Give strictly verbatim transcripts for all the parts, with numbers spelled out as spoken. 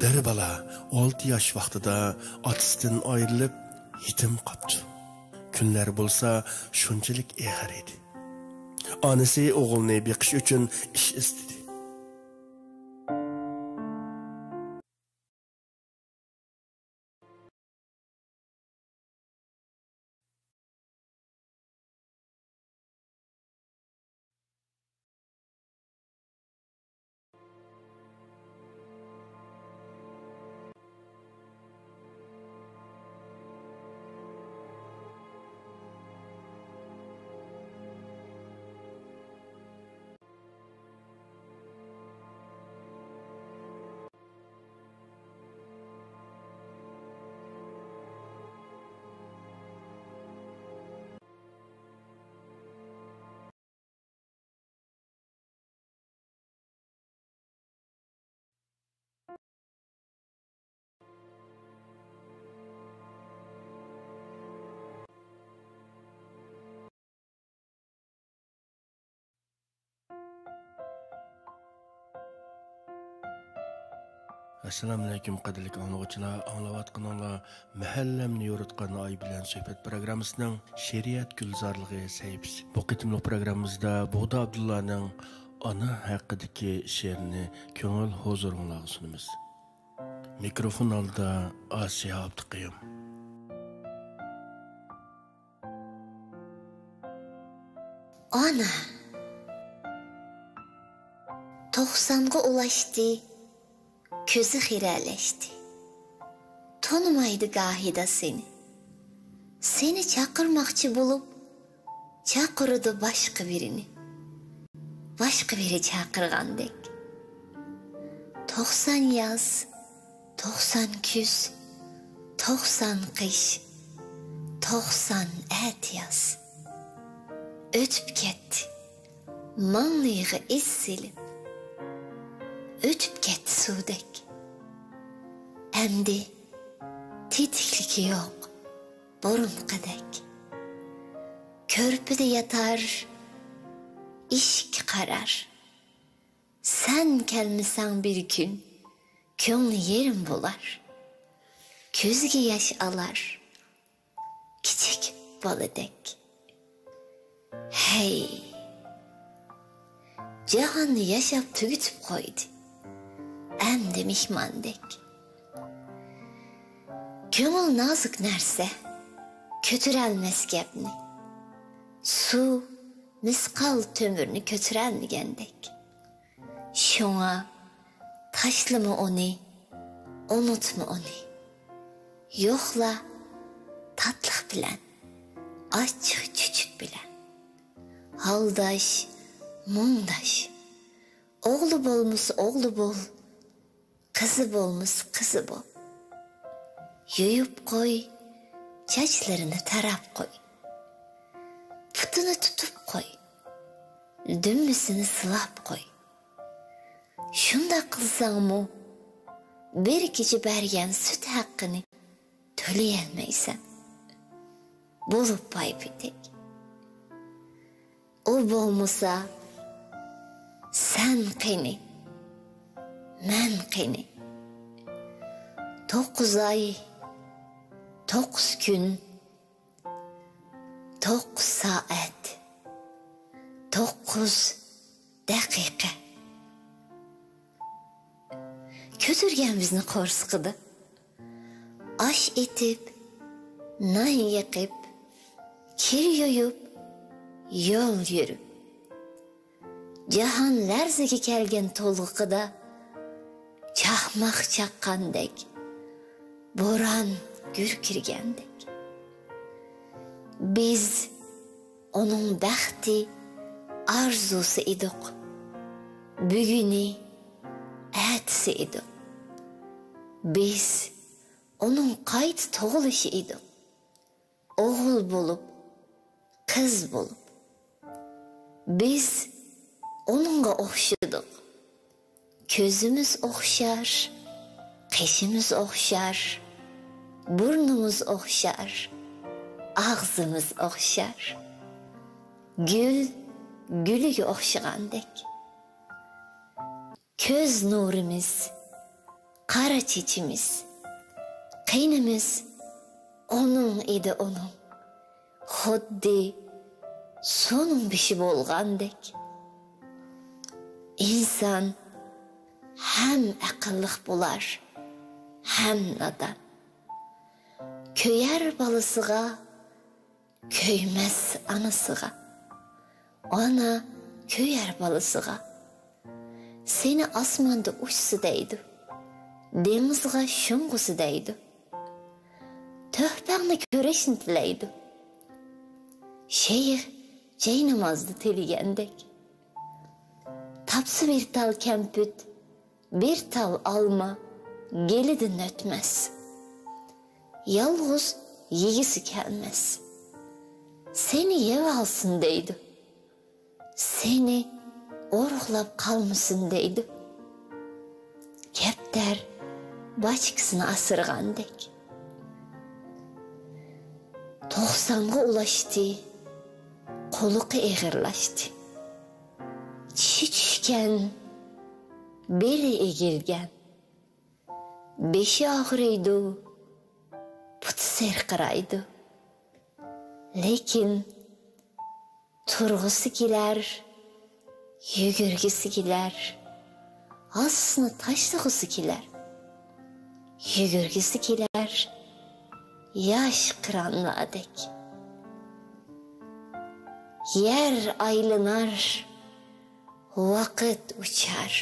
بىر بالا ئالتە ياش ۋاقتىدا ئاتىسىدىن ئايرىلىپ، يېتىم قاپتۇ. كۈنلەر بولسا شۇنچىلىك ئېغىر ئىدى. ئانىسى ئوغلىنى بېقىش ئۈچۈن ئىش ئىزدىدى. ئەسسالامۇئەلەيكۇم، قەدىرلىك ئاڭلىغۇچىلار، ئاڭلاۋاتقىنىڭلار مەھەللەمنى يورۇتقان ئاي بىلەن سۆھبەت پروگراممىسىنىڭ شېئىرىيەت گۈلزارلىقى سەھىپىسى. بۇ قېتىملىق پروگراممىمىزدا بۇغدا ئابدۇللانىڭ ئانا ھەققىدىكى شېئىرىنى كۆڭۈل ھۇزۇرۇڭلارغا سۇنىمىز. مىكروفون ئالدىدا ئاسىيە ئابدۇقەييۇم. ئانا. توقسانغا ئۇلاشتى، كۆزى خىرەلەشتى. تونۇمايدۇ گاھىدا سېنى. سېنى چاقىرماقچى بولۇپ، چاقىرىدۇ باشقا بىرىنى. باشقا بىرى چاقىرغاندەك. توقسان ياز، توقسان كۈز، توقسان قىش، توقسان ئەتىياز. ئۆتۈپ كەتتى، ماڭلىيىغا ئىز سېلىپ. ئۆتۈپ كەتتى سۇدەك. ئەمدى تېتىكلىكى يوق بۇرۇنقىدەك. كۆرپىدە ياتار، ئىشىككە قارار. سەن كەلمىسەڭ بىر كۈن، كۆڭلى يېرىم بولار. كۆزىگە ياش ئالار، كىچىك بالىدەك. ھەي، جاھاننى ياشاپ تۈگىتىپ قويدى، ئەمدى مېھماندەك. كۆڭۈل نازۇك نەرسە، كۆتۈرەلمەس گەپنى. سۇ مىسقال تۆمۈرنى كۆتۈرەلمىگەندەك. شۇڭا تاشلىما ئۇنى، ئۇنتۇما ئۇنى. يوقلا تاتلىق بىلەن، ئاچچىق چۈچۈك بىلەن. ھالداش، مۇڭداش. ئوغلى بولمىسا ئوغلى بول، قىزى بولمىسا قىزى بول. يۇيۇپ قوي، چاچلىرىنى تاراپ قوي. پۇتىنى تۇتۇپ قوي، دۈمبىسىنى سىلاپ قوي. شۇنداق قىلساڭمۇ، بىر كېچە بەرگەن سۈت ھەققىنى تۆلىيەلمەيسەن. بولۇپ پايپېتەك. ئۇ بولمىسا، سەن قېنى؟ مەن قېنى؟ توققۇز ئاي، توققۇز كۈن، توققۇز سائەت، توققۇز دەقىقە. كۆتۈرگەن بىزنى قورسىقىدا. ئاش ئېتىپ، نان يېقىپ، كىر يۇيۇپ، يول يۈرۈپ. جاھان لەرزىگە كەلگەن تولغىقىدا، چاقماق چاققاندەك، بوران گۈركىرىگەندەك. بىز ئۇنىڭ بەختى، ئارزۇسى ئىدۇق. بۈگۈنى، ئەتىسى ئىدۇق. بىز ئۇنىڭ قايتا تۇغۇلۇشى ئىدۇق. ئوغۇل بولۇپ، قىز بولۇپ. بىز ئۇنىڭغا ئوخشىدۇق. كۆزىمىز ئوخشار، قېشىمىز ئوخشار، بۇرنىمىز ئوخشار، ئاغزىمىز ئوخشار. گۈل گۈلىگە ئوخشىغاندەك. كۆز نۇرىمىز، قارا چېچىمىز، قېنىمىز ئۇنىڭ ئىدى ئۇنىڭ. خۇددى سۇنىڭ بېشى بولغاندەك. ئىنسان ھەم ئەقىللىق بولار، ھەم نادان. كۆيەر بالىسىغا، كۆيمەس ئانىسىغا. ئانا كۆيەر بالىسىغا. سېنى ئاسماندا ئۇچسا دەيدۇ، دېڭىزغا شۇڭغۇسا دەيدۇ. تۆھپەڭنى كۆرۈشنى تىلەيدۇ، شەيخ جاينامازدا تىلىگەندەك. تاپسا بىر تال كەمپۈت، بىر تال ئالما گېلىدىن ئۆتمەس. يالغۇز يېگۈسى كەلمەس. سېنى يەۋالسۇن دەيدۇ. سېنى ئورۇقلاپ قالمىسۇن دەيدۇ. كەپتەر باچكىسىنى ئاسرىغاندەك. توقسانغا ئۇلاشتى، قۇلىقى ئېغىرلاشتى. چىشى چۈشكەن، بېلى ئېگىلگەن. بېشى ئاغرىيدۇ، پۇتى سىرقىرايدۇ. لېكىن تۇرغۇسى كېلەر، يۈگۈرگۈسى كېلەر، ھاسىسىنى تاشلىغۇسى كېلەر، يۈگۈرگۈسى كېلەر، ياش قىرانلاردەك. يەر ئايلىنار، ۋاقىت ئۇچار.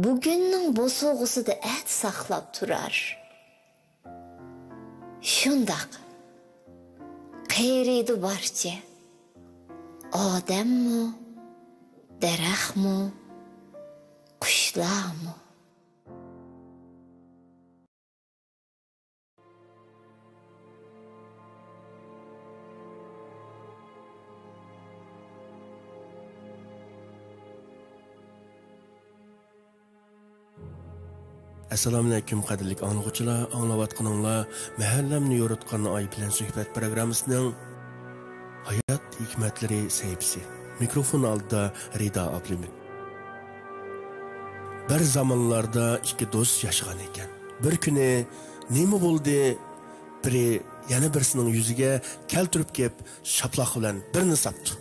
بۈگۈننىڭ بوسۇغىسىدا ئەتە ساقلاپ تۇرار. شۇنداق قېرىيدۇ بارچە، ئادەممۇ، دەرەخمۇ، قۇشلارمۇ. ئەسسالامۇئەلەيكۇم، قەدىرلىك ئاڭلىغۇچىلار، ئاڭلاۋاتقىنىڭلار مەھەللەمنى يورۇتقان ئاي بىلەن سۆھبەت پروگراممىسىنىڭ ھايات ھېكمەتلىرى سەھىپىسى. مىكروفون ئالدىدا رىدا ئابلىمىت. بىر زامانلاردا ئىككى دوست ياشىغان ئىكەن. بىر كۈنى نېمە بولدى؟ بىرى يەنە بىرسىنىڭ يۈزىگە كەلتۈرۈپ كېلىپ، شاپىلاق بىلەن بىرنى ساپتۇ.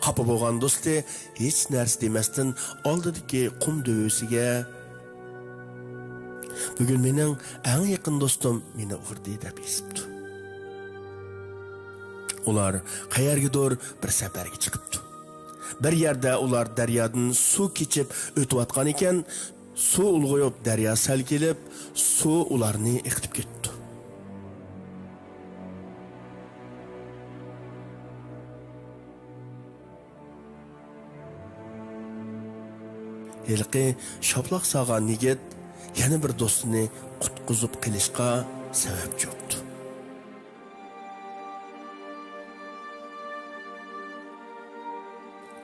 خاپا بولغان دوستى ھېچ نەرسە دېمەستىن، ئالدىدىكى قۇم دۆۋىسىگە، «بۈگۈن مېنىڭ ئەڭ يېقىن دوستۇم مېنى ئۇردى» دەپ يېزىپتۇ. ئۇلار قەيەرگىدۇر بىر سەپەرگە چىقىپتۇ. بىر يەردە ئۇلار دەريادىن سۇ كېچىپ ئۆتۈۋاتقان ئىكەن، سۇ ئۇلغىيىپ، دەريا سەل كېلىپ، سۇ ئۇلارنى ئېقىتىپ كېتىپتۇ. ھېلىقى شاپىلاق سالغان يىگىت يەنە بىر دوستىنى قۇتقۇزۇپ قېلىشقا سەۋەبچى بوپتۇ.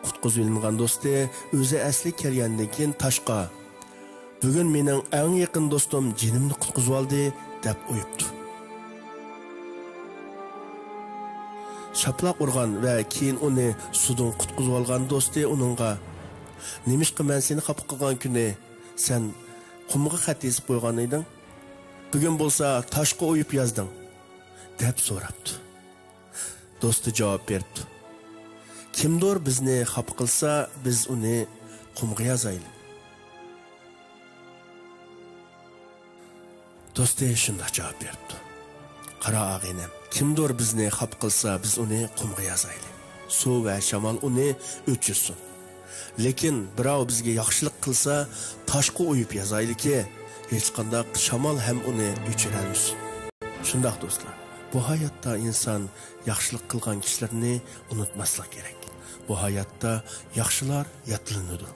قۇتقۇزۇۋېلىنغان دوستى ئۆزى ئەسلىگە كەلگەندىن كېيىن تاشقا، «بۈگۈن مېنىڭ ئەڭ يېقىن دوستۇم جېنىمنى قۇتقۇزۇۋالدى» دەپ ئۇيۇپتۇ. شاپىلاق ئۇرغان ۋە كېيىن ئۇنى سۇدىن قۇتقۇزۇۋالغان دوستى ئۇنىڭغا، «نېمىشقا مەن سېنى خاپا قىلغان كۈنى سەن قۇمغا خەت يېزىپ قويغان ئىدىڭ؟ بۈگۈن بولسا تاشقا ئويۇپ يازدىڭ» دەپ سوراپتۇ. دوستى جاۋاب بېرىپتۇ، «كىمدۇر بىزنى خاپا قىلسا، بىز ئۇنى قۇمغا يازايلى.» دوستى شۇنداق جاۋاب بېرىپتۇ، «قارا ئاغىنەم، كىمدۇر بىزنى خاپا قىلسا، بىز ئۇنى قۇمغا يازايلى. سۇ ۋە شامال ئۇنى ئۆچۈرسۇن. لېكىن بىراۋ بىزگە ياخشىلىق قىلسا، تاشقا ئويۇپ يازايلىكى، ھېچقانداق شامال ھەم ئۇنى ئۆچۈرەلمىسۇن.» شۇنداق دوستلار، بۇ ھاياتتا ئىنسان ياخشىلىق قىلغان كىشىلەرنى ئۇنتۇماسلىق كېرەك. بۇ ھاياتتا ياخشىلار يادلىنىدۇ.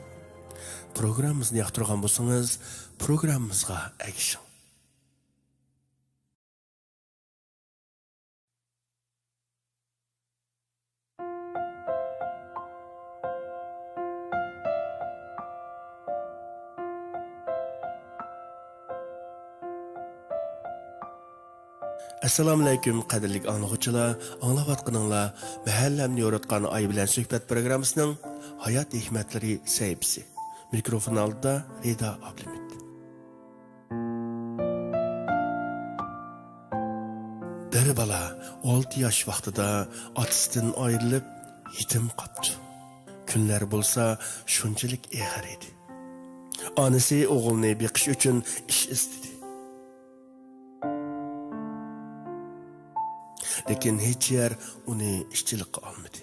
پروگراممىمىزنى ياقتۇرغان بولسىڭىز، پروگراممىمىزغا ئەگىشىڭ. ئەسسالامۇئەلەيكۇم، قەدىرلىك ئاڭلىغۇچىلار، ئاڭلاۋاتقىنىڭلار مەھەللەمنى يورۇتقان ئاي بىلەن سۆھبەت پروگراممىسىنىڭ ھايات ھېكمەتلىرى سەھىپىسى. مىكروفون ئالدىدا رىدا ئابلىمىت. بىر بالا ئالتە ياش ۋاقتىدا ئاتىسىدىن ئايرىلىپ، يېتىم قاپتۇ. كۈنلەر بولسا شۇنچىلىك ئېغىر ئىدى. ئانىسى ئوغلىنى بېقىش ئۈچۈن ئىش ئىزدىدى. لېكىن ھېچ يەر ئۇنى ئىشچىلىققا ئالمىدى.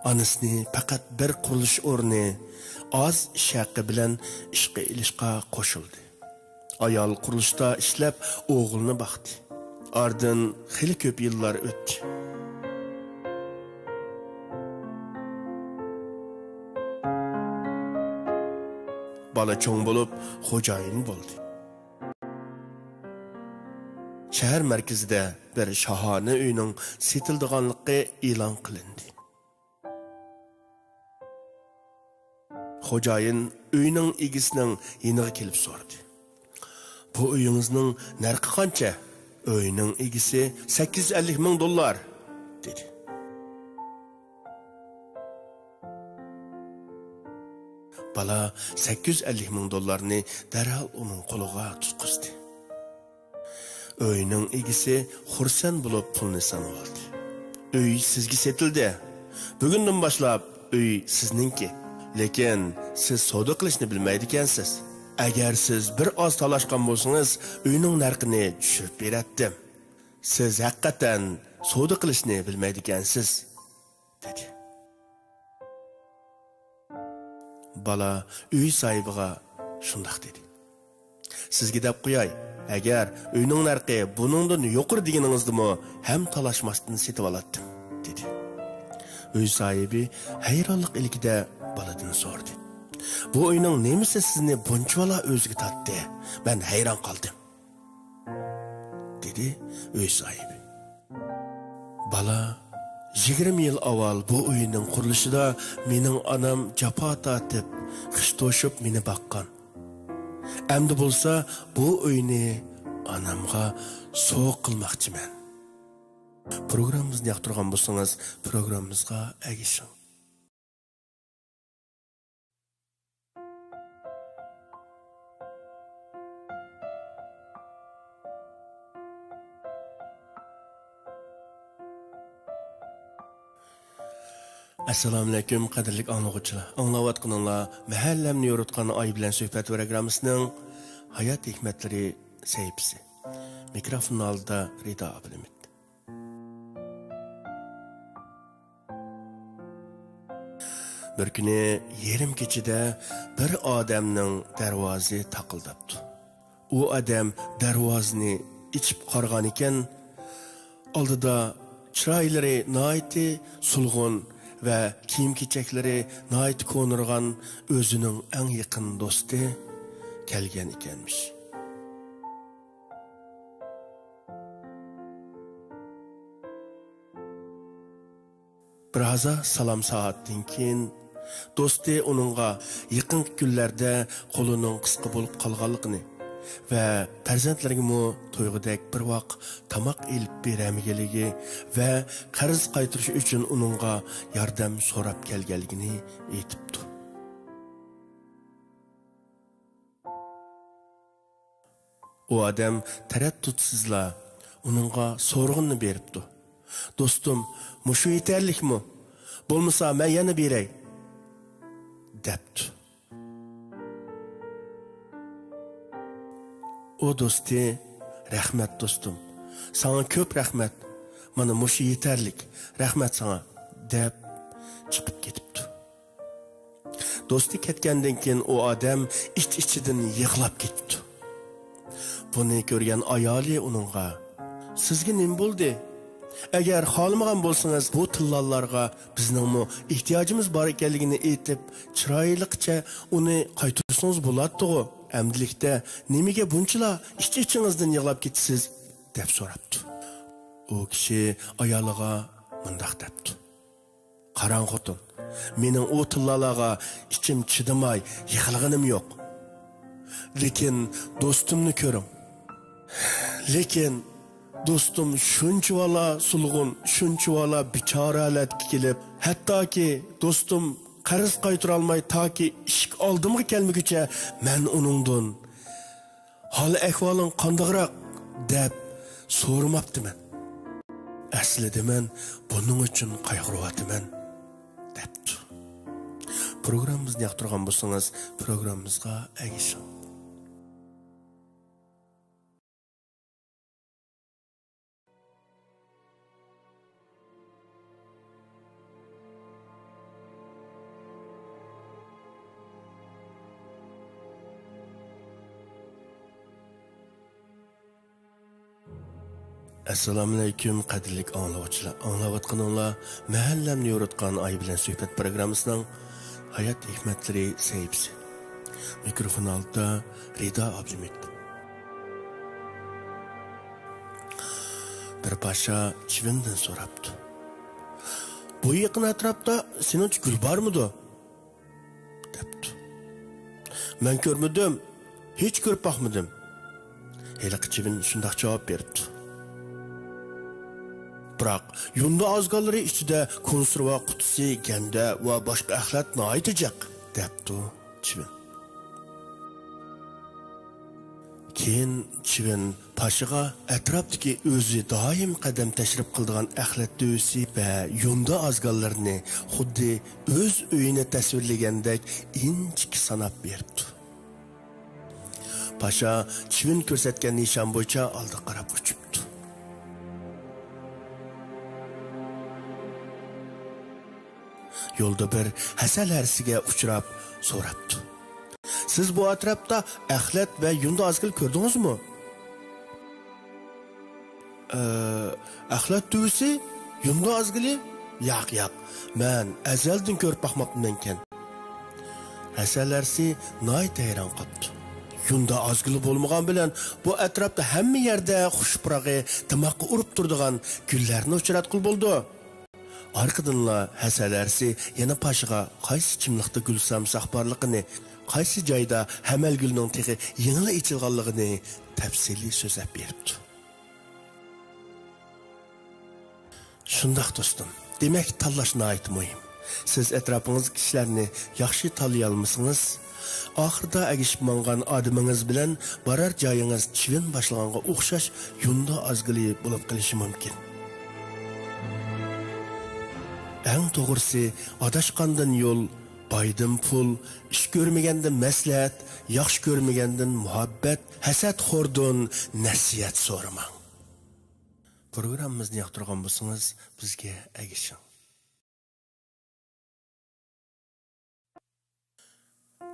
ئانىسىنى پەقەت بىر قۇرۇلۇش ئورنى ئاز ئىش ھەققى بىلەن ئىشقا ئېلىشقا قوشۇلدى. ئايال قۇرۇلۇشتا ئىشلەپ، ئوغلىنى باقتى. ئارىدىن خېلى كۆپ يىللار ئۆتتى. بالا چوڭ بولۇپ، خوجايىن بولدى. شەھەر مەركىزىدە بىر شاھانە ئۆينىڭ سېتىلىدىغانلىقى ئېلان قىلىندى. خوجايىن ئۆينىڭ ئىگىسىنىڭ يېنىغا كېلىپ سورىدى: «بۇ ئۆيىڭىزنىڭ نەرخى قانچە؟» ئۆينىڭ ئىگىسى: «سەككىز يۈز ئەللىك مىڭ دوللار» دېدى. بالا سەككىز يۈز ئەللىك مىڭ دوللارنى دەرھال ئۇنىڭ قولىغا تۇتقۇزدى. ئۆينىڭ ئىگىسى خۇرسەن بولۇپ پۇلنى سانىۋالدى. «ئۆي سىزگە سېتىلدى. بۈگۈندىن باشلاپ ئۆي سىزنىڭكى. لېكىن سىز سودا قىلىشنى بىلمەيدىكەنسىز. ئەگەر سىز بىر ئاز تالاشقان بولسىڭىز، ئۆينىڭ نەرخىنى چۈشۈرۈپ بېرەتتىم. سىز ھەقىقەتەن سودا قىلىشنى بىلمەيدىكەنسىز» دېدى. بالا ئۆي ساھىبىغا شۇنداق دېدى: «سىزگە دەپ قوياي، ئەگەر ئۆينىڭ نەرخى بۇنىڭدىن يۇقىرى دېگىنىڭىزدىمۇ ھەم تالاشماستىن سېتىۋالاتتىم» دېدى. ئۆي ساھىبى ھەيرانلىق ئىلكىدە بالىدىن سورىدى: «بۇ ئۆينىڭ نېمىسى سىزنى بۇنچىۋالا ئۆزىگە تارتتى؟ مەن ھەيران قالدىم» دېدى ئۆي ساھىبى. بالا: «يىگىرمە يىل ئاۋۋال بۇ ئۆينىڭ قۇرۇلۇشىدا مېنىڭ ئانام جاپا تارتىپ، خىش توشۇپ مېنى باققان. ئەمدى بولسا بۇ ئۆينى ئانامغا سوۋغا قىلماقچىمەن.» پروگراممىمىزنى ياقتۇرغان بولسىڭىز، پروگراممىمىزغا ئەگىشىڭ. ئەسسالامۇئەلەيكۇم، قەدىرلىك ئاڭلىغۇچىلار! ئاڭلاۋاتقىنىڭلار مەھەللەمنى يورۇتقان ئاي بىلەن سۆھبەت پروگراممىسىنىڭ ھايات ھېكمەتلىرى سەھىپىسى. مىكروفون ئالدىدا رىدا ئابلىمىت. بىر كۈنى يېرىم كېچىدە بىر ئادەمنىڭ دەرۋازىسى تاقىلداپتۇ. ئۇ ئادەم دەرۋازىنى ئېچىپ قارىغانىكەن، ئالدىدا چىرايلىرى ناھايىتى سولغۇن ۋە كىيىم-كېچەكلىرى ناھايىتى كونىرىغان ئۆزىنىڭ ئەڭ يېقىن دوستى كەلگەن ئىكەنمىش. بىر ھازا سالام سائەتتىن كېيىن، دوستى ئۇنىڭغا يېقىنقى كۈنلەردە قولىنىڭ قىسقا بولۇپ قالغانلىقىنى ۋە پەرزەنتلىرىگىمۇ تويغۇدەك بىر ۋاق تاماق ئېلىپ بېرەلمىگەنلىكى ۋە قەرز قايتۇرۇش ئۈچۈن ئۇنىڭغا ياردەم سوراپ كەلگەنلىكىنى ئېيتىپتۇ. ئۇ ئادەم تەرەددۇتسىزلا ئۇنىڭغا سورىغىنىنى بېرىپتۇ. «دوستۇم، مۇشۇ يېتەرلىكمۇ؟ بولمىسا مەن يەنە بېرەي» دەپتۇ. ئۇ دوستى: «رەھمەت دوستۇم، ساڭا كۆپ رەھمەت، مانا مۇشۇ يېتەرلىك، رەھمەت ساڭا» دەپ چىقىپ كېتىپتۇ. دوستى كەتكەندىن كېيىن ئۇ ئادەم ئىچ-ئىچىدىن يىغلاپ كېتىپتۇ. بۇنى كۆرگەن ئايالى ئۇنىڭغا: «سىزگە نېمە بولدى؟ ئەگەر خالىمىغان بولسىڭىز، بۇ تىللالارغا بىزنىڭمۇ ئېھتىياجىمىز بار ئىكەنلىكىنى ئېيتىپ، چىرايلىقچە ئۇنى قايتۇرسىڭىز بولاتتىغۇ. ئەمدىلىكتە نېمىگە بۇنچىلا ئىچ-ئىچىڭىزدىن يىغلاپ كېتىسىز؟» دەپ سوراپتۇ. ئۇ كىشى ئايالىغا مۇنداق دەپتۇ: «قاراڭ خوتۇن، مېنىڭ ئۇ تىللالارغا ئىچىم چىدىماي يىغلىغىنىم يوق. لېكىن دوستۇمنى كۆرۈڭ. لېكىن دوستۇم شۇنچىۋالا سولغۇن، شۇنچىۋالا بىچارە ھالەتكە كېلىپ، ھەتتاكى دوستۇم قەرز قايتۇرالماي تاكى ئىشىك ئالدىمغا كەلمىگۈچە مەن ئۇنىڭدىن «ھال-ئەھۋالىڭ قانداقراق؟» دەپ سورىماپتىمەن. ئەسلىدە مەن بۇنىڭ ئۈچۈن قايغۇرۇۋاتىمەن، دەپتۇ. پروگراممىمىزنى ياقتۇرغان بولسىڭىز، پروگراممىمىزغا ئەگىشىڭ. ئەسسالامۇئەلەيكۇم، قەدىرلىك ئاڭلىغۇچىلار. ئاڭلاۋاتقىنىڭلار مەھەللەمنى يورۇتقان ئاي بىلەن سۆھبەت پروگراممىسىنىڭ ھايات ھېكمەتلىرى سەھىپىسى. مىكروفون ئالدىدا رىدا ئابلىمىت. بىر پاشا چىۋىندىن سوراپتۇ: «بۇ يېقىن ئەتراپتا سېنىڭچە گۈل بارمىدۇ؟» دەپتۇ. «مەن كۆرمىدىم، ھېچ كۆرۈپ باقمىدىم.» ھېلىقى چىۋىن شۇنداق جاۋاب بېرىپتۇ. بىراق يۇندا ئازگاللىرى ئىچىدە كونسېرۋا قۇتىسى، گەندە ۋە باشقا ئەخلەت ناھايىتى جىق، دەپتۇ چىۋىن. كېيىن چىۋىن پاشىغا ئەتراپتىكى ئۆزى دائىم قەدەم تەشرىپ قىلىدىغان ئەخلەت دۆۋىسى ۋە يۇندا ئازگاللىرىنى خۇددى ئۆز ئۆيىنى تەسۋىرلىگەندەك ئىنچىكە ساناپ بېرىپتۇ. پاشا چىۋىن كۆرسەتكەن نىشان بويىچە ئالدىغا قاراپ ئۇچۇپتۇ. يولدا بىر ھەسەل ھەرىسىگە ئۇچراپ سوراپتۇ: «سىز بۇ ئەتراپتا ئەخلەت ۋە يۇندا ئازگىلى كۆردىڭىزمۇ؟» «ئە، ئەخلەت دۆۋىسى، يۇندا ئازگىلى؟ ياق، ياق، مەن ئەزەلدىن كۆرۈپ باقماپتىمەنكەن.» ھەسەل ھەرىسى ناھايىتى ھەيران قاپتۇ. «يۇندا ئازگىلى بولمىغان بىلەن بۇ ئەتراپتا ھەممە يەردە خۇش پۇراقى دىماققا ئۇرۇپ تۇرىدىغان گۈللەرنى ئۇچراتقىلى بولىدۇ.» ئارقىدىنلا ھەسەل ھەرىسى يەنە پاشىغا قايسى چىملىقتا گۈل سامساق بارلىقىنى، قايسى جايدا ھەمەل گۈلنىڭ تېخى يېڭىلا ئېچىلغانلىقىنى تەپسىلىي سۆزلەپ بېرىپتۇ. شۇنداق دوستۇم، دېمەك تاللاش ناھايىتى مۇھىم. سىز ئەتراپىڭىزدىكى كىشىلەرنى ياخشى تاللىيالمىسىڭىز، ئاخىرىدا ئەگىشىپ ماڭغان ئادىمىڭىز بىلەن بارار جايىڭىز چىۋىن باشلىغانغا ئوخشاش يۇندا ئازگىلى بولۇپ قېلىشى مۇمكىن. ئەڭ توغرىسى، ئاداشقاندىن يول، بايدىن پۇل، ئىش كۆرمىگەندىن مەسلىھەت، ياخشى كۆرمىگەندىن مۇھەببەت، ھەسەتخوردىن نەسىھەت سورىماڭ. پروگراممىمىزنى ياقتۇرغان بولسىڭىز، بىزگە ئەگىشىڭ.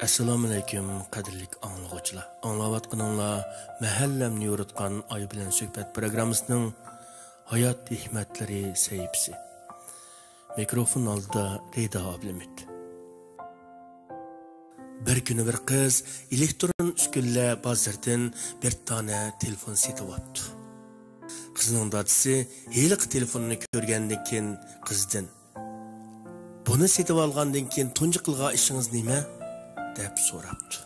ئەسسالامۇئەلەيكۇم، قەدىرلىك ئاڭلىغۇچىلار. ئاڭلاۋاتقىنىڭلار مەھەللەمنى يورۇتقان ئاي بىلەن سۆھبەت پروگراممىسىنىڭ ھايات ھېكمەتلىرى سەھىپىسى. مىكروفون ئالدىدا رىدا ئابلىمىت. بىر كۈنى بىر قىز ئېلېكترون ئۈسكۈنىلەر بازىرىدىن بىر دانە تېلېفون سېتىۋاپتۇ. قىزنىڭ دادىسى ھېلىقى تېلېفوننى كۆرگەندىن كېيىن قىزدىن: «بۇنى سېتىۋالغاندىن كېيىن تۇنجى قىلغان ئىشىڭىز نېمە؟» دەپ سوراپتۇ.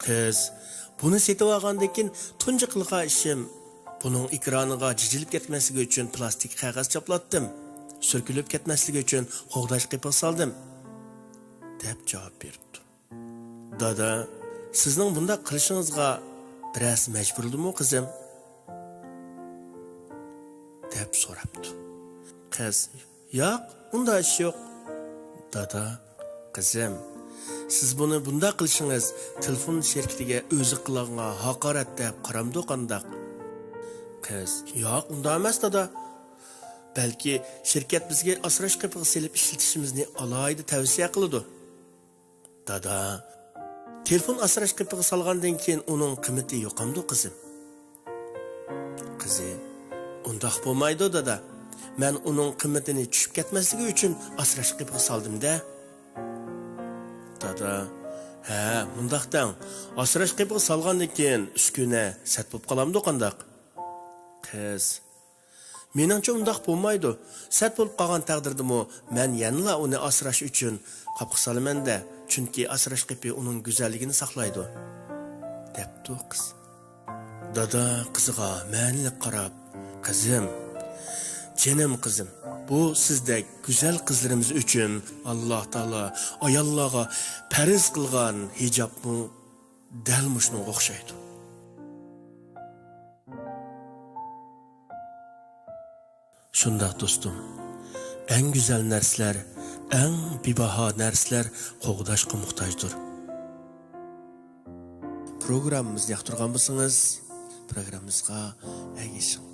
قىز: «بۇنى سېتىۋالغاندىن كېيىن تۇنجى قىلغان ئىشىم، بۇنىڭ ئېكرانىغا جىجىلىپ كەتمەسلىكى ئۈچۈن پىلاستىك قەغەز چاپلاتتىم. سۈركىلىپ كەتمەسلىكى ئۈچۈن قوغداش قېپىغا سالدىم.» دەپ جاۋاب بېرىپتۇ. «دادا، سىزنىڭ بۇنداق قىلىشىڭىزغا بىرەرسى مەجبۇرلىدىمۇ، قىزىم؟» دەپ سوراپتۇ. قىز: «ياق، ئۇنداق ئىش يوق.» «دادا، قىزىم، سىز بۇنى بۇنداق قىلىشىڭىز تېلېفون شىركىتىگە ئۆزى قىلغانغا ھاقارەت دەپ قارامدۇ قانداق؟» قىز: «ياق، ئۇنداق ئەمەس، دادا. بەلكى شىركەت بىزگە ئاسراش قېپىغا سېلىپ ئىشلىتىشىمىزنى ئالاھىدە تەۋسىيە قىلىدۇ.» «دادا، تېلېفون ئاسراش قېپىغا سالغاندىن كېيىن ئۇنىڭ قىممىتى يوقامدۇ، قىزىم؟» قىزى: «ئۇنداق بولمايدۇ، دادا. مەن ئۇنىڭ قىممىتىنى چۈشۈپ كەتمەسلىكى ئۈچۈن ئاسراش قېپىغا سالدىم-دە.» دادا: «ھە، مۇنداق دەڭ، ئاسراش قېپىغا سالغاندىن كېيىن ئۈسكۈنە سەت بولۇپ قالامدۇ قانداق؟» قىز: «مېنىڭچە ئۇنداق بولمايدۇ. سەت بولۇپ قالغان تەقدىردىمۇ مەن يەنىلا ئۇنى ئاسراش ئۈچۈن قاپقا سالىمەن-دە، چۈنكى ئاسراش قېپى ئۇنىڭ گۈزەللىكىنى ساقلايدۇ.» دەپتۇ قىز. دادا قىزىغا مەنىلىك قاراپ: «قىزىم، جېنىم قىزىم، بۇ سىزدەك گۈزەل قىزلىرىمىز ئۈچۈن ئاللا تائالا ئاياللارغا پەرز قىلغان ھىجابمۇ دەل مۇشۇنىڭغا ئوخشايدۇ. شۇنداق دوستۇم، ئەڭ گۈزەل نەرسىلەر، ئەڭ بىباھا نەرسىلەر قوغداشقا موھتاجدۇر. پروگراممىمىزنى ياقتۇرغان بولسىڭىز، پروگراممىمىزغا ئەگىشىڭ.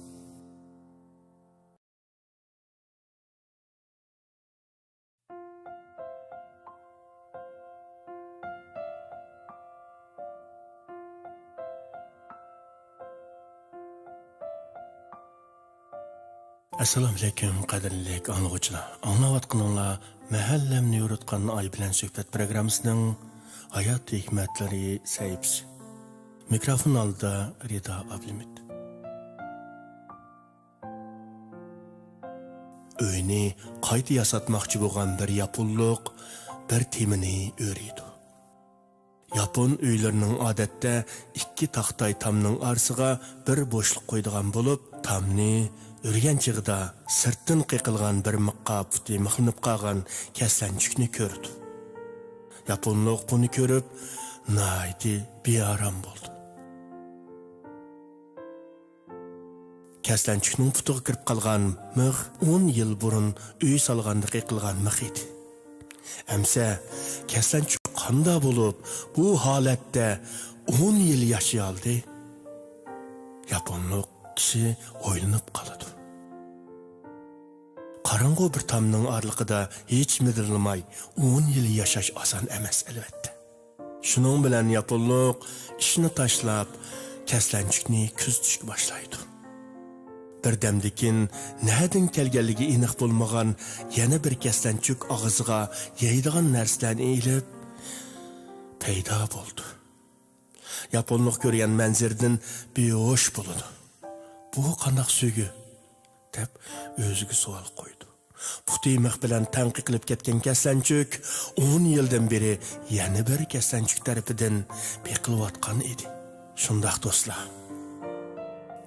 ئەسسالامۇئەلەيكۇم، قەدىرلىك ئاڭلىغۇچىلار. ئاڭلاۋاتقىنىڭلار مەھەللەمنى يورۇتقان ئاي بىلەن سۆھبەت پروگراممىسىنىڭ ھايات ھېكمەتلىرى سەھىپىسى. مىكروفون ئالدىدا رىدا ئابلىمىت. ئۆينى قايتا ياساتماقچى بولغان بىر ياپونلۇق بىر تېمىنى ئۆرۈيدۇ. ياپون ئۆيلىرىنىڭ ئادەتتە ئىككى تاختاي تامنىڭ ئارىسىغا بىر بوشلۇق قويىدىغان بولۇپ، تامنى ئۆرگەن چېغىدا سىرتتىن قېقىلغان بىر مىخقا پۇتى مىخلىنىپ قالغان كەسلەنچۈكنى كۆرىدۇ. ياپونلۇق بۇنى كۆرۈپ، ناھايىتى بىئارام بولىدۇ. كەسلەنچۈكنىڭ پۇتىغا كىرىپ قالغان مىخ ئون يىل بۇرۇن ئۆي سالغاندا قېقىلغان مىخ ئىدى. ئەمسە كەسلەنچۈك قانداق بولۇپ، بۇ ھالەتتە ئون يىل ياشىيالدى؟ ياپونلۇق كىشى ئويلىنىپ قالىدۇ. قاراڭغۇ بىر تامنىڭ ئارىلىقىدا ھېچ مىدىرلىماي ئون يىل ياشاش ئاسان ئەمەس، ئەلۋەتتە. شۇنىڭ بىلەن ياپونلۇق ئىشنى تاشلاپ، كەسلەنچۈكنى كۆزىتىشكە باشلايدۇ. بىردەمدىن كېيىن نەدىن كەلگەنلىكى ئېنىق بولمىغان يەنە بىر كەسلەنچۈك ئاغزىغا يەيدىغان نەرسىلەرنى ئېلىپ پەيدا بولىدۇ. ياپونلۇق كۆرگەن مەنزىرىدىن بىھوش بولىدۇ. «بۇ قانداق سۆيگۈ؟» دەپ ئۆزىگە سوئال قويىدۇ. پۇتى مىخ بىلەن تەڭ قېقىلىپ كەتكەن كەسلەنچۈك ئون يىلدىن بېرى يەنە بىر كەسلەنچۈك تەرىپىدىن بېقىلىۋاتقان ئىدى. شۇنداق دوستلار.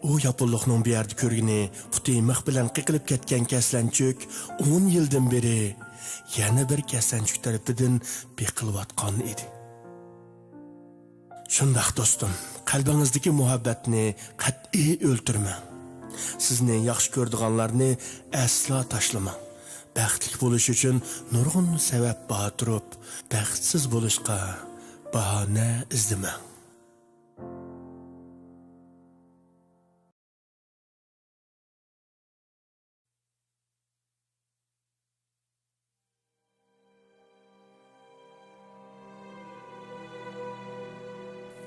ئۇ ياپونلۇقنىڭ بۇ يەردە كۆرگىنى پۇتى مىخ بىلەن قېقىلىپ كەتكەن كەسلەنچۈك ئون يىلدىن بېرى يەنە بىر كەسلەنچۈك تەرىپىدىن بېقىلىۋاتقان ئىدى. شۇنداق دوستۇم، قەلبىڭىزدىكى مۇھەببەتنى قەتئىي ئۆلتۈرمەڭ. سىزنى ياخشى كۆرىدىغانلارنى ئەسلا تاشلىماڭ. بەختلىك بولۇش ئۈچۈن نۇرغۇن سەۋەب بار تۇرۇپ، بەختسىز بولۇشقا باھانە ئىزدىمەڭ.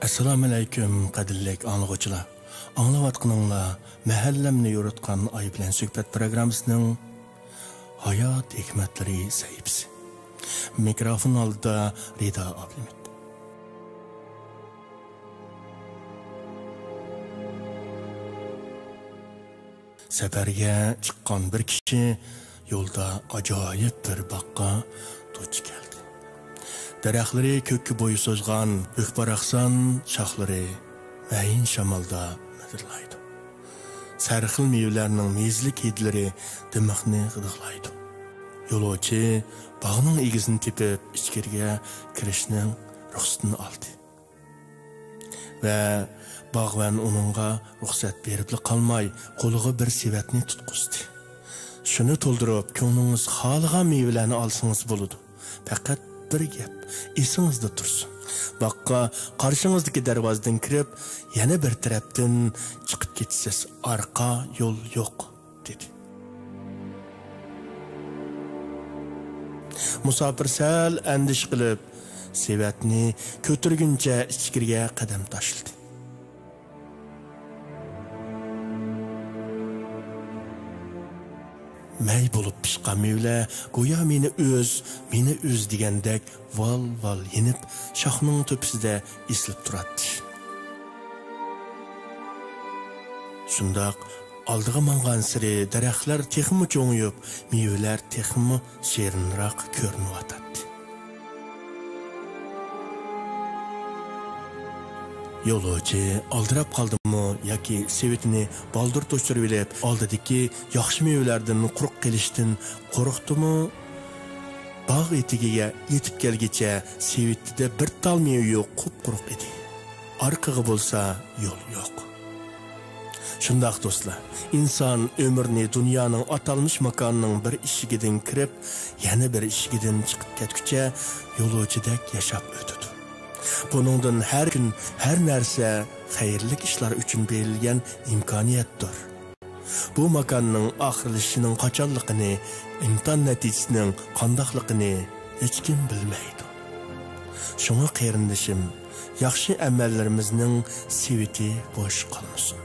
ئەسسالامۇئەلەيكۇم، قەدىرلىك ئاڭلىغۇچىلار. ئاڭلاۋاتقىنىڭلار مەھەللەمنى يورۇتقان ئاي بىلەن سۆھبەت پروگراممىسىنىڭ ھايات ھېكمەتلىرى سەھىپىسى. مىكروفون ئالدىدا رىدا ئابلىمىت. سەپەرگە چىققان بىر كىشى يولدا ئاجايىپ بىر باغقا دۇچ كەلدى. دەرەخلىرى كۆككە بوي سوزغان، ئۆكپاراقسان شاخلىرى مەيىن شامالدا مىدىرلايدۇ. سەرخىل مېۋىلەرنىڭ مېزىلىك ھىدلىرى دىمىقنى غىدىقلايدۇ. يولۇچى باغنىڭ ئىگىسىنى تېپىپ، ئىچكىرىگە كىرىشنىڭ رۇخسىتىنى ئالدى. ۋە باغۋەن ئۇنىڭغا رۇخسەت بېرىپلا قالماي، قولىغا بىر سېۋەتنى تۇتقۇزدى. «شۇنى تولدۇرۇپ، كۆڭلىڭىز خالىغان مېۋىلەرنى ئالسىڭىز بولىدۇ. پەقەت بىر گەپ ئېسىڭىزدە تۇرسۇن. باغقا قارشىڭىزدىكى دەرۋازىدىن كىرىپ، يەنە بىر تەرەپتىن چىقىپ كېتىسىز. ئارقا يول يوق» دېدى. مۇساپىر سەل ئەندىشە قىلىپ، سېۋەتنى كۆتۈرگىنىچە ئىچكىرىگە قەدەم تاشلىدى. مەي بولۇپ پىشقان مېۋىلەر گويا «مېنى ئۈز، مېنى ئۈز» دېگەندەك ۋال-ۋال يېنىپ، شاخنىڭ تۆپىسىدە ئېسىلىپ تۇراتتى. شۇنداق ئالدىغا ماڭغانسېرى دەرەخلەر تېخىمۇ چوڭىيىپ، مېۋىلەر تېخىمۇ شېرىنراق كۆرۈنۈۋاتاتتى. يولۇچى ئالدىراپ قالدىمۇ ياكى سېۋىتىنى بالدۇر توشتۇرۇۋېلىپ، ئالدىدىكى ياخشى مېۋىلەردىن قۇرۇق قېلىشتىن قورقتىمۇ، باغ ئېتىكىگە يېتىپ كەلگۈچە سېۋىتىدە بىر تال مېۋە يوق، قۇپقۇرۇق ئىدى. ئارقىغا بولسا يول يوق. شۇنداق دوستلار، ئىنسان ئۆمرىنى دۇنيانىڭ ئاتالمىش ماكانىنىڭ بىر ئىشىكىدىن كىرىپ، يەنە بىر ئىشىكىدىن چىقىپ كەتكۈچە يولۇچىدەك ياشاپ ئۆتىدۇ. بۇنىڭدىن ھەر كۈن ھەر نەرسە خەيرلىك ئىشلار ئۈچۈن بېرىلگەن ئىمكانىيەتتۇر. بۇ ماكاننىڭ ئاخىرلىشىشىنىڭ قاچانلىقىنى، ئىمتىھان نەتىجىسىنىڭ قانداقلىقىنى ھېچكىم بىلمەيدۇ. شۇڭا قېرىندىشىم، ياخشى ئەمەللىرىمىزنىڭ سېۋىتى بوش قالمىسۇن.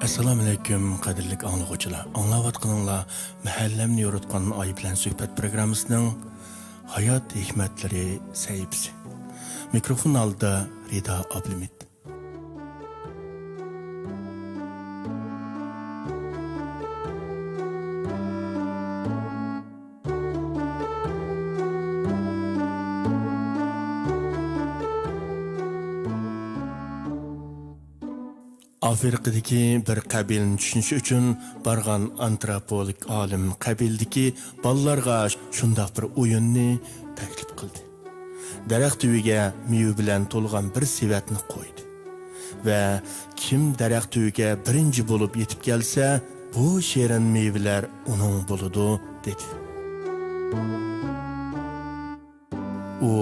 ئەسسالامۇئەلەيكۇم، قەدىرلىك ئاڭلىغۇچىلار. ئاڭلاۋاتقىنىڭلار مەھەللەمنى يورۇتقان ئاي بىلەن سۆھبەت پروگراممىسىنىڭ ھايات ھېكمەتلىرى سەھىپىسى. مىكروفون ئالدىدا رىدا ئابلىمىت. ئافرىقىدىكى بىر قەبىلىنى چۈشىنىش ئۈچۈن بارغان ئانتروپولوگ ئالىم قەبىلىدىكى بالىلارغا شۇنداق بىر ئويۇننى تەكلىپ قىلدى. دەرەخ تۈۋىگە مېۋە بىلەن تولغان بىر سېۋەتنى قويدى ۋە «كىم دەرەخ تۈۋىگە بىرىنچى بولۇپ يېتىپ كەلسە، بۇ شېرىن مېۋىلەر ئۇنىڭ بولىدۇ» دېدى. ئۇ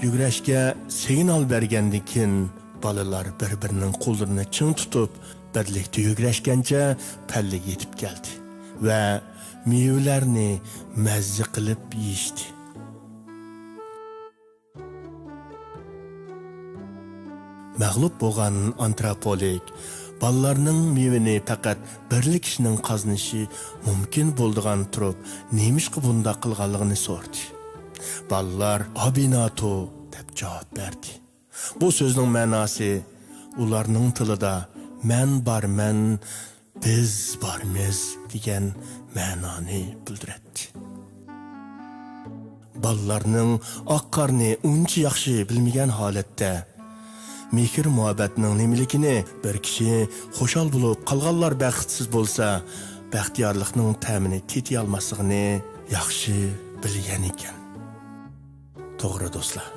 يۈگۈرۈشكە سىگنال بەرگەندىن كېيىن، بالىلار بىر-بىرىنىڭ قوللىرىنى چىڭ تۇتۇپ، بىرلىكتە يۈگۈرۈشكەنچە پەللىگە يېتىپ كەلدى ۋە مېۋىلەرنى مەززە قىلىپ يېيىشتى. مەغلۇپ بولغان ئانتروپولوگ بالىلارنىڭ مېۋىنى پەقەت بىرلا كىشىنىڭ قازىنىشى مۇمكىن بولىدىغان تۇرۇپ، نېمىشقا بۇنداق قىلغانلىقىنى سورىدى. بالىلار «ئابىناتو» دەپ جاۋاب بەردى. بۇ سۆزنىڭ مەناسى ئۇلارنىڭ تىلىدا «مەن بارمەن، بىز بارمىز» دېگەن مەنانى بىلدۈرەتتى. بالىلارنىڭ ئاق قارنى ئۇنچە ياخشى بىلمىگەن ھالەتتە، مېھىر-مۇھەببەتنىڭ نېمىلىكىنى، بىر كىشى خۇشال بولۇپ، قالغانلار بەختسىز بولسا، بەختىيارلىقنىڭ تەمىنى تېتىيالماسلىقىنى ياخشى بىلگەن ئىكەن. توغرا دوستلار.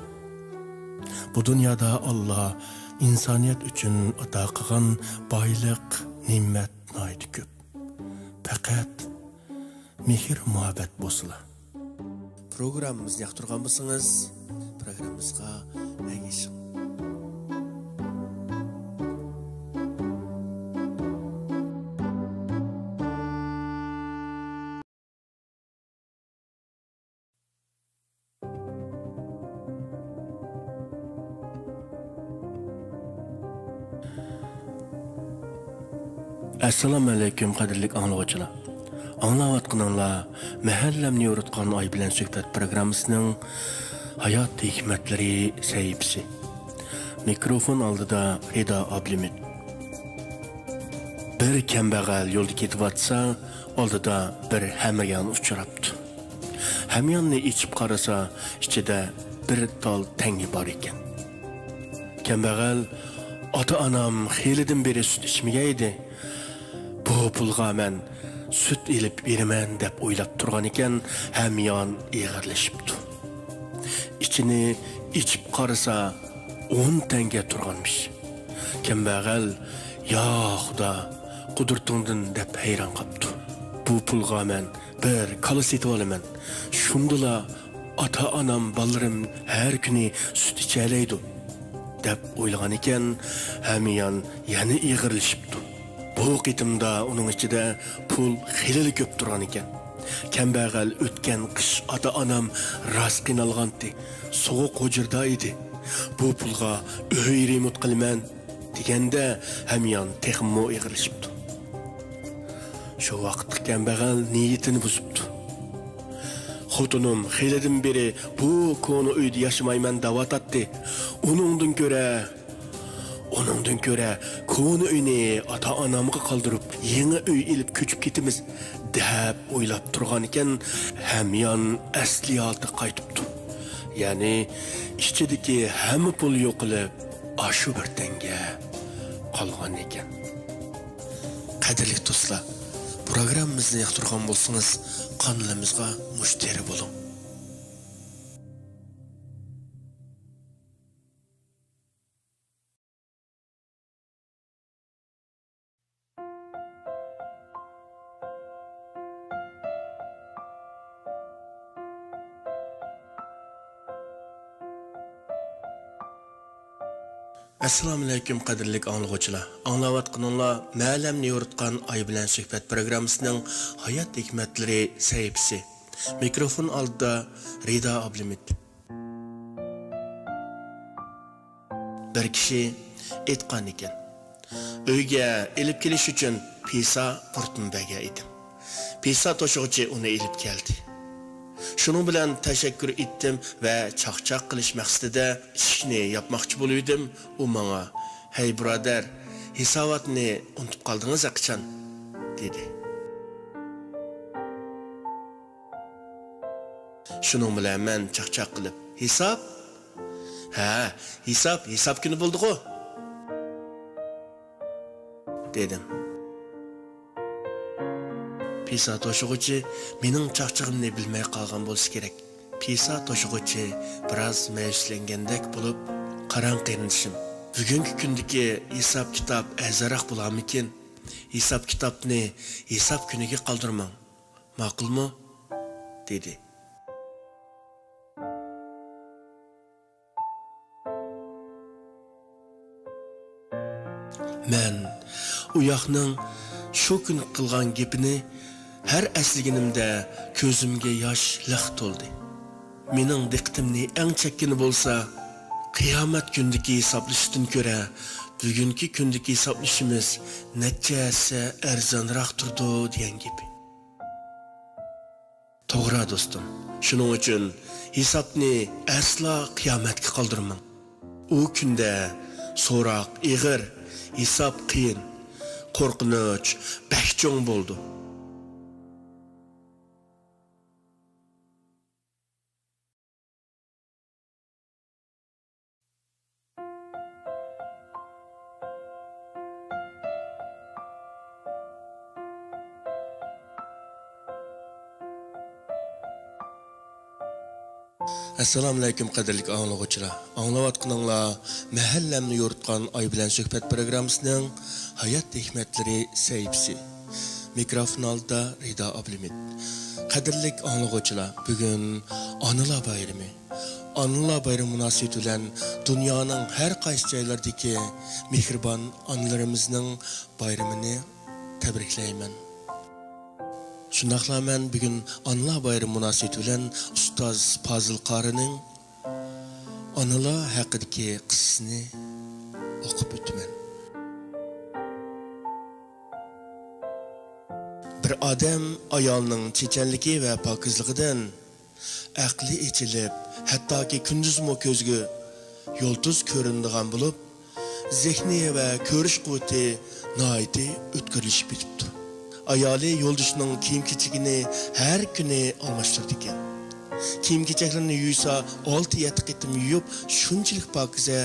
بۇ دۇنيادا ئاللا ئىنسانىيەت ئۈچۈن ئاتا قىلغان بايلىق، نېمەت ناھايىتى كۆپ. پەقەت مېھىر-مۇھەببەت بولسىلا. پروگراممىمىزنى ياقتۇرغان بولسىڭىز، پروگراممىمىزغا ئەگىشىڭ. ئەسسالامۇئەلەيكۇم، قەدىرلىك ئاڭلىغۇچىلار. ئاڭلاۋاتقىنىڭلار مەھەللەمنى يورۇتقان ئاي بىلەن سۆھبەت پروگراممىسىنىڭ ھايات ھېكمەتلىرى سەھىپىسى. مىكروفون ئالدىدا رىدا ئابلىمىت. بىر كەمبەغەل يولدا كېتىۋاتسا، ئالدىدا بىر ھەميان ئۇچراپتۇ. ھەمياننى ئېچىپ قارىسا، ئىچىدە بىر تال تەڭگە بار ئىكەن. كەمبەغەل: «ئاتا-ئانام خېلىدىن بېرى سۈت ئىچمىگەيدى. بۇ پۇلغا مەن سۈت ئېلىپ بېرىمەن» دەپ ئويلاپ تۇرغانىكەن، ھەميان ئېغىرلىشىپتۇ. ئىچىنى ئېچىپ قارىسا، ئون تەڭگە تۇرغانمىش. كەمبەغەل: «يا خۇدا، قۇدرىتىڭدىن» دەپ ھەيران قاپتۇ. «بۇ پۇلغا مەن بىر كالا سېتىۋالىمەن. شۇندىلا ئاتا-ئانام، بالىلىرىم ھەر كۈنى سۈت ئىچەلەيدۇ» دەپ ئويلىغانىكەن، ھەميان يەنە ئېغىرلىشىپتۇ. بۇ قېتىمدا ئۇنىڭ ئىچىدە پۇل خېلىلا كۆپ تۇرغانىكەن. كەمبەغەل: «ئۆتكەن قىش ئاتا-ئانام راست قىينالغانتى، سوغۇق ھۇجرىدا ئىدى. بۇ پۇلغا ئۆي رېمونت قىلىمەن» دېگەندە، ھەميان تېخىمۇ ئېغىرلىشىپتۇ. شۇ ۋاقىتتا كەمبەغەل نىيىتىنى بۇزۇپتۇ. خوتۇنۇم خېلىدىن بېرى بۇ كونا ئۆيدە ياشىمايمەن دەۋاتاتتى. ئۇنىڭدىن كۆرە، ئۇنىڭدىن كۆرە كونا ئۆينى ئاتا-ئانامغا قالدۇرۇپ، يېڭى ئۆي ئېلىپ كۆچۈپ كېتىمىز، دەپ ئويلاپ تۇرغانىكەن، ھەميان ئەسلى ھالىتىگە قايتىپتۇ. يەنى ئىچىدىكى ھەممە پۇل يوقىلىپ، ئاشۇ بىر تەڭگە قالغان ئىكەن. قەدىرلىك دوستلار، پروگراممىمىزنى ياقتۇرغان بولسىڭىز، قانىلىمىزغا مۇشتەرى بولۇڭ. ئەسسالامۇئەلەيكۇم، قەدىرلىك ئاڭلىغۇچىلار! ئاڭلاۋاتقىنىڭلار مەھەللەمنى يورۇتقان ئاي بىلەن سۆھبەت پروگراممىسىنىڭ ھايات ھېكمەتلىرى سەھىپىسى. مىكروفون ئالدىدا رىدا ئابلىمىت. بىر كىشى ئېيتقانىكەن، ئۆيگە ئېلىپ كېلىش ئۈچۈن پىسا قۇرۇتما بەرگەن ئىدىم. پىسا توشۇغۇچى ئۇنى ئېلىپ كەلدى. شۇنىڭ بىلەن تەشەككۈر ئېيتتىم ۋە چاقچاق قىلىش مەقسىتىدە ئىشىكنى ياپماقچى بولۇۋىدىم، ئۇ ماڭا، «ھەي بۇرادەر، ھېساباتنى ئۇنتۇپ قالدىڭىز ھەقىچان؟» دېدى. شۇنىڭ بىلەن مەن چاقچاق قىلىپ، «ھېساب؟ ھە، ھېساب، ھېساب كۈنى بولدىغۇ!» دېدىم. پىسا توشۇغۇچى مېنىڭ چاقچىقىمنى بىلمەي قالغان بولسا كېرەك. پىسا توشۇغۇچى بىراز مەيۈسلەنگەندەك بولۇپ، «قاراڭ قېرىندىشىم، بۈگۈنكى كۈندىكى ھېساب-كىتاب ئەرزانراق بولارمىكىن؟ ھېساب-كىتابنى ھېساب كۈنىگە قالدۇرماڭ، ماقۇلمۇ؟» دېدى. مەن ئۇ ياقنىڭ شۇ كۈنى قىلغان گېپىنى ھەر ئەسلىگىنىمدە كۆزۈمگە ياش لىق تولدى. مېنىڭ دىققىتىمنى ئەڭ چەككىنى بولسا، قىيامەت كۈنىدىكى ھېسابلىشىشتىن كۆرە بۈگۈنكى كۈندىكى ھېسابلىشىشىمىز نەچچە ھەسسە ئەرزانراق تۇرىدۇ دېگەن گېپى. توغرا، دوستۇم. شۇنىڭ ئۈچۈن ھېسابنى ئەسلا قىيامەتكە قالدۇرماڭ. ئۇ كۈندە سوراق ئېغىر، ھېساب قىيىن، قورقۇنچ بەك چوڭ بولىدۇ. ئەسسالامۇئەلەيكۇم، قەدىرلىك ئاڭلىغۇچىلار! ئاڭلاۋاتقىنىڭلار مەھەللەمنى يورۇتقان ئاي بىلەن سۆھبەت پروگراممىسىنىڭ ھايات ھېكمەتلىرى سەھىپىسى. مىكروفون ئالدىدا رىدا ئابلىمىت. قەدىرلىك ئاڭلىغۇچىلار، بۈگۈن ئانىلار بايرىمى. ئانىلار بايرىمى مۇناسىۋىتى بىلەن دۇنيانىڭ ھەر قايسى جايلىرىدىكى مېھرىبان ئانىلىرىمىزنىڭ بايرىمىنى تەبرىكلەيمەن. شۇنداقلا مەن بۈگۈن ئانىلار بايرىمى مۇناسىۋىتى بىلەن ئۇستاز پازىل قارىنىڭ ئانىلار ھەققىدىكى قىسسىسىنى ئوقۇپ ئۆتىمەن. بىر ئادەم ئايالنىڭ چېچەنلىكى ۋە پاكىزلىقىدىن ئەقلى ئېچىلىپ، ھەتتاكى كۈندۈزمۇ كۆزىگە يۇلتۇز كۆرۈنىدىغان بولۇپ، زېھنى ۋە كۆرۈش قۇۋۋىتى ناھايىتى ئۆتكۈرلىشىپ كېتىپتۇ. ئايالى يولدىشىنىڭ كىيىم-كېچىكىنى ھەر كۈنى ئالماشتۇرىدىكەن. كىيىم-كېچەكلىرىنى يۇيسا، ئالتە-يەتتە قېتىم يۇيۇپ، شۇنچىلىك پاكىزە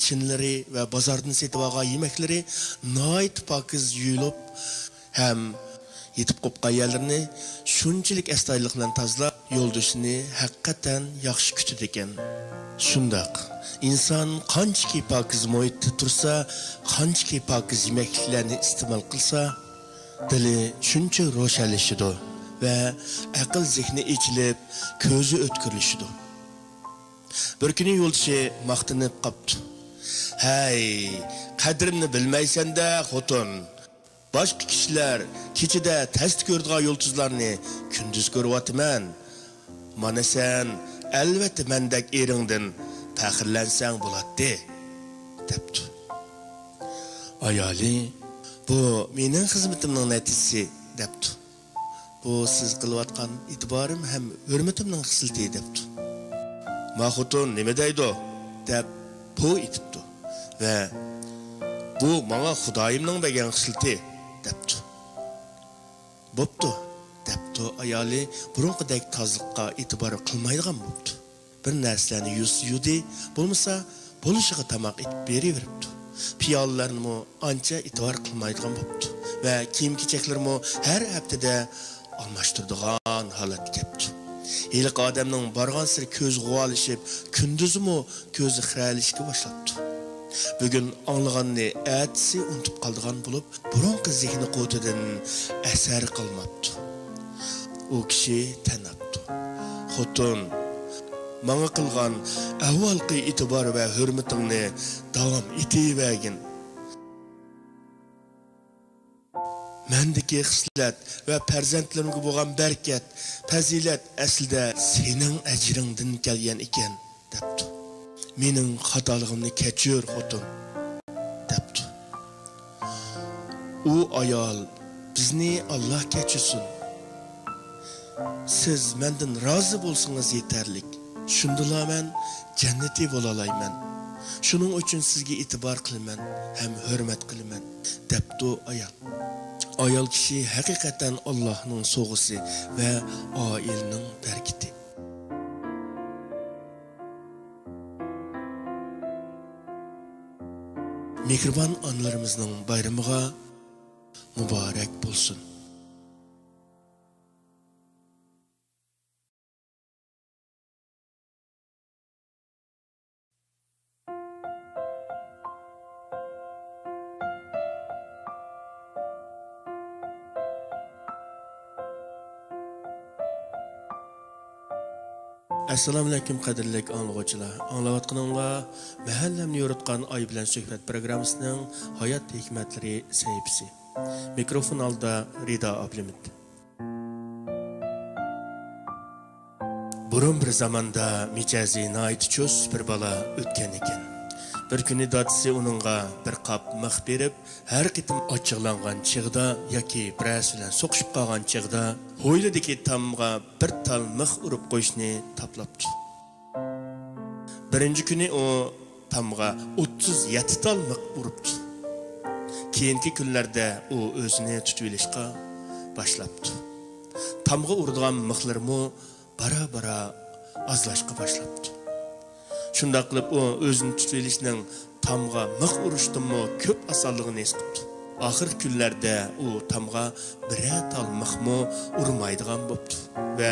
چىنىلىرى ۋە بازاردىن سېتىۋالغان يېمەكلىرى ناھايىتى پاكىز يۇيۇلۇپ، ھەم يېتىپ قوپقان يەرلىرىنى شۇنچىلىك ئەستايىدىللىق بىلەن تازىلاپ، يولدىشىنى ھەقىقەتەن ياخشى كۈتىدىكەن. شۇنداق، ئىنسان قانچىكى پاكىز مۇھىتتا تۇرسا، قانچىكى پاكىز يېمەكلىكلەرنى ئىستېمال قىلسا، دىلى شۇنچە روشەنلىشىدۇ ۋە ئەقىل زېھنى ئېچىلىپ، كۆزى ئۆتكۈرلىشىدۇ. بىر كۈنى يولدىشى ماختىنىپ قاپتۇ. «ھەي، قەدرىمنى بىلمەيسەن-دە، خوتۇن! باشقا كىشىلەر كېچىدە تەستە كۆرىدىغان يۇلتۇزلارنى كۈندۈز كۆرۈۋاتىمەن. مانا سەن، ئەلۋەتتە، مەندەك ئېرىڭدىن پەخىرلەنسەڭ بولاتتى» دەپتۇ. ئايالى، «بۇ مېنىڭ خىزمىتىمنىڭ نەتىجىسى» دەپتۇ. «بۇ سىز قىلىۋاتقان ئېتىبارىم ھەم ھۆرمىتىمنىڭ خىسلىتى» دەپتۇ. «ما خوتۇن نېمە دەيدۇ؟» دەپ پو ئېتىپتۇ ۋە «بۇ ماڭا خۇدايىمنىڭ بەرگەن خىسلىتى» دەپتۇ. «بوپتۇ» دەپتۇ ئايالى، بۇرۇنقىدەك تازىلىققا ئېتىبار قىلمايدىغان بوپتۇ. بىر نەرسىلەرنى يۇسا يۇدى، بولمىسا بولۇشىغا تاماق ئېتىپ بېرىۋېرىپتۇ. پىيالىلەرنىمۇ ئانچە ئېتىبار قىلمايدىغان بوپتۇ ۋە كىيىم-كېچەكلىرىمۇ ھەر ھەپتىدە ئالماشتۇرىدىغان ھالەتكە كەپتۇ. ھېلىقى ئادەمنىڭ بارغانسېرى كۆزى غۇۋالىشىپ، كۈندۈزىمۇ كۆزى خىرەلىشىشكە باشلاپتۇ. بۈگۈن ئاڭلىغاننى ئەتىسى ئۇنتۇپ قالىدىغان بولۇپ، بۇرۇنقى زېھنىي قۇۋۋىتىدىن ئەسەر قالماپتۇ. ئۇ كىشى تەنەپتۇ. «خوتۇن، ماڭا قىلغان ئەۋۋالقى ئېتىبار ۋە ھۆرمىتىڭنى داۋام ئېتىۋەرگىن. مەندىكى خىسلەت ۋە پەرزەنتلىرىمگە بولغان بەرىكەت، پەزىلەت ئەسلىدە سېنىڭ ئەجرىڭدىن كەلگەن ئىكەن» دەپتۇ. «مېنىڭ خاتالىقىمنى كەچۈر، خوتۇن» دەپتۇ. ئۇ ئايال: «بىزنى ئاللا كەچۈرسۇن. سىز مەندىن رازى بولسىڭىز يېتەرلىك. شۇندىلا مەن جەننىتى بولالايمەن. شۇنىڭ ئۈچۈن سىزگە ئېتىبار قىلىمەن ھەم ھۆرمەت قىلىمەن» دەپتۇ ئايال. ئايال كىشى ھەقىقەتەن ئاللاھنىڭ سوۋغىسى ۋە ئائىلىنىڭ بەرىكىتى. مېھرىبان ئانىلىرىمىزنىڭ بايرىمىغا مۇبارەك بولسۇن! ئەسسالامۇئەلەيكۇم، قەدىرلىك ئاڭلىغۇچىلار! ئاڭلاۋاتقىنىڭلار مەھەللەمنى يورۇتقان ئاي بىلەن سۆھبەت پروگراممىسىنىڭ ھايات ھېكمەتلىرى سەھىپىسى. مىكروفون ئالدىدا رىدا ئابلىمىت. بۇرۇن بىر زاماندا مىجەزى ناھايىتى چۇس بىر بالا ئۆتكەن ئىكەن. بىر كۈنى دادىسى ئۇنىڭغا بىر قاپ مىخ بېرىپ، ھەر قېتىم ئاچچىقلانغان چېغىدا ياكى بىرەرسى بىلەن سوقۇشۇپ قالغان چېغىدا ھويلىدىكى تامغا بىر تال مىخ ئۇرۇپ قويۇشنى تاپىلاپتۇ. بىرىنچى كۈنى ئۇ تامغا ئوتتۇز يەتتە تال مىخ ئۇرۇپتۇ. كېيىنكى كۈنلەردە ئۇ ئۆزىنى تۇتۇۋېلىشقا باشلاپتۇ. تامغا ئۇرىدىغان مىخلىرىمۇ بارا-بارا ئازلاشقا باشلاپتۇ. شۇنداق قىلىپ ئۇ ئۆزىنى تۇتۇۋېلىشنىڭ تامغا مىخ ئۇرۇشتىنمۇ كۆپ ئاسانلىقىنى ھېس قىپتۇ. ئاخىرقى كۈنلەردە ئۇ تامغا بىرەر تال مىخمۇ ئۇرمايدىغان بوپتۇ ۋە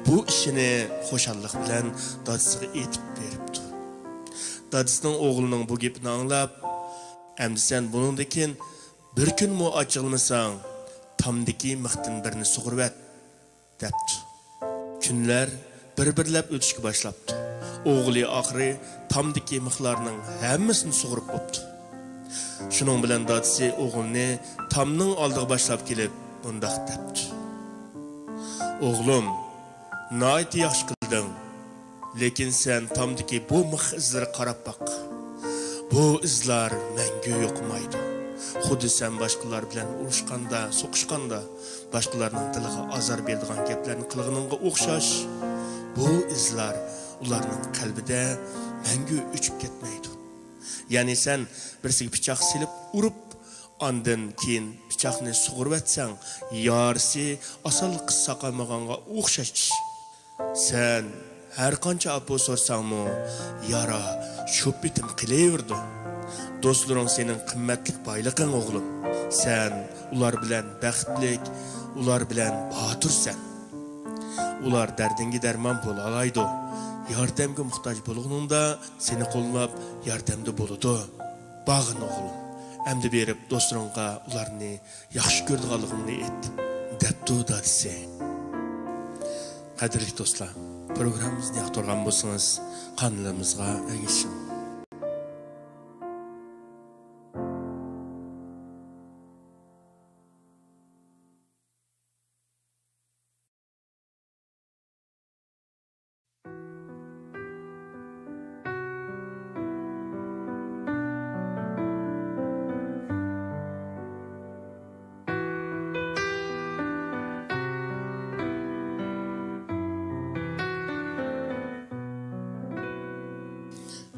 بۇ ئىشىنى خۇشاللىق بىلەن دادىسىغا ئېيتىپ بېرىپتۇ. دادىسىنىڭ ئوغلىنىڭ بۇ گېپىنى ئاڭلاپ، «ئەمدى سەن بۇنىڭدىن كېيىن بىر كۈنمۇ ئاچچىقلىمىساڭ، تامدىكى مىختىن بىرنى سۇغۇرۇۋەت» دەپتۇ. كۈنلەر بىر-بىرلەپ ئۆتۈشكە باشلاپتۇ. ئوغلى ئاخىرى تامدىكى مىخلارنىڭ ھەممىسىنى سۇغۇرۇپ بوپتۇ. شۇنىڭ بىلەن دادىسى ئوغلىنى تامنىڭ ئالدىغا باشلاپ كېلىپ مۇنداق دەپتۇ: «ئوغلۇم، ناھايىتى ياخشى قىلدىڭ. لېكىن سەن تامدىكى بۇ مىخ ئىزلىرىغا قاراپ باق. بۇ ئىزلار مەڭگۈ يوقىمايدۇ. خۇددى سەن باشقىلار بىلەن ئۇرۇشقاندا، سوقۇشقاندا، باشقىلارنىڭ دىلىغا ئازار بېرىدىغان گەپلەرنى قىلغىنىڭغا ئوخشاش، بۇ ئىزلار ئۇلارنىڭ قەلبىدە مەڭگۈ ئۆچۈپ كەتمەيدۇ. يەنى سەن بىرسىگە پىچاق سېلىپ ئۇرۇپ، ئاندىن كېيىن پىچاقنى سۇغۇرۇۋەتسەڭ، يارىسى ئاسانلىققا ساقايمىغانغا ئوخشاش ئىش. سەن ھەر قانچە ئاپۇ سورىساڭمۇ، يارا شۇ پېتىم قېلىۋېرىدۇ. دوستلىرىڭ سېنىڭ قىممەتلىك بايلىقىڭ، ئوغلۇم. سەن ئۇلار بىلەن بەختلىك، ئۇلار بىلەن باتۇرسەن. ئۇلار دەردىڭگە دەرمان بولالايدۇ، ياردەمگە موھتاج بولغىنىڭدا سېنى قوللاپ ياردەمدە بولىدۇ. بارغىن، ئوغلۇم، ئەمدى بېرىپ دوستلىرىڭغا ئۇلارنى ياخشى كۆرىدىغانلىقىڭنى ئېيت» دەپتۇ دادىسى. قەدىرلىك دوستلار، پروگراممىمىزنى ياقتۇرغان بولسىڭىز، قانىلىمىزغا ئەگىشىڭ.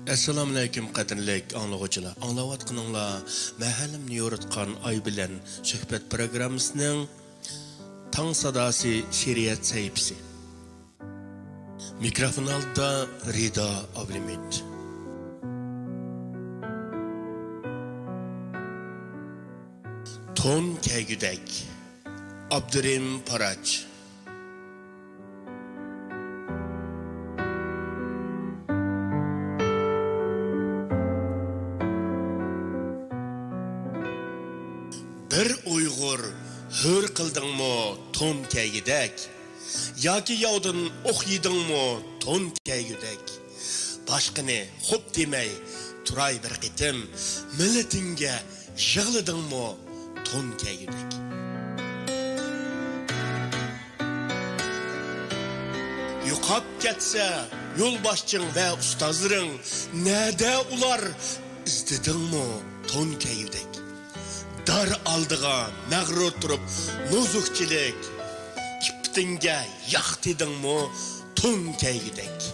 ئەسسالامۇئەلەيكۇم، قەدىرلىك ئاڭلىغۇچىلار. ئاڭلاۋاتقىنىڭلار مەھەللەمنى يورۇتقان ئاي بىلەن سۆھبەت پروگراممىسىنىڭ تاڭ ساداسى شېئىرىيەت سەھىپىسى. مىكروفون ئالدىدا رىدا ئابلىمىت. تون كەيگۈدەك. ئابدۇرېھىم پاراچ. بىر ئۇيغۇر ھۆر قىلدىڭمۇ تون كەيگۈدەك؟ ياكى ياۋدىن ئوق يېدىڭمۇ تون كەيگۈدەك؟ باشقىنى خوپ دېمەي تۇراي بىر قېتىم، مىللىتىڭگە يىغلىدىڭمۇ تون كەيگۈدەك؟ يوقاپ كەتسە يولباشچىڭ ۋە ئۇستازلىرىڭ، نەدە ئۇلار، ئىزدىدىڭمۇ تون كەيگۈدەك؟ دار ئالدىغا مەغرۇر تۇرۇپ نوزۇكچىلىك، ئىپپىتىڭگە ياق دېدىڭمۇ تون كەيگۈدەك؟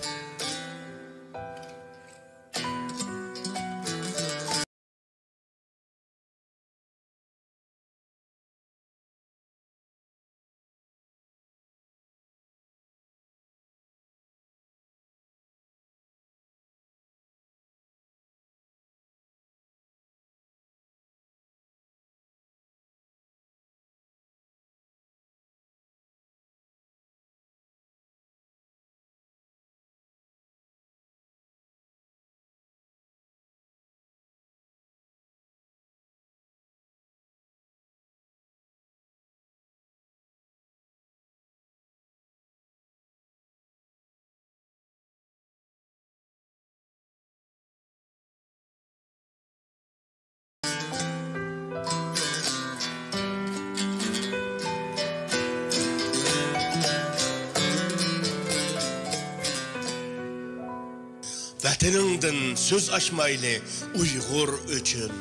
ۋەتىنىڭدىن سۆز ئاچمايلى ئۇيغۇر ئۆچۈن.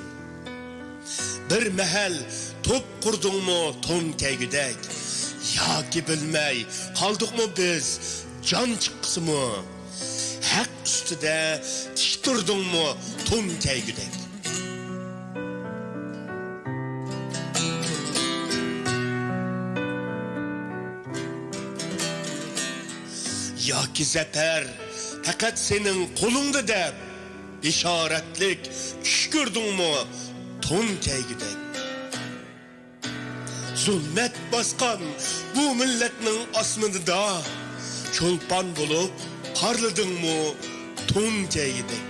بىر مەھەل توپ قۇردۇڭمۇ تون كەيگۈدەك؟ ياكى بىلمەي قالدۇقمۇ بىز جان چىققۇسىمۇ؟ ھەق ئۈستىدە تىك تۇردۇڭمۇ تون كەيگۈدەك؟ ياكى زەپەر پەقەت سېنىڭ قولۇڭدا دەپ، بېشارەتلىك چۈش كۆردۈڭمۇ تون كەيگۈدەك؟ زۇلمەت باسقان بۇ مىللەتنىڭ ئاسمىنىدا چولپان بولۇپ پارلىدىڭمۇ تون كەيگۈدەك؟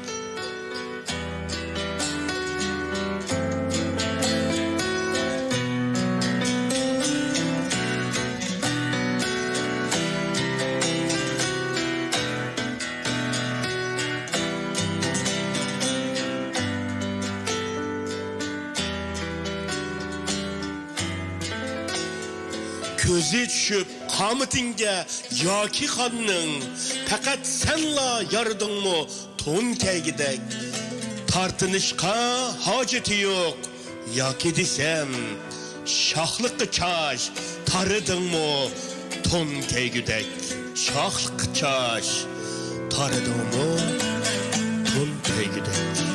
كۆزى چۈشۈپ قامىتىڭگە ياكى خاننىڭ، پەقەت سەنلا يارىدىڭمۇ تون كەيگۈدەك؟ تارتىنىشقا ھاجىتى يوق ياكى دېسەم، شاھلىققا چاچ تارىدىڭمۇ تون كەيگۈدەك؟ شاھلىققا چاچ تارىدىڭمۇ تون كەيگۈدەك؟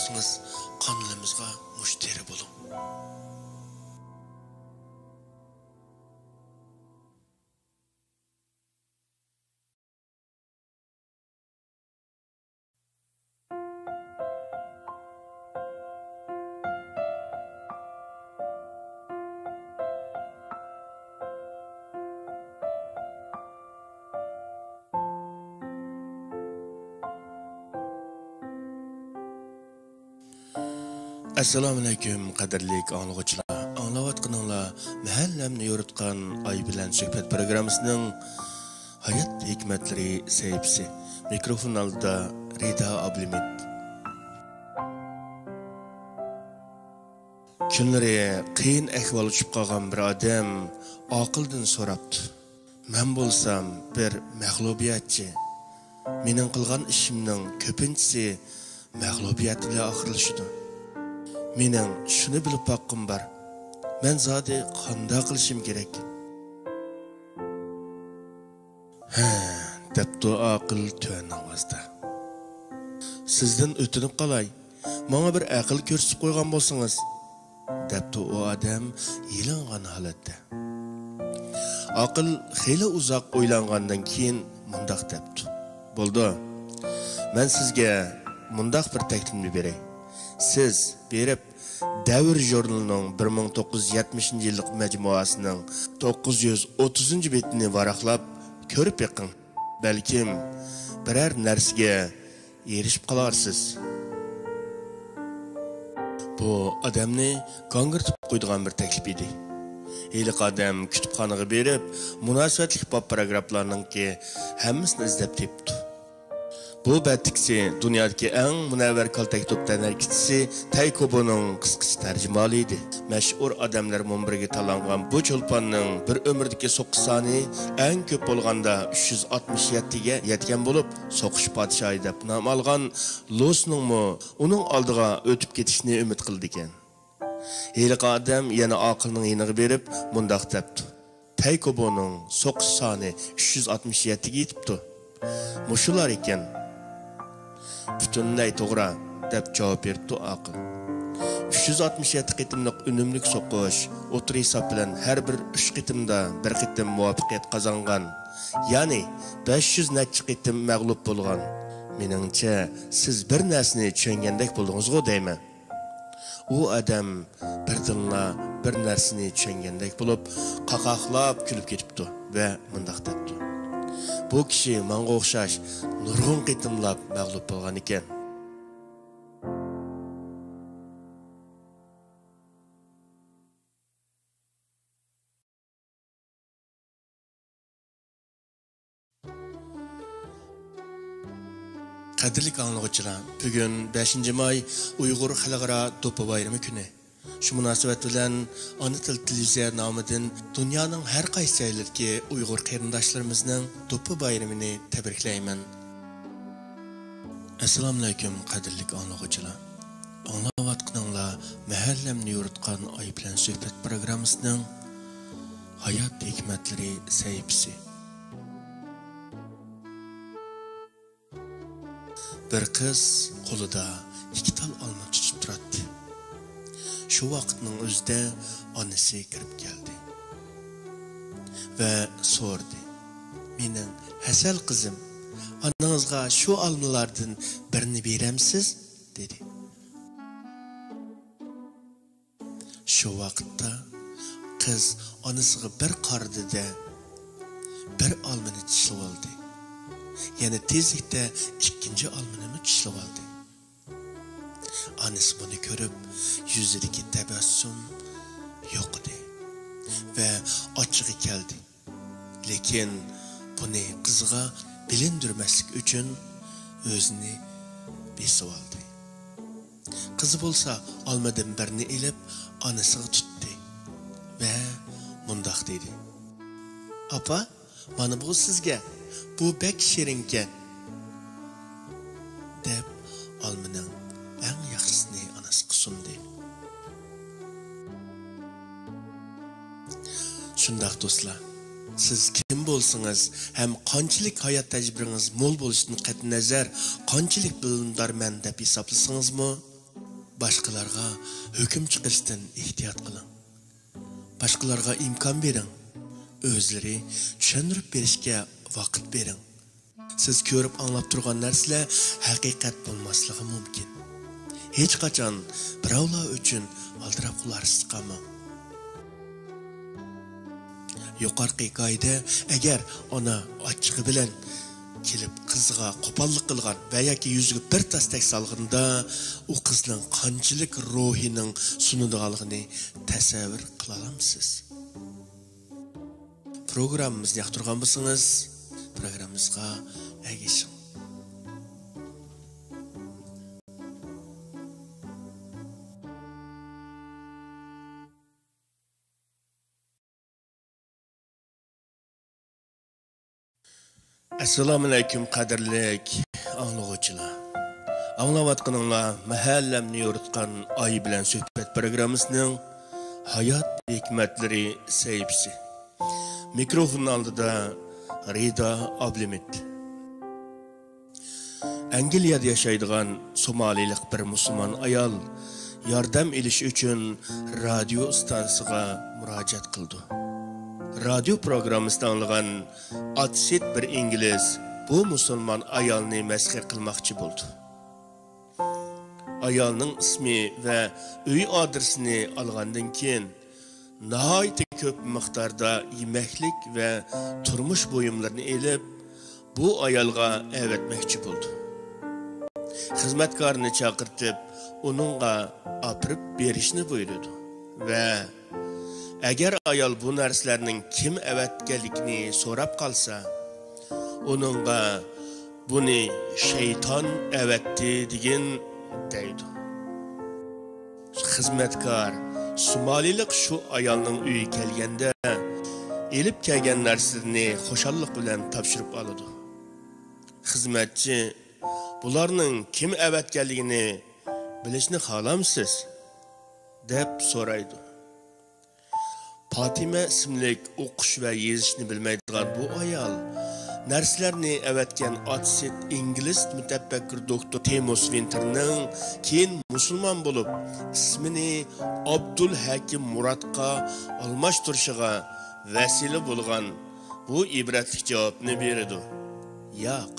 بولسىڭىز، قانىلىمىزغا مۇشتەرى بولۇڭ. ئەسسالامۇئەلەيكۇم، قەدىرلىك ئاڭلىغۇچىلار! ئاڭلاۋاتقىنىڭلار مەھەللەمنى يورۇتقان ئاي بىلەن سۆھبەت پروگراممىسىنىڭ ھايات ھېكمەتلىرى سەھىپىسى. مىكروفون ئالدىدا رىدا ئابلىمىت. كۈنلىرى قىيىن ئەھۋالغا چۈشۈپ قالغان بىر ئادەم ئاقىلدىن سوراپتۇ. مەن بولسام بىر مەغلۇبىيەتچى. مېنىڭ قىلغان ئىشىمنىڭ كۆپىنچىسى مەغلۇبىيەت بىلەن ئاخىرلىشىدۇ. مېنىڭ شۇنى بىلىپ باققۇم بار. مەن زادى قانداق قىلىشىم كېرەك؟ ھە، دەپتۇ ئاقىل تۆۋەن ئاۋازدا. سىزدىن ئۆتۈنۈپ قالاي، ماڭا بىر ئەقىل كۆرسىتىپ قويغان بولسىڭىز، دەپتۇ ئۇ ئادەم يىلانغان ھالەتتە. ئاقىل خېلى ئۇزاق ئويلانغاندىن كېيىن مۇنداق دەپتۇ: بولىدۇ، مەن سىزگە مۇنداق بىر تەكلىپنى بېرەي. سىز بېرىپ، دەۋر ژۇرنىلىنىڭ بىر مىڭ توققۇز يۈز يەتمىشىنچى يىللىق مەجمۇئەسىنىڭ توققۇز يۈز ئوتتۇزىنچى بېتىنى ۋاراقلاپ كۆرۈپ بېقىڭ. بەلكىم بىرەر نەرسىگە ئېرىشىپ قالارسىز. بۇ ئادەمنى گاڭگىرىتىپ قويىدىغان بىر تەكلىپ ئىدى. ھېلىقى ئادەم كۇتۇپخانىغا بېرىپ، مۇناسىۋەتلىك باب پاراگرافلارنىڭكى ھەممىسىنى ئىزدەپ تېپىپتۇ. بۇ بەتتىكىسى دۇنيادىكى ئەڭ مۇنەۋۋەر كالتەك توپ تەنھەرىكىتچىسى تەي كوبونىڭ قىسقىچە تەرجىمىھالى ئىدى. مەشھۇر ئادەملەر مۇنبىرىگە تالانغان بۇ چولپاننىڭ بىر ئۆمۈردىكى سوقۇش سانى ئەڭ كۆپ بولغاندا ئۈچ يۈز ئاتمىش يەتتىگە يەتكەن بولۇپ، سوقۇش پادىشاھى دەپ نام ئالغان لۇسنىڭمۇ ئۇنىڭ ئالدىغا ئۆتۈپ كېتىشىنى ئۈمىد قىلىدىكەن. ھېلىقى ئادەم يەنە ئاقىلنىڭ يېنىغا بېرىپ، مۇنداق دەپتۇ: تەي كوبونىڭ سوقۇش سانى ئۈچ يۈز ئاتمىش يەتتىگە يېتىپتۇ. مۇشۇلار ئىكەن. پۈتۈنلەي توغرا، دەپ جاۋاب بېرىپتۇ ئاقىل. ئۈچ يۈز ئاتمىش يەتتە قېتىملىق ئۈنۈملۈك سوقۇش، ئوتتۇرا ھېساب بىلەن ھەر بىر ئۈچ قېتىمدا بىر قېتىم مۇۋەپپەقىيەت قازانغان، يەنى بەش يۈز نەچچە قېتىم مەغلۇپ بولغان. مېنىڭچە، سىز بىر نەرسىنى چۈشەنگەندەك بولدىڭىزغۇ دەيمەن. ئۇ ئادەم بىردىنلا بىر نەرسىنى چۈشەنگەندەك بولۇپ، قاقاقلاپ كۈلۈپ كېتىپتۇ ۋە مۇنداق دەپتۇ: بۇ كىشى ماڭا ئوخشاش نۇرغۇن قېتىملاپ مەغلۇپ بولغان ئىكەن. قەدىرلىك ئاڭلىغۇچىلار، بۈگۈن بەشىنچى ماي، ئۇيغۇر خەلقئارا دوپپا بايرىمى كۈنى. شۇ مۇناسىۋەت بىلەن ئانا تىل تېلېۋىزىيە نامىدىن دۇنيانىڭ ھەر قايسى جايلىرىدىكى ئۇيغۇر قېرىنداشلىرىمىزنىڭ دوپپا بايرىمىنى تەبرىكلەيمەن. ئەسسالامۇئەلەيكۇم، قەدىرلىك ئاڭلىغۇچىلار. ئاڭلاۋاتقىنىڭلار مەھەللەمنى يورۇتقان ئاي بىلەن سۆھبەت پروگراممىسىنىڭ ھايات ھېكمەتلىرى سەھىپىسى. بىر قىز قولىدا ئىككى تال ئالما تۇتۇپ تۇراتتى. شۇ ۋاقىتنىڭ ئۆزىدە ئانىسى كىرىپ كەلدى ۋە سورىدى: مېنىڭ ھەسەل قىزىم، ئانىڭىزغا شۇ ئالمىلاردىن بىرنى بېرەمسىز؟ دېدى. شۇ ۋاقىتتا قىز ئانىسىغا بىر قارىدى-دە، بىر ئالمىنى چىشلىۋالدى. يەنە تېزلىكتە ئىككىنچى ئالمىنىمۇ چىشلىۋالدى. ئانىسى بۇنى كۆرۈپ، يۈزىدىكى تەبەسسۇم يوقىدى ۋە ئاچچىقى كەلدى. لېكىن بۇنى قىزىغا بىلىندۈرمەسلىك ئۈچۈن ئۆزىنى بېسىۋالدى. قىزى بولسا ئالمىدىن بىرنى ئېلىپ، ئانىسىغا تۇتتى ۋە مۇنداق دېدى: ئاپا، مانا بۇ سىزگە، بۇ بەك شېرىنكەن، دەپ ئالمىنىڭ ئەڭ ياخشىسىنى ئانىسىغا سۇندى. شۇنداق دوستلار، سىز كىم بولسىڭىز ھەم قانچىلىك ھايات تەجرىبىڭىز مول بولۇشىدىن قەتئىينەزەر، قانچىلىك بىلىمدارمەن دەپ ھېسابلىسىڭىزمۇ، باشقىلارغا ھۆكۈم چىقىرىشتىن ئېھتىيات قىلىڭ. باشقىلارغا ئىمكان بېرىڭ. ئۆزلىرى چۈشەندۈرۈپ بېرىشكە ۋاقىت بېرىڭ. سىز كۆرۈپ ئاڭلاپ تۇرغان نەرسىلەر ھەقىقەت بولماسلىقى مۇمكىن. ھېچقاچان بىراۋلار ئۈچۈن ئالدىراپ قالارسىز قالماڭ. يۇقىرىقى ھېكايىدە ئەگەر ئانا ئاچچىقى بىلەن كېلىپ قىزىغا قوپاللىق قىلغان ۋە ياكى يۈزىگە بىر تاستەك سالغىنىدا، ئۇ قىزنىڭ قانچىلىك روھىنىڭ سۇنىدىغانلىقىنى تەسەۋۋۇر قىلالامسىز؟ پروگراممىمىزنى ياقتۇرغان بولسىڭىز، پروگراممىمىزغا ئەگىشىڭ. ئەسسالامۇئەلەيكۇم، قەدىرلىك ئاڭلىغۇچىلار. ئاڭلاۋاتقىنىڭلار مەھەللەمنى يورۇتقان ئاي بىلەن سۆھبەت پروگراممىسىنىڭ ھايات ھېكمەتلىرى سەھىپىسى. مىكروفون ئالدىدا رىدا ئابلىمىت. ئەنگلىيەدە ياشايدىغان سومالىلىق بىر مۇسۇلمان ئايال ياردەم ئېلىش ئۈچۈن رادىيو ئىستانسىسىغا مۇراجىئەت قىلىدۇ. رادىيو پروگراممىسىنى ئاڭلىغان ئاتسىت بىر ئىنگلىز بۇ مۇسۇلمان ئايالنى مەسخىرە قىلماقچى بولىدۇ. ئايالنىڭ ئىسمى ۋە ئۆي ئادرېسىنى ئالغاندىن كېيىن، ناھايىتى كۆپ مىقداردا يېمەكلىك ۋە تۇرمۇش بۇيۇملىرىنى ئېلىپ، بۇ ئايالغا ئەۋەتمەكچى بولىدۇ. خىزمەتكارنى چاقىرتىپ، ئۇنىڭغا ئاپىرىپ بېرىشنى بۇيرۇيدۇ ۋە ئەگەر ئايال بۇ نەرسىلەرنىڭ كىم ئەۋەتكەنلىكىنى سوراپ قالسا، ئۇنىڭغا «بۇنى شەيتان ئەۋەتتى» دېگىن، دەيدۇ. خىزمەتكار سومالىلىق شۇ ئايالنىڭ ئۆيىگە كەلگەندە، ئېلىپ كەلگەن نەرسىلىرىنى خۇشاللىق بىلەن تاپشۇرۇپ ئالىدۇ. خىزمەتچى «بۇلارنىڭ كىم ئەۋەتكەنلىكىنى بىلىشنى خالامسىز؟» دەپ سورايدۇ. پاتىمە ئىسىملىك ئوقۇش ۋە يېزىشنى بىلمەيدىغان بۇ ئايال نەرسىلەرنى ئەۋەتكەن ئاتسىت ئىنگلىز مۇتەپەككۇر دوكتور تېموس ۋىنتېرنىڭ كېيىن مۇسۇلمان بولۇپ، ئىسمىنى ئابدۇل ھەكىم مۇراتقا ئالماشتۇرۇشىغا ۋەسىلە بولغان بۇ ئىبرەتلىك جاۋابنى بېرىدۇ: «ياق،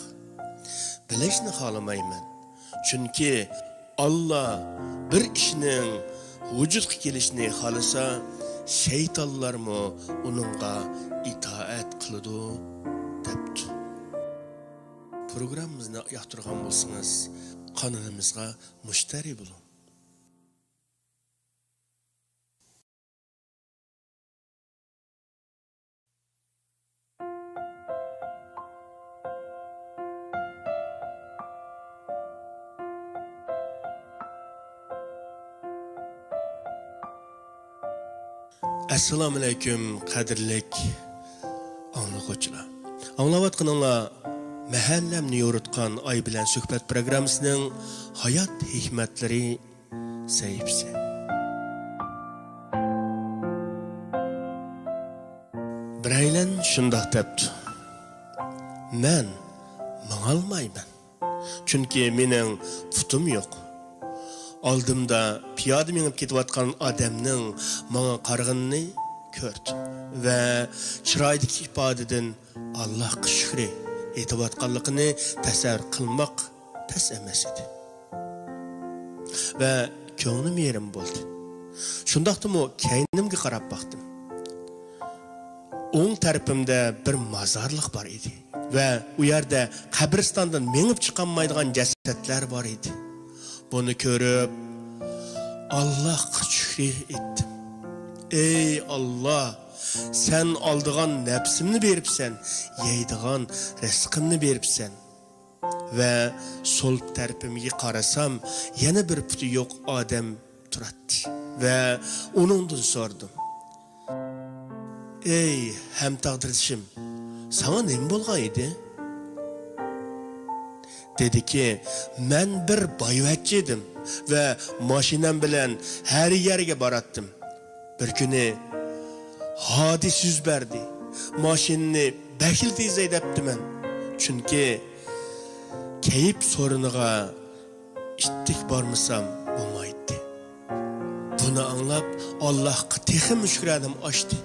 بىلىشنى خالىمايمەن. چۈنكى ئاللا بىر ئىشنىڭ ۋۇجۇدقا كېلىشىنى خالىسا، شەيتانلارمۇ ئۇنىڭغا ئىتائەت قىلىدۇ» دەپتۇ. پروگراممىمىزنى ياقتۇرغان بولسىڭىز، قانىلىمىزغا مۇشتەرى بولۇڭ. ئەسسالامۇئەلەيكۇم، قەدىرلىك ئاڭلىغۇچىلار. ئاڭلاۋاتقىنىڭلار مەھەللەمنى يورۇتقان ئاي بىلەن سۆھبەت پروگراممىسىنىڭ ھايات ھېكمەتلىرى سەھىپىسى. بىرەيلەن شۇنداق دەپتۇ: «مەن ماڭالمايمەن، چۈنكى مېنىڭ پۇتۇم يوق.» ئالدىمدا پىيادە مېڭىپ كېتىۋاتقان ئادەمنىڭ ماڭا قارىغىنىنى كۆردۈم ۋە چىرايىدىكى ئىپادىدىن «ئاللاھقا شۈكرى» ئېيتىۋاتقانلىقىنى تەسەۋۋۇر قىلماق تەس ئەمەس ئىدى. ۋە كۆڭلۈم يېرىم بولدى. شۇنداقتىمۇ كەينىمگە قاراپ باقتىم. ئوڭ تەرىپىمدە بىر مازارلىق بار ئىدى ۋە ئۇ يەردە قەبرىستاندىن مېڭىپ چىقالمايدىغان جەسەتلەر بار ئىدى. بۇنى كۆرۈپ، ئاللاھقا شۈكرى ئېيتتىم. «ئەي ئاللا، سەن ئالىدىغان نەپسىمنى بېرىپسەن، يەيدىغان رىزقىمنى بېرىپسەن.» ۋە سول تەرىپىمگە قارىسام، يەنە بىر پۇتى يوق ئادەم تۇراتتى ۋە ئۇنىڭدىن سورىدىم: «ئەي ھەمتاغدىرىشىم، ساڭا نېمە بولغان ئىدى؟» دېدىكى، «مەن بىر بايۋەچچە ئىدىم ۋە ماشىنام بىلەن ھەر يەرگە باراتتىم. بىر كۈنى ھادىسە يۈز بەردى. ماشىنىنى بەكلا تېز ھەيدەپتىمەن، چۈنكى كەيپ سورۇنىغا ئىتتىك بارمىسام بولمايتتى.» ئاڭلاپ، ئاللاھقا تېخىمۇ شۈكرانەم ئاشتى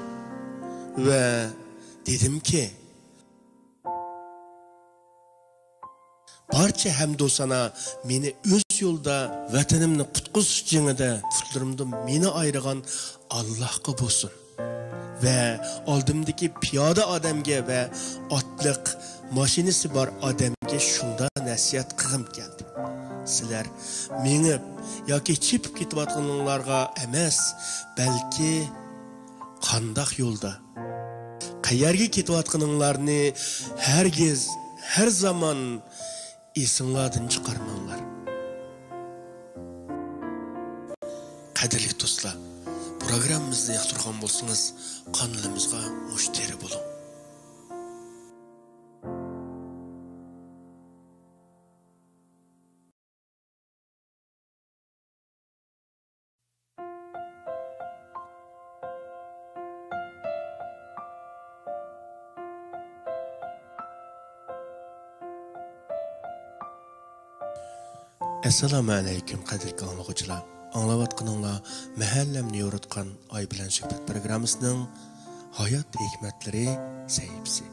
ۋە دېدىمكى، بارچە ھەمدۇ سانا مېنى ئۆز يولدا ۋەتىنىمنى قۇتقۇزۇش جېڭىدە پۇتلىرىمدىن مېنى ئايرىغان ئاللاھقا بولسۇن ۋە ئالدىمدىكى پىيادە ئادەمگە ۋە ئاتلىق ماشىنىسى بار ئادەمگە شۇنداق نەسىھەت قىلغۇم كەلدى. سىلەر مېڭىپ ياكى چېپىپ كېتىۋاتقىنىڭلارغا ئەمەس، بەلكى قانداق يولدا، قەيەرگە كېتىۋاتقىنىڭلارنى ھەرگىز، ھەر زامان ئېسىڭلاردىن چىقارماڭلار. قەدىرلىك دوستلار، پروگراممىمىزنى ياقتۇرغان بولسىڭىز، قانىلىمىزغا مۇشتەرى بولۇڭ. ئەسسالامۇ ئەلەيكۇم، قەدىرلىك ئاڭلىغۇچىلار. ئاڭلاۋاتقىنىڭلار مەھەللەمنى يورۇتقان ئاي بىلەن سۆھبەت پروگراممىسىنىڭ ھايات ھېكمەتلىرى سەھىپىسى.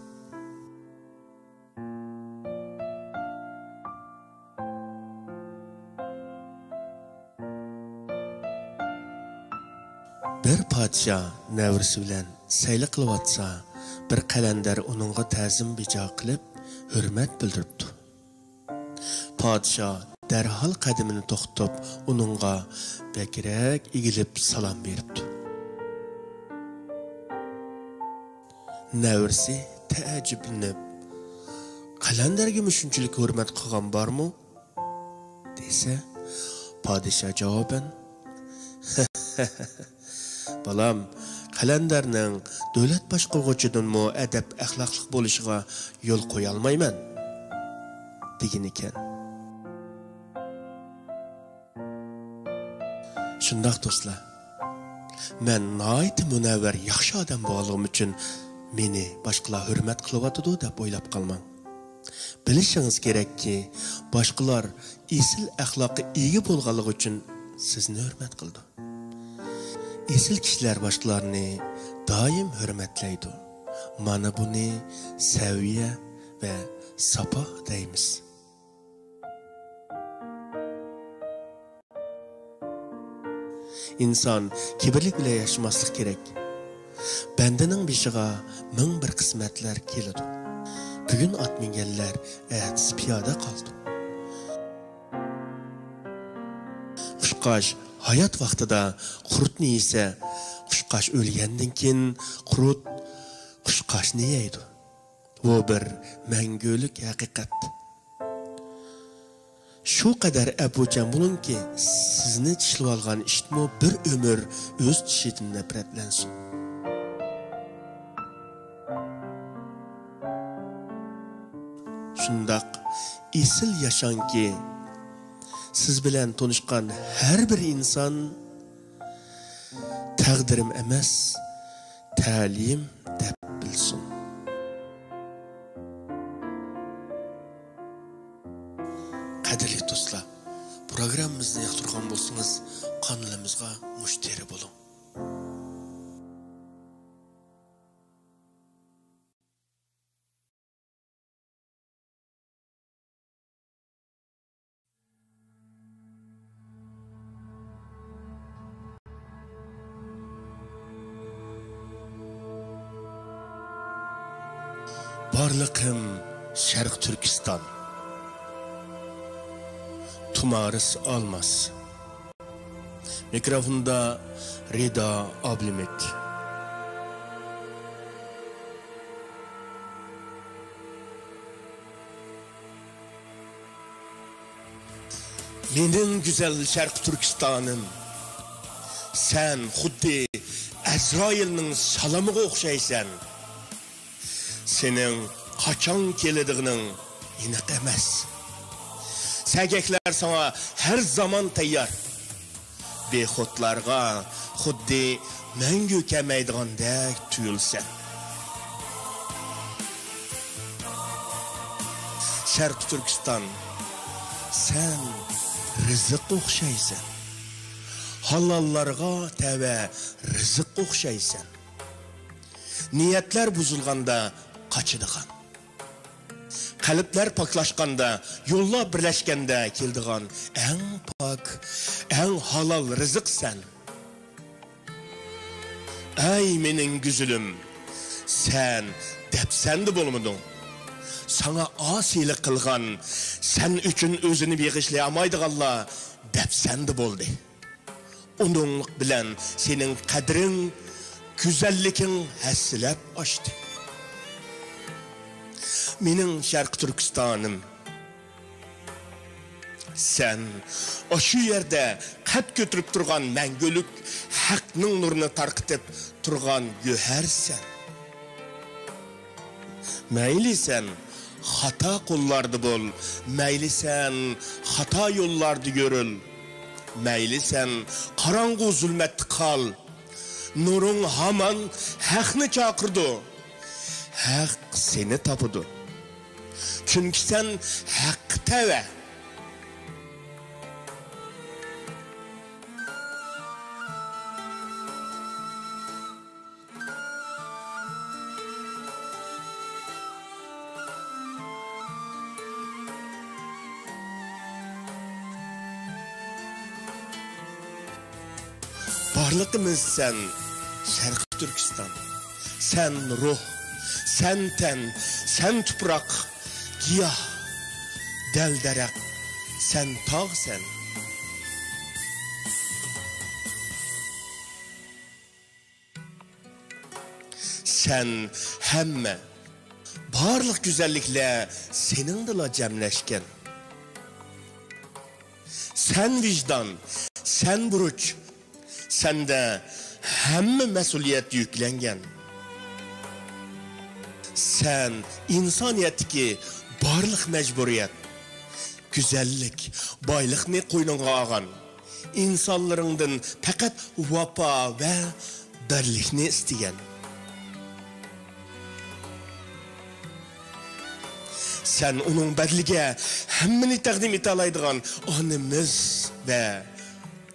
بىر پادىشاھ نەۋرىسى بىلەن سەيلە قىلىۋاتسا، بىر قەلەندەر ئۇنىڭغا تەزىم بىجا قىلىپ، ھۆرمەت بىلدۈرۈپتۇ. پادىشاھ دەرھال قەدىمىنى توختىتىپ، ئۇنىڭغا بەكرەك ئېگىلىپ سالام بېرىپتۇ. نەۋرىسى تەئەججۈپلىنىپ، قەلەندەرگىمۇ شۇنچىلىك ھۆرمەت قىلغان بارمۇ؟ دېسە، پادىشاھ جاۋابەن، بالام، قەلەندەرنىڭ دۆلەت باشقۇرغۇچىدىنمۇ ئەدەپ-ئەخلاقلىق بولۇشىغا يول قويالمايمەن، دېگىنىكەن. شۇنداق دوستلار، مەن ناھايىتى مۇنەۋۋەر، ياخشى ئادەم بولغانلىقىم ئۈچۈن مېنى باشقىلار ھۆرمەت قىلىۋاتىدۇ دەپ ئويلاپ قالماڭ. بىلىشىڭىز كېرەككى، باشقىلار ئېسىل ئەخلاققا ئىگە بولغانلىقى ئۈچۈن سىزنى ھۆرمەت قىلىدۇ. ئېسىل كىشىلەر باشقىلارنى دائىم ھۆرمەتلەيدۇ. مانا بۇنى سەۋىيە ۋە ساپا دەيمىز. ئىنسان كىبىرلىك بىلەن ياشىماسلىق كېرەك. بەندىنىڭ بېشىغا مىڭ بىر قىسمەتلەر كېلىدۇ. بۈگۈن ئات مىنگەنلەر ئەتىسى پىيادە قالىدۇ. قۇشقاچ ھايات ۋاقتىدا قۇرتنى يېسە، قۇشقاچ ئۆلگەندىن كېيىن قۇرت قۇشقاچنى يەيدۇ. بۇ بىر مەڭگۈلۈك ھەقىقەت. شۇ قەدەر ئەپۇچان بولۇڭكى، سىزنى چىشلىۋالغان ئىتمۇ بىر ئۆمۈر ئۆز چىشىدىن نەپرەتلەنسۇن. شۇنداق ئېسىل ياشاڭكى، سىز بىلەن تونۇشقان ھەر بىر ئىنسان تەقدىرىم ئەمەس، تەلىيىم دەپ بىلسۇن. قەدىرلىك دوستلار، پروگراممىمىزنى ياقتۇرغان بولسىڭىز، قانىلىمىزغا مۇشتەرى بولۇڭ. بارلىقىم شەرقىي تۈركىستان. تۇمارىس ئالماس. مىكروفوندا رىدا ئابلىمىت. مېنىڭ گۈزەل شەرقىي تۈركىستانىم، سەن خۇددى ئەزرائىلنىڭ سالىمىغا ئوخشايسەن. سېنىڭ قاچان كېلىدىغىنىڭ ئېنىق ئەمەس. سەگەكلەر ساڭا ھەر زامان تەييار. بىخۇدلارغا خۇددى مەڭگۈ كەلمەيدىغاندەك تۇيۇلىسەن. شەرقىي تۈركىستان، سەن رىزىققا ئوخشايسەن. ھالاللارغا تەۋە رىزىققا ئوخشايسەن. نىيەتلەر بۇزۇلغاندا قاچىدىغان، قەلبلەر پاكلاشقاندا، يوللار بىرلەشكەندە كېلىدىغان ئەڭ پاك، ئەڭ ھالال رىزىق سەن. ئەي مېنىڭ گۈزىلىم، سەن دەپسەندە بولمىدىڭ. ساڭا ئاسىيلىق قىلغان، سەن ئۈچۈن ئۆزىنى بېغىشلىيالمايدىغانلار دەپسەندە بولدى. ئۇنىڭلىق بىلەن سېنىڭ قەدرىڭ، گۈزەللىكىڭ ھەسسىلەپ ئاشتى. مېنىڭ شەرقىي تۈركىستانىم، سەن ئاشۇ يەردە قەد كۆتۈرۈپ تۇرغان مەڭگۈلۈك ھەقنىڭ نۇرىنى تارقىتىپ تۇرغان گۆھەرسەن. مەيلى سەن خاتا قوللاردا بول، مەيلى سەن خاتا يوللاردا يۈرۈل، مەيلى سەن قاراڭغۇ زۇلمەتتە قال، نۇرۇڭ ھامان ھەقنى چاقىرىدۇ، ھەق سېنى تاپىدۇ. چۈنكى سەن ھەققە تەۋە. بارلىقىمىز سەن، شەرقىي تۈركىستان. سەن روھ، سەن تەن، سەن تۇپراق، گىياھ، دەل-دەرەخ، سەن تاغ سەن. سەن ھەممە، بارلىق گۈزەللىكلەر سېنىڭدىلا جەملەشكەن. سەن ۋىجدان، سەن بۇرچ، سەندە ھەممە مەسئۇلىيەت يۈكلەنگەن. سەن ئىنسانىيەتتىكى بارلىق مەجبۇرىيەت، گۈزەللىك، بايلىقنى قوينۇڭغا ئالغان. ئىنسانلىرىڭدىن پەقەت ۋاپا ۋە بىرلىكنى ئىستىگەن. سەن ئۇنىڭ بەدىلىگە ھەممىنى تەقدىم ئېتەلەيدىغان ئانىمىز ۋە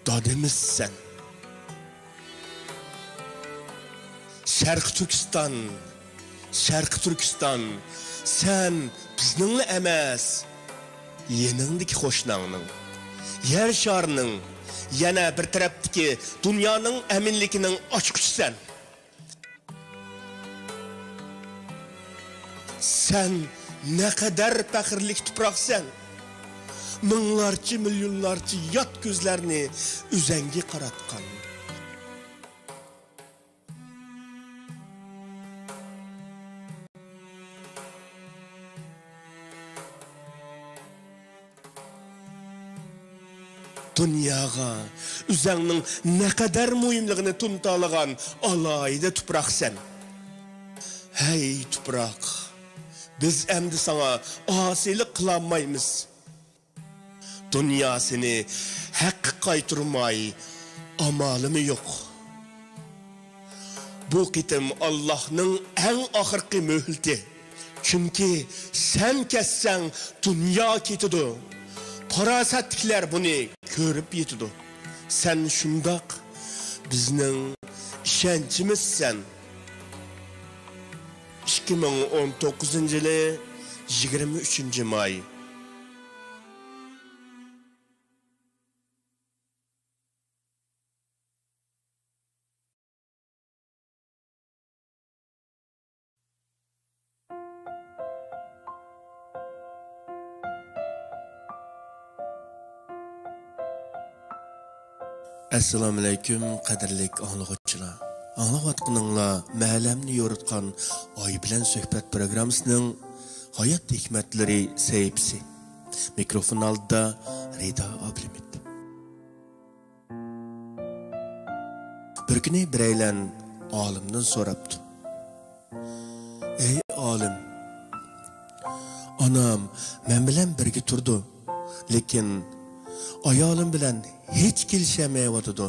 دادىمىزسەن. شەرقىي تۈركىستان، شەرقىي تۈركىستان، سەن بىزنىڭلا ئەمەس، يېنىڭدىكى قوشناڭنىڭ، يەر شارىنىڭ، يەنە بىر تەرەپتىكى دۇنيانىڭ ئەمىنلىكىنىڭ ئاچقۇچىسەن. سەن نەقەدەر پەخىرلىك تۇپراقسەن! مىڭلارچە، مىليونلارچە يات كۆزلەرنى ئۆزەڭگە قاراتقان. دۇنياغا ئۆزەڭنىڭ نەقەدەر مۇھىملىقىنى تونۇتالىغان ئالاھىدە تۇپراقسەن. ھەي تۇپراق، بىز ئەمدى ساڭا ئاسىيلىق قىلالمايمىز. دۇنيا سېنى ھەققە قايتۇرماي ئامالىمۇ يوق. بۇ قېتىم ئاللاھنىڭ ئەڭ ئاخىرقى مۆھلىتى. چۈنكى سەن كەتسەڭ، دۇنيا كېتىدۇ. پاراسەتلىكلەر بۇنى كۆرۈپ يېتىدۇ. سەن شۇنداق بىزنىڭ ئىشەنچىمىزسەن. ئىككى مىڭ ئون توققۇزىنچى يىلى يىگىرمە ئۈچىنچى ماي. ئەسسالامۇئەلەيكۇم، قەدىرلىك ئاڭلىغۇچىلار! ئاڭلاۋاتقىنىڭلار مەھەللەمنى يورۇتقان ئاي بىلەن سۆھبەت پروگراممىسىنىڭ ھايات ھېكمەتلىرى سەھىپىسى. مىكروفون ئالدىدا رىدا ئابلىمىت. بىر كۈنى بىرەيلەن ئالىمدىن سوراپتۇ: «ئەي ئالىم، ئانام مەن بىلەن بىرگە تۇرىدۇ، لېكىن ئايالىم بىلەن ھېچ كېلىشەلمەيۋاتىدۇ.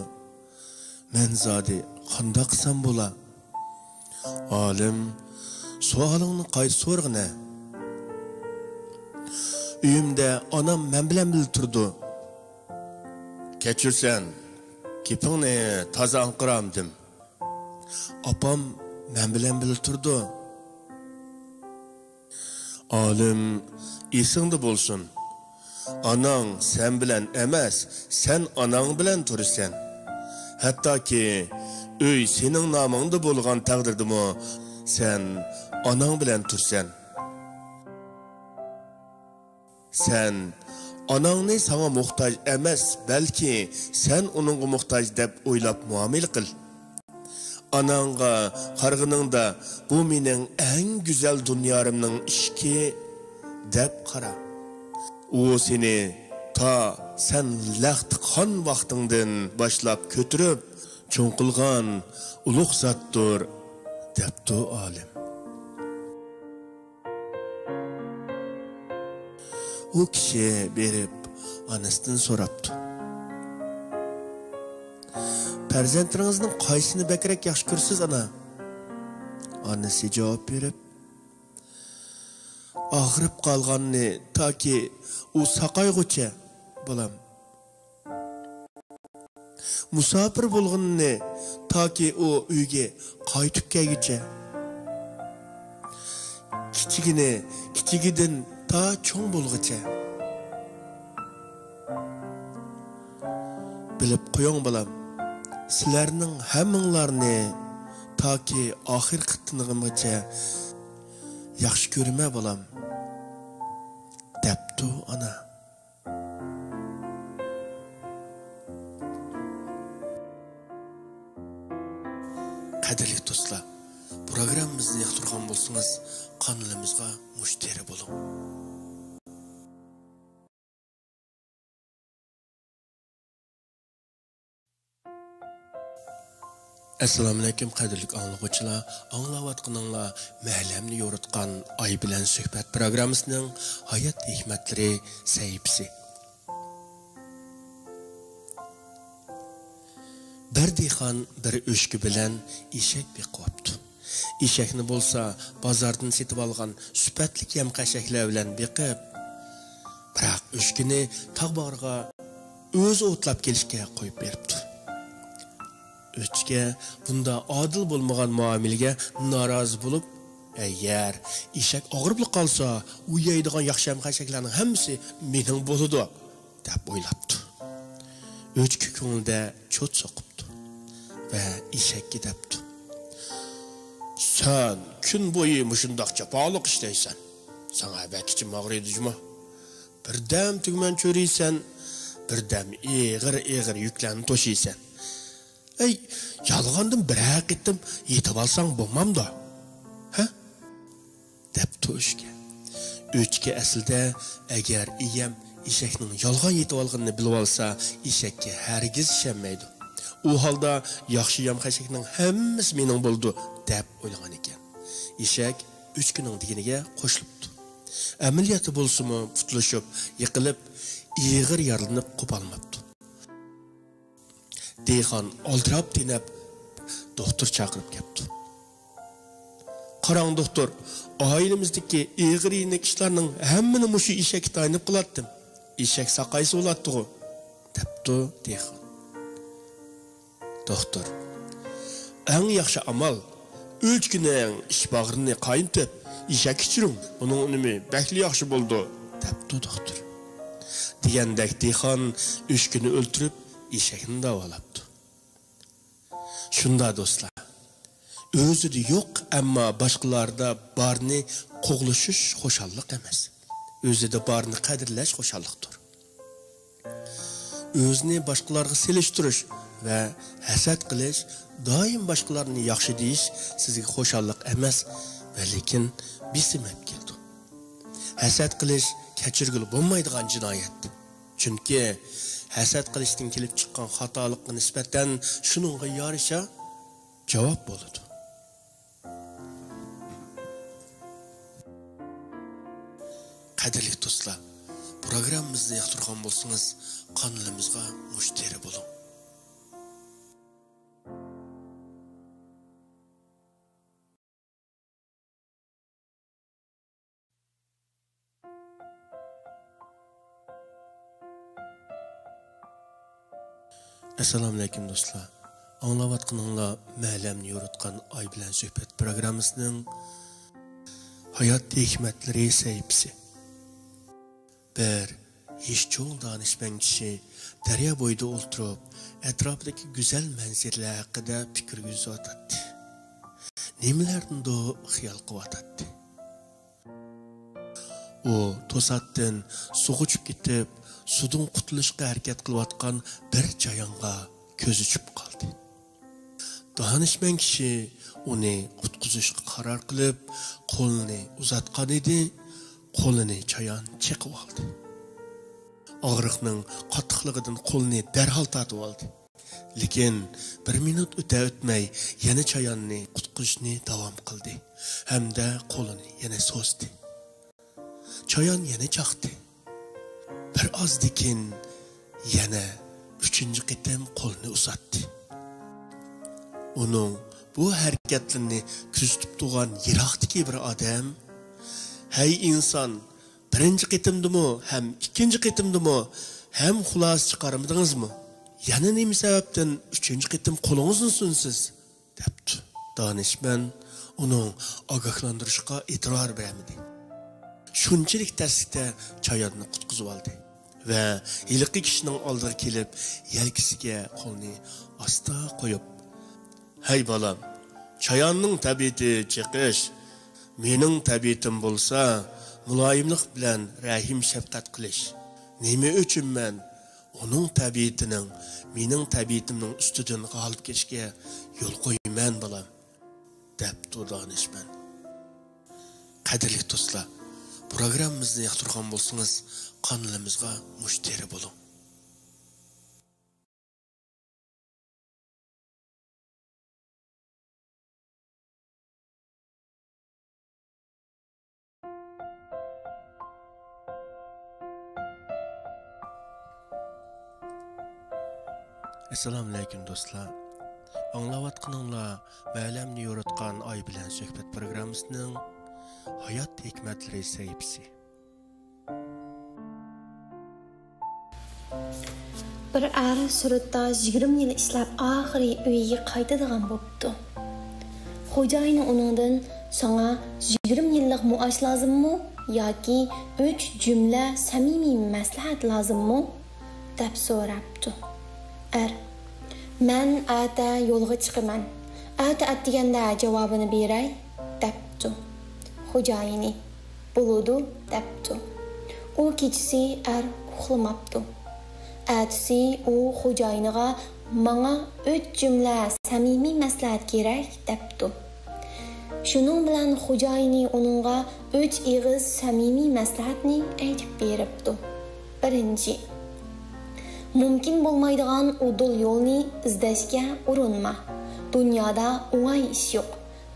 مەن زادى قانداق قىلسام بولا؟» ئالىم: «سوئالىڭنى قايتا سورىغىنە.» «ئۆيۈمدە ئانام مەن بىلەن بىللە تۇرىدۇ.» «كەچۈرسەن، گېپىڭنى تازا ئاڭقىرامدىم. ئاپام مەن بىلەن بىللە تۇرىدۇ. ئالىم، ئېسىڭدە بولسۇن. ئاناڭ سەن بىلەن ئەمەس، سەن ئاناڭ بىلەن تۇرىسەن. ھەتتاكى ئۆي سېنىڭ نامىڭدا بولغان تەقدىردىمۇ، سەن ئاناڭ بىلەن تۇرىسەن. سەن ئاناڭنى ساڭا موھتاج ئەمەس، بەلكى سەن ئۇنىڭغا موھتاج دەپ ئويلاپ مۇئامىلە قىل. ئاناڭغا قارىغىنىڭدا، «بۇ مېنىڭ ئەڭ گۈزەل دۇنيارىمنىڭ ئىشىكى» دەپ قارا. ئۇ سېنى تا سەن لەختە قان ۋاقتىڭدىن باشلاپ كۆتۈرۈپ چوڭ قىلغان ئۇلۇغ زاتتۇر، دەپتۇ ئالىم. ئۇ كىشى بېرىپ ئانىسىدىن سوراپتۇ. پەرزەنتلىرىڭىزنىڭ قايسىنى بەكرەك ياخشى كۆرىسىز، ئانا؟ ئانىسى جاۋاب بېرىپ، ئاغرىپ قالغاننى تاكى ئۇ ساقايغۇچە، بالام. مۇساپىر بولغىنىنى تاكى ئۇ ئۆيگە قايتىپ كەلگۈچە. كىچىكىنى كىچىكىدىن تا چوڭ بولغۇچە. بىلىپ قويۇڭ، بالام، سىلەرنىڭ ھەممىڭلارنى تاكى ئاخىرقى تىنىقىمغىچە ياخشى كۆرىمەن، بالام، دەپتۇ ئانا. قەدىرلىك دوستلار، پروگراممىمىزنى ياقتۇرغان بولسىڭىز، قانىلىمىزغا مۇشتەرى بولۇڭ. ئەسسالامۇئەلەيكۇم، قەدىرلىك ئاڭلىغۇچىلار، ئاڭلاۋاتقىنىڭلار مەھەللەمنى يورۇتقان ئاي بىلەن سۆھبەت پروگراممىسىنىڭ ھايات ھېكمەتلىرى سەھىپىسى. بىر دېھقان بىر ئۆچكە بىلەن ئېشەك بېقىۋاپتۇ. ئېشەكنى بولسا بازاردىن سېتىۋالغان سۈپەتلىك يەم-خەشەكلەر بىلەن بېقىپ، بىراق ئۆچكىنى تاغ باغرىغا ئۆزى ئوتلاپ كېلىشكە قويۇپ بېرىپتۇ. ئۆچكە بۇنداق ئادىل بولمىغان مۇئامىلىگە نارازى بولۇپ، «ئەگەر ئېشەك ئاغرىپلا قالسا، ئۇ يەيدىغان ياخشى يەم-خەشەكلەرنىڭ ھەممىسى مېنىڭ بولىدۇ» دەپ ئويلاپتۇ. ئۆچكە كۆڭلىدە چوت سوقۇپتۇ ۋە ئېشەككە دەپتۇ: «سەن كۈن بويى مۇشۇنداق جاپالىق ئىشلەيسەن. ساڭا بەك ئىچىم ئاغرىيدۇ جۇمۇ. بىردەم تۈگمەن چۆرۈيسەن، بىردەم ئېغىر-ئېغىر يۈكلەرنى توشۇيسەن. ئەي، يالغاندىن بىرەر قېتىم يېتىۋالساڭ بولمامدۇ؟ ھە؟» دەپتۇ ئۆچكە. ئۆچكە ئەسلىدە ئەگەر ئىگەم ئېشەكنىڭ يالغان يېتىۋالغىنىنى بىلىۋالسا، ئېشەككە ھەرگىز ئىشەنمەيدۇ. ئۇ ھالدا ياخشى يەم-خەشەكنىڭ ھەممىسى مېنىڭ بولىدۇ، دەپ ئويلىغان ئىكەن. ئېشەك ئۆچكىنىڭ دېگىنىگە قوشۇلۇپتۇ. ئەمەلىيەتتە بولسىمۇ پۇتلىشىپ، يىقىلىپ، ئېغىر يارىلىنىپ قوپالماپتۇ. دېھقان ئالدىراپ تېنەپ، دوختۇر چاقىرىپ كەپتۇ. «قاراڭ، دوختۇر، ئائىلىمىزدىكى ئېغىر يېنىك ئىشلارنىڭ ھەممىنى مۇشۇ ئېشەككە تايىنىپ قىلاتتىم. ئېشەك ساقايسا بولاتتىغۇ؟» دەپتۇ دېھقان. دوختۇر: «ئەڭ ياخشى ئامال، ئۆچكىنىڭ ئىچ باغرىنى قاينىتىپ، ئېشەككە ئىچۈرۈڭ، ئۇنىڭ ئۈنۈمى بەكلا ياخشى بولىدۇ» دەپتۇ دوختۇر. دېگەندەك دېھقان ئۆچكىنى ئۆلتۈرۈپ، ئېشەكنى داۋالاپتۇ. شۇنداق دوستلار، ئۆزىدە يوق، ئەمما باشقىلاردا بارنى قوغلىشىش خۇشاللىق ئەمەس. ئۆزىدە بارنى قەدىرلەش خۇشاللىقتۇر. ئۆزىنى باشقىلارغا سېلىشتۇرۇش ۋە ھەسەت قىلىش، دائىم باشقىلارنى ياخشى دېيىش سىزگە خۇشاللىق ئەمەس، ۋە لېكىن بېسىم ئەپ كېلىدۇ. ھەسەت قىلىش كەچۈرگىلى بولمايدىغان جىنايەت. چۈنكى ھەسەت قىلىشتىن كېلىپ چىققان خاتالىققا نىسبەتەن شۇنىڭغا يارىشا جاۋاب بولىدۇ. قەدىرلىك دوستلار، پروگراممىمىزنى ياقتۇرغان بولسىڭىز، قانىلىمىزغا مۇشتەرى بولۇڭ. ئەسسالامۇئەلەيكۇم دوستلار. ئاڭلاۋاتقىنىڭلار مەلەمنى يورۇتقان ئاي بىلەن سۆھبەت پروگراممىسىنىڭ ھايات ھېكمەتلىرى سەھىپىسى. بىر ھېشى چوڭ دانىشمەن كىشى دەريا بويىدا ئولتۇرۇپ، ئەتراپىدىكى گۈزەل مەنزىرىلەر ھەققىدە پىكىر يۈرگۈزۈۋاتاتتى. نېمىلەرنىدۇر خىيال قىلىۋاتاتتى. ئۇ توساتتىن سۇغا چۈشۈپ كېتىپ، سۇدىن قۇتۇلۇشقا ھەرىكەت قىلىۋاتقان بىر چايانغا كۆزى چۈشۈپ قالدى. دانىشمەن كىشى ئۇنى قۇتقۇزۇشقا قارار قىلىپ، قولىنى ئۇزاتقان ئىدى، قولىنى چايان چېقىۋالدى. ئاغرىقنىڭ قاتتىقلىقىدىن قولىنى دەرھال تارتىۋالدى. لېكىن بىر مىنۇت ئۆتە-ئۆتمەي يەنە چاياننى قۇتقۇزۇشنى داۋام قىلدى ھەمدە قولىنى يەنە سوزدى. چايان يەنە چاقتى. بىر ئازدىن كېيىن يەنە ئۈچىنچى قېتىم قولىنى ئۇزاتتى. ئۇنىڭ بۇ ھەرىكەتلىرىنى كۆزىتىپ تۇرغان يىراقتىكى بىر ئادەم، «ھەي ئىنسان، بىرىنچى قېتىمدىمۇ ھەم ئىككىنچى قېتىمدىمۇ ھەم خۇلاسە چىقارمىدىڭىزمۇ؟ يەنە نېمە سەۋەبتىن ئۈچىنچى قېتىم قولىڭىزنى سۇنىسىز؟» دەپتۇ. دانىشمەن ئۇنىڭ ئاگاھلاندۇرۇشىغا ئېتىبار بەرمىدى. شۇنچىلىك تەسلىكتە چاياننى قۇتقۇزۇۋالدى ۋە ھېلىقى كىشىنىڭ ئالدىغا كېلىپ، يەلكىسىگە قولىنى ئاستا قويۇپ، «ھەي بالام، چاياننىڭ تەبىئىتى چېقىش، مېنىڭ تەبىئىتىم بولسا مۇلايىملىق بىلەن رەھىم-شەپقەت قىلىش. نېمە ئۈچۈن مەن ئۇنىڭ تەبىئىتىنىڭ مېنىڭ تەبىئىتىمنىڭ ئۈستىدىن غالىب كېلىشىگە يول قويىمەن، بالام؟» دەپتۇ دانىشمەن. قەدىرلىك دوستلار، پروگراممىمىزنى ياقتۇرغان بولسىڭىز، قانىلىمىزغا مۇشتەرى بولۇڭ. ئەسسالامۇئەلەيكۇم دوستلار. ئاڭلاۋاتقىنىڭلار مەلەمنى يورۇتقان ئاي بىلەن سۆھبەت پروگراممىسىنىڭ ھايات ھېكمەتلىرى سەھىپىسى. بىر ئەر سۈرەتتە يىگىرمە يىل ئىشلەپ، ئاخىرى ئۆيىگە قايتىدىغان بوپتۇ. خوجايىنى ئۇنىڭدىن، «ساڭا يىگىرمە يىللىق مائاش لازىممۇ ياكى ئۈچ جۈملە سەمىمىي مەسلىھەت لازىممۇ؟» دەپ سوراپتۇ. ئەر، «مەن ئەتە يولغا چىقىمەن. ئەتە ئەتىگەندە جاۋابىنى بېرەي» دەپتۇ. خوجايىنى، «بولىدۇ» دەپتۇ. ئۇ كېچىسى ئەر ئۇخلىماپتۇ. ئەتىسى ئۇ خوجايىنىغا، «ماڭا ئۈچ جۈملە سەمىمىي مەسلىھەت كېرەك» دەپتۇ. شۇنىڭ بىلەن خوجايىنى ئۇنىڭغا ئۈچ ئېغىز سەمىمىي مەسلىھەتنى ئېيتىپ بېرىپتۇ. بىرىنچى، مۇمكىن بولمايدىغان ئۇدۇل يولنى ئىزدەشكە ئۇرۇنما. دۇنيادا ئوڭاي ئىش يوق.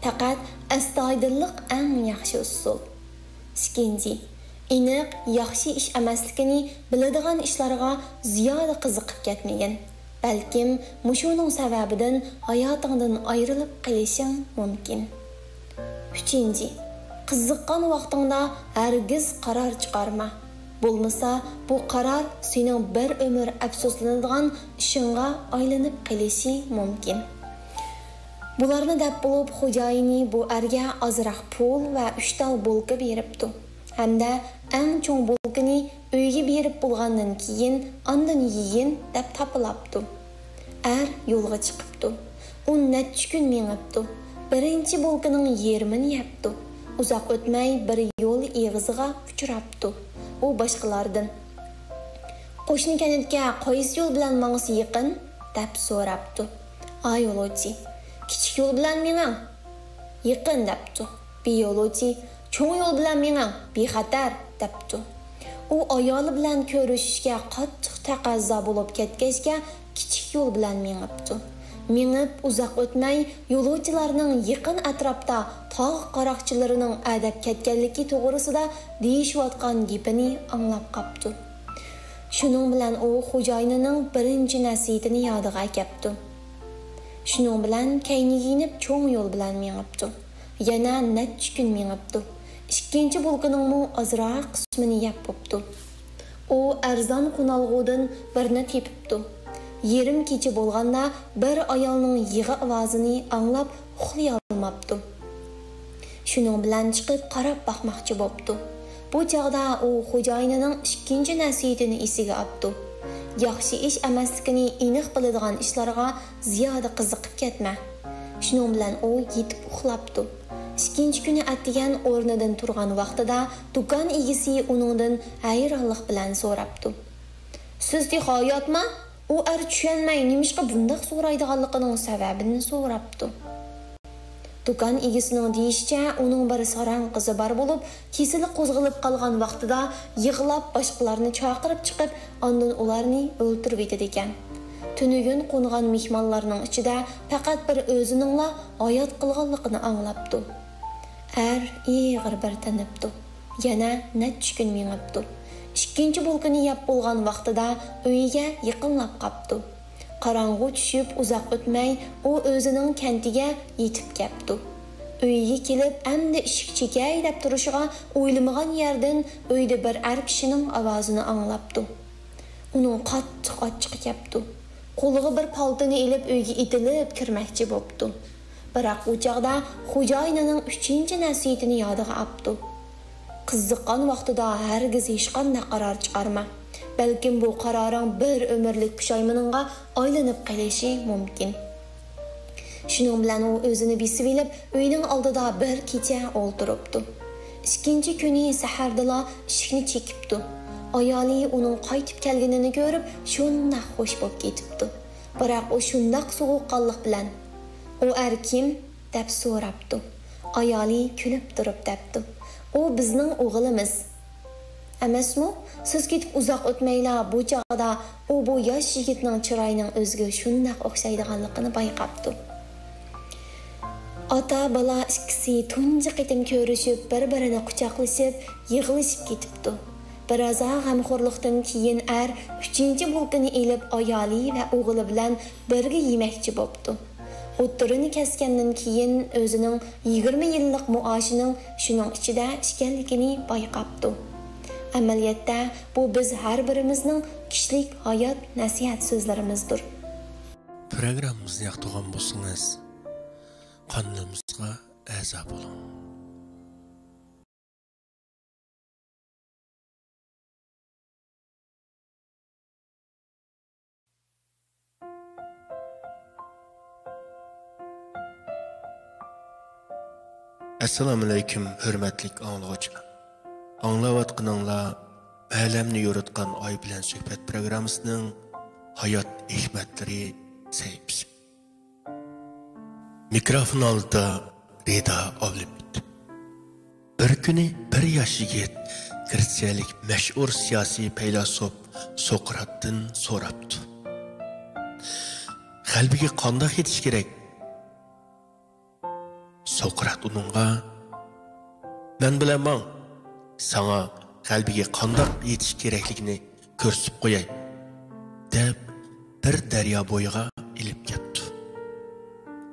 پەقەت ئەستايىدىللىق ئەڭ ياخشى ئۇسۇل. ئىككىنچى، ئېنىق، ياخشى ئىش ئەمەسلىكىنى بىلىدىغان ئىشلارغا زىيادە قىزىقىپ كەتمىگىن. بەلكىم مۇشۇنىڭ سەۋەبىدىن ھاياتىڭدىن ئايرىلىپ قېلىشىڭ مۇمكىن. ئۈچىنچى، قىزىققان ۋاقتىڭدا ھەرگىز قارار چىقارما. بولمىسا، بۇ قارار سېنىڭ بىر ئۆمۈر ئەپسۇسلىنىدىغان ئىشىڭغا ئايلىنىپ قېلىشى مۇمكىن. بۇلارنى دەپ بولۇپ، خوجايىنى بۇ ئەرگە ئازراق پۇل ۋە ئۈچ تال بولكا بېرىپتۇ ھەمدە «ئەڭ چوڭ بولكىنى ئۆيگە بېرىپ بولغاندىن كېيىن ئاندىن يېگىن» دەپ تاپىلاپتۇ. ئەر يولغا چىقىپتۇ. ئۇ نەچچە كۈن مېڭىپتۇ. بىرىنچى بولكىنىڭ يېرىمىنى يەپتۇ. ئۇزاق ئۆتمەي بىر يول ئېغىزىغا ئۇچراپتۇ. ئۇ باشقىلاردىن، «قوشنا كەنتكە قايسى يول بىلەن ماڭسا يېقىن؟» دەپ سوراپتۇ. «ئا يولۇچى، كىچىك يول بىلەن مېڭىڭ.» «يېقىن» دەپتۇ. «بى يولۇچى، چوڭ يول بىلەن مېڭىڭ، بىخەتەر» دەپتۇ. ئۇ ئايالى بىلەن كۆرۈشۈشكە قاتتىق تەقەززا بولۇپ كەتكەچكە، كىچىك يول بىلەن مېڭىپتۇ. مېڭىپ ئۇزاق ئۆتمەي، يولۇچىلارنىڭ يېقىن ئەتراپتا تاغ قاراقچىلىرىنىڭ ئەدەپ كەتكەنلىكى توغرىسىدا دېيىشىۋاتقان گېپىنى ئاڭلاپ قاپتۇ. شۇنىڭ بىلەن ئۇ خوجايىنىنىڭ بىرىنچى نەسىھىتىنى يادىغا ئەكەپتۇ. شۇنىڭ بىلەن كەينىگە يېنىپ، چوڭ يول بىلەن مېڭىپتۇ. يەنە نەچچە كۈن مېڭىپتۇ. ئىككىنچى بولكىنىڭمۇ ئازراق قىسمىنى يەپ بوپتۇ. ئۇ ئەرزان قونالغۇدىن بىرنى تېپىپتۇ. يېرىم كېچە بولغاندا بىر ئايالنىڭ يىغا ئاۋازىنى ئاڭلاپ ئۇخلىيالماپتۇ. شۇنىڭ بىلەن چىقىپ قاراپ باقماقچى بوپتۇ. بۇ چاغدا ئۇ خوجايىنىنىڭ ئىككىنچى نەسىھىتىنى ئېسىگە ئاپتۇ. ياخشى ئىش ئەمەسلىكىنى ئېنىق بىلىدىغان ئىشلارغا زىيادە قىزىقىپ كەتمە. شۇنىڭ بىلەن ئۇ يېتىپ ئۇخلاپتۇ. ئىككىنچى كۈنى ئەتىگەن ئورنىدىن تۇرغان ۋاقتىدا دۇكان ئىگىسى ئۇنىڭدىن ھەيرانلىق بىلەن سوراپتۇ. سىز تېخى ھاياتما؟ ئۇ ئەر چۈشەنمەي، نېمىشقا بۇنداق سورايدىغانلىقىنىڭ سەۋەبىنى سوراپتۇ. دۇكان ئىگىسىنىڭ دېيىشىچە، ئۇنىڭ بىر ساراڭ قىزى بار بولۇپ، كېسىلى قوزغىلىپ قالغان ۋاقتىدا يىغلاپ، باشقىلارنى چاقىرىپ چىقىپ، ئاندىن ئۇلارنى ئۆلتۈرۈۋېتىدىكەن. تۈنۈگۈن قونغان مېھمانلارنىڭ ئىچىدە پەقەت بىر ئۆزىنىڭلا ھايات قالغانلىقىنى ئاڭلاپتۇ. ئەر ئېغىر بىر تىنىپتۇ. يەنە نەچچە كۈن مېڭىپتۇ. ئىككىنچى بولكىنى يەپ بولغان ۋاقتىدا ئۆيىگە يېقىنلاپ قاپتۇ. قاراڭغۇ چۈشۈپ ئۇزاق ئۆتمەي، ئۇ ئۆزىنىڭ كەنتىگە يېتىپ كەپتۇ. ئۆيىگە كېلىپ، ئەمدى ئىشىك چېكەي دەپ تۇرۇشىغا، ئويلىمىغان يەردىن ئۆيدە بىر ئەر كىشىنىڭ ئاۋازىنى ئاڭلاپتۇ. ئۇنىڭ قاتتىق ئاچچىقى كەپتۇ. قولىغا بىر پالتىنى ئېلىپ، ئۆيگە ئېتىلىپ كىرمەكچى بوپتۇ. بىراق ئۇ چاغدا خوجايىنىنىڭ ئۈچىنچى نەسىھىتىنى يادىغا ئاپتۇ. قىزىققان ۋاقتىدا ھەرگىز ھېچقانداق قارار چىقارما. بەلكىم بۇ قارارىڭ بىر ئۆمۈرلۈك پۇشايمىنىڭغا ئايلىنىپ قېلىشى مۇمكىن. شۇنىڭ بىلەن ئۇ ئۆزىنى بېسىۋېلىپ، ئۆينىڭ ئالدىدا بىر كېچە ئولتۇرۇپتۇ. ئىككىنچى كۈنى سەھەردىلا ئىشىكنى چېكىپتۇ. ئايالى ئۇنىڭ قايتىپ كەلگىنىنى كۆرۈپ، شۇنداق خوش بولۇپ كېتىپتۇ. بىراق ئۇ شۇنداق سوغۇق قانلىق بىلەن، «ئۇ ئەر كىم؟» دەپ سوراپتۇ. ئايالى كۈلۈپ تۇرۇپ دەپتۇ، «ئۇ بىزنىڭ ئوغلىمىز.» «ئەمەسمۇ؟ سىز كېتىپ ئۇزاق ئۆتمەيلا بۇ چاغدا ئۇ بۇ ياش يىگىتنىڭ چىرايىنىڭ ئۆزىگە شۇنداق ئوخشايدىغانلىقىنى بايقاپتۇ.» ئاتا-بالا ئىككىسى تۇنجى قېتىم كۆرۈشۈپ، بىر-بىرىنى قۇچاقلىشىپ، يىغلىشىپ كېتىپتۇ. بىرازا غەمخورلۇقتىن كېيىن ئەر ئۈچىنچى بولكىنى ئېلىپ، ئايالى ۋە ئوغلى بىلەن بىرگە يېمەكچى بوپتۇ. ئوتتۇرىنى كەسكەندىن كېيىن ئۆزىنىڭ يىگىرمە يىللىق مائاشىنىڭ شۇنىڭ ئىچىدە ئىكەنلىكىنى بايقاپتۇ. ئەمەلىيەتتە، بۇ بىز ھەر بىرىمىزنىڭ كىشىلىك ھايات نەسىھەت سۆزلىرىمىزدۇر. پروگراممىمىزنى ياقتۇرغان بولسىڭىز، قانىلىمىزغا ئەزا بولۇڭ. ئەسسالامۇئەلەيكۇم، ھۆرمەتلىك ئاڭلىغۇچىلار. ئاڭلاۋاتقىنىڭلار ئالەمنى يورۇتقان ئاي بىلەن سۆھبەت پروگراممىسىنىڭ ھايات ھېكمەتلىرى سەھىپىسى. مىكروفون ئالدىدا رىدا ئابلىمىت. بىر كۈنى بىر ياش يىگىت گرېتسىيەلىك مەشھۇر سىياسىي پەيلاسوپ سوقراتتىن سوراپتۇ. غەلىبىگە قانداق يېتىش كېرەك؟ سوقرات ئۇنىڭغا، مەن بىلەن ماڭ، ساڭا غەلىبىگە قانداق يېتىش كېرەكلىكىنى كۆرسىتىپ قوياي، دەپ بىر دەريا بويىغا ئېلىپ كەپتۇ.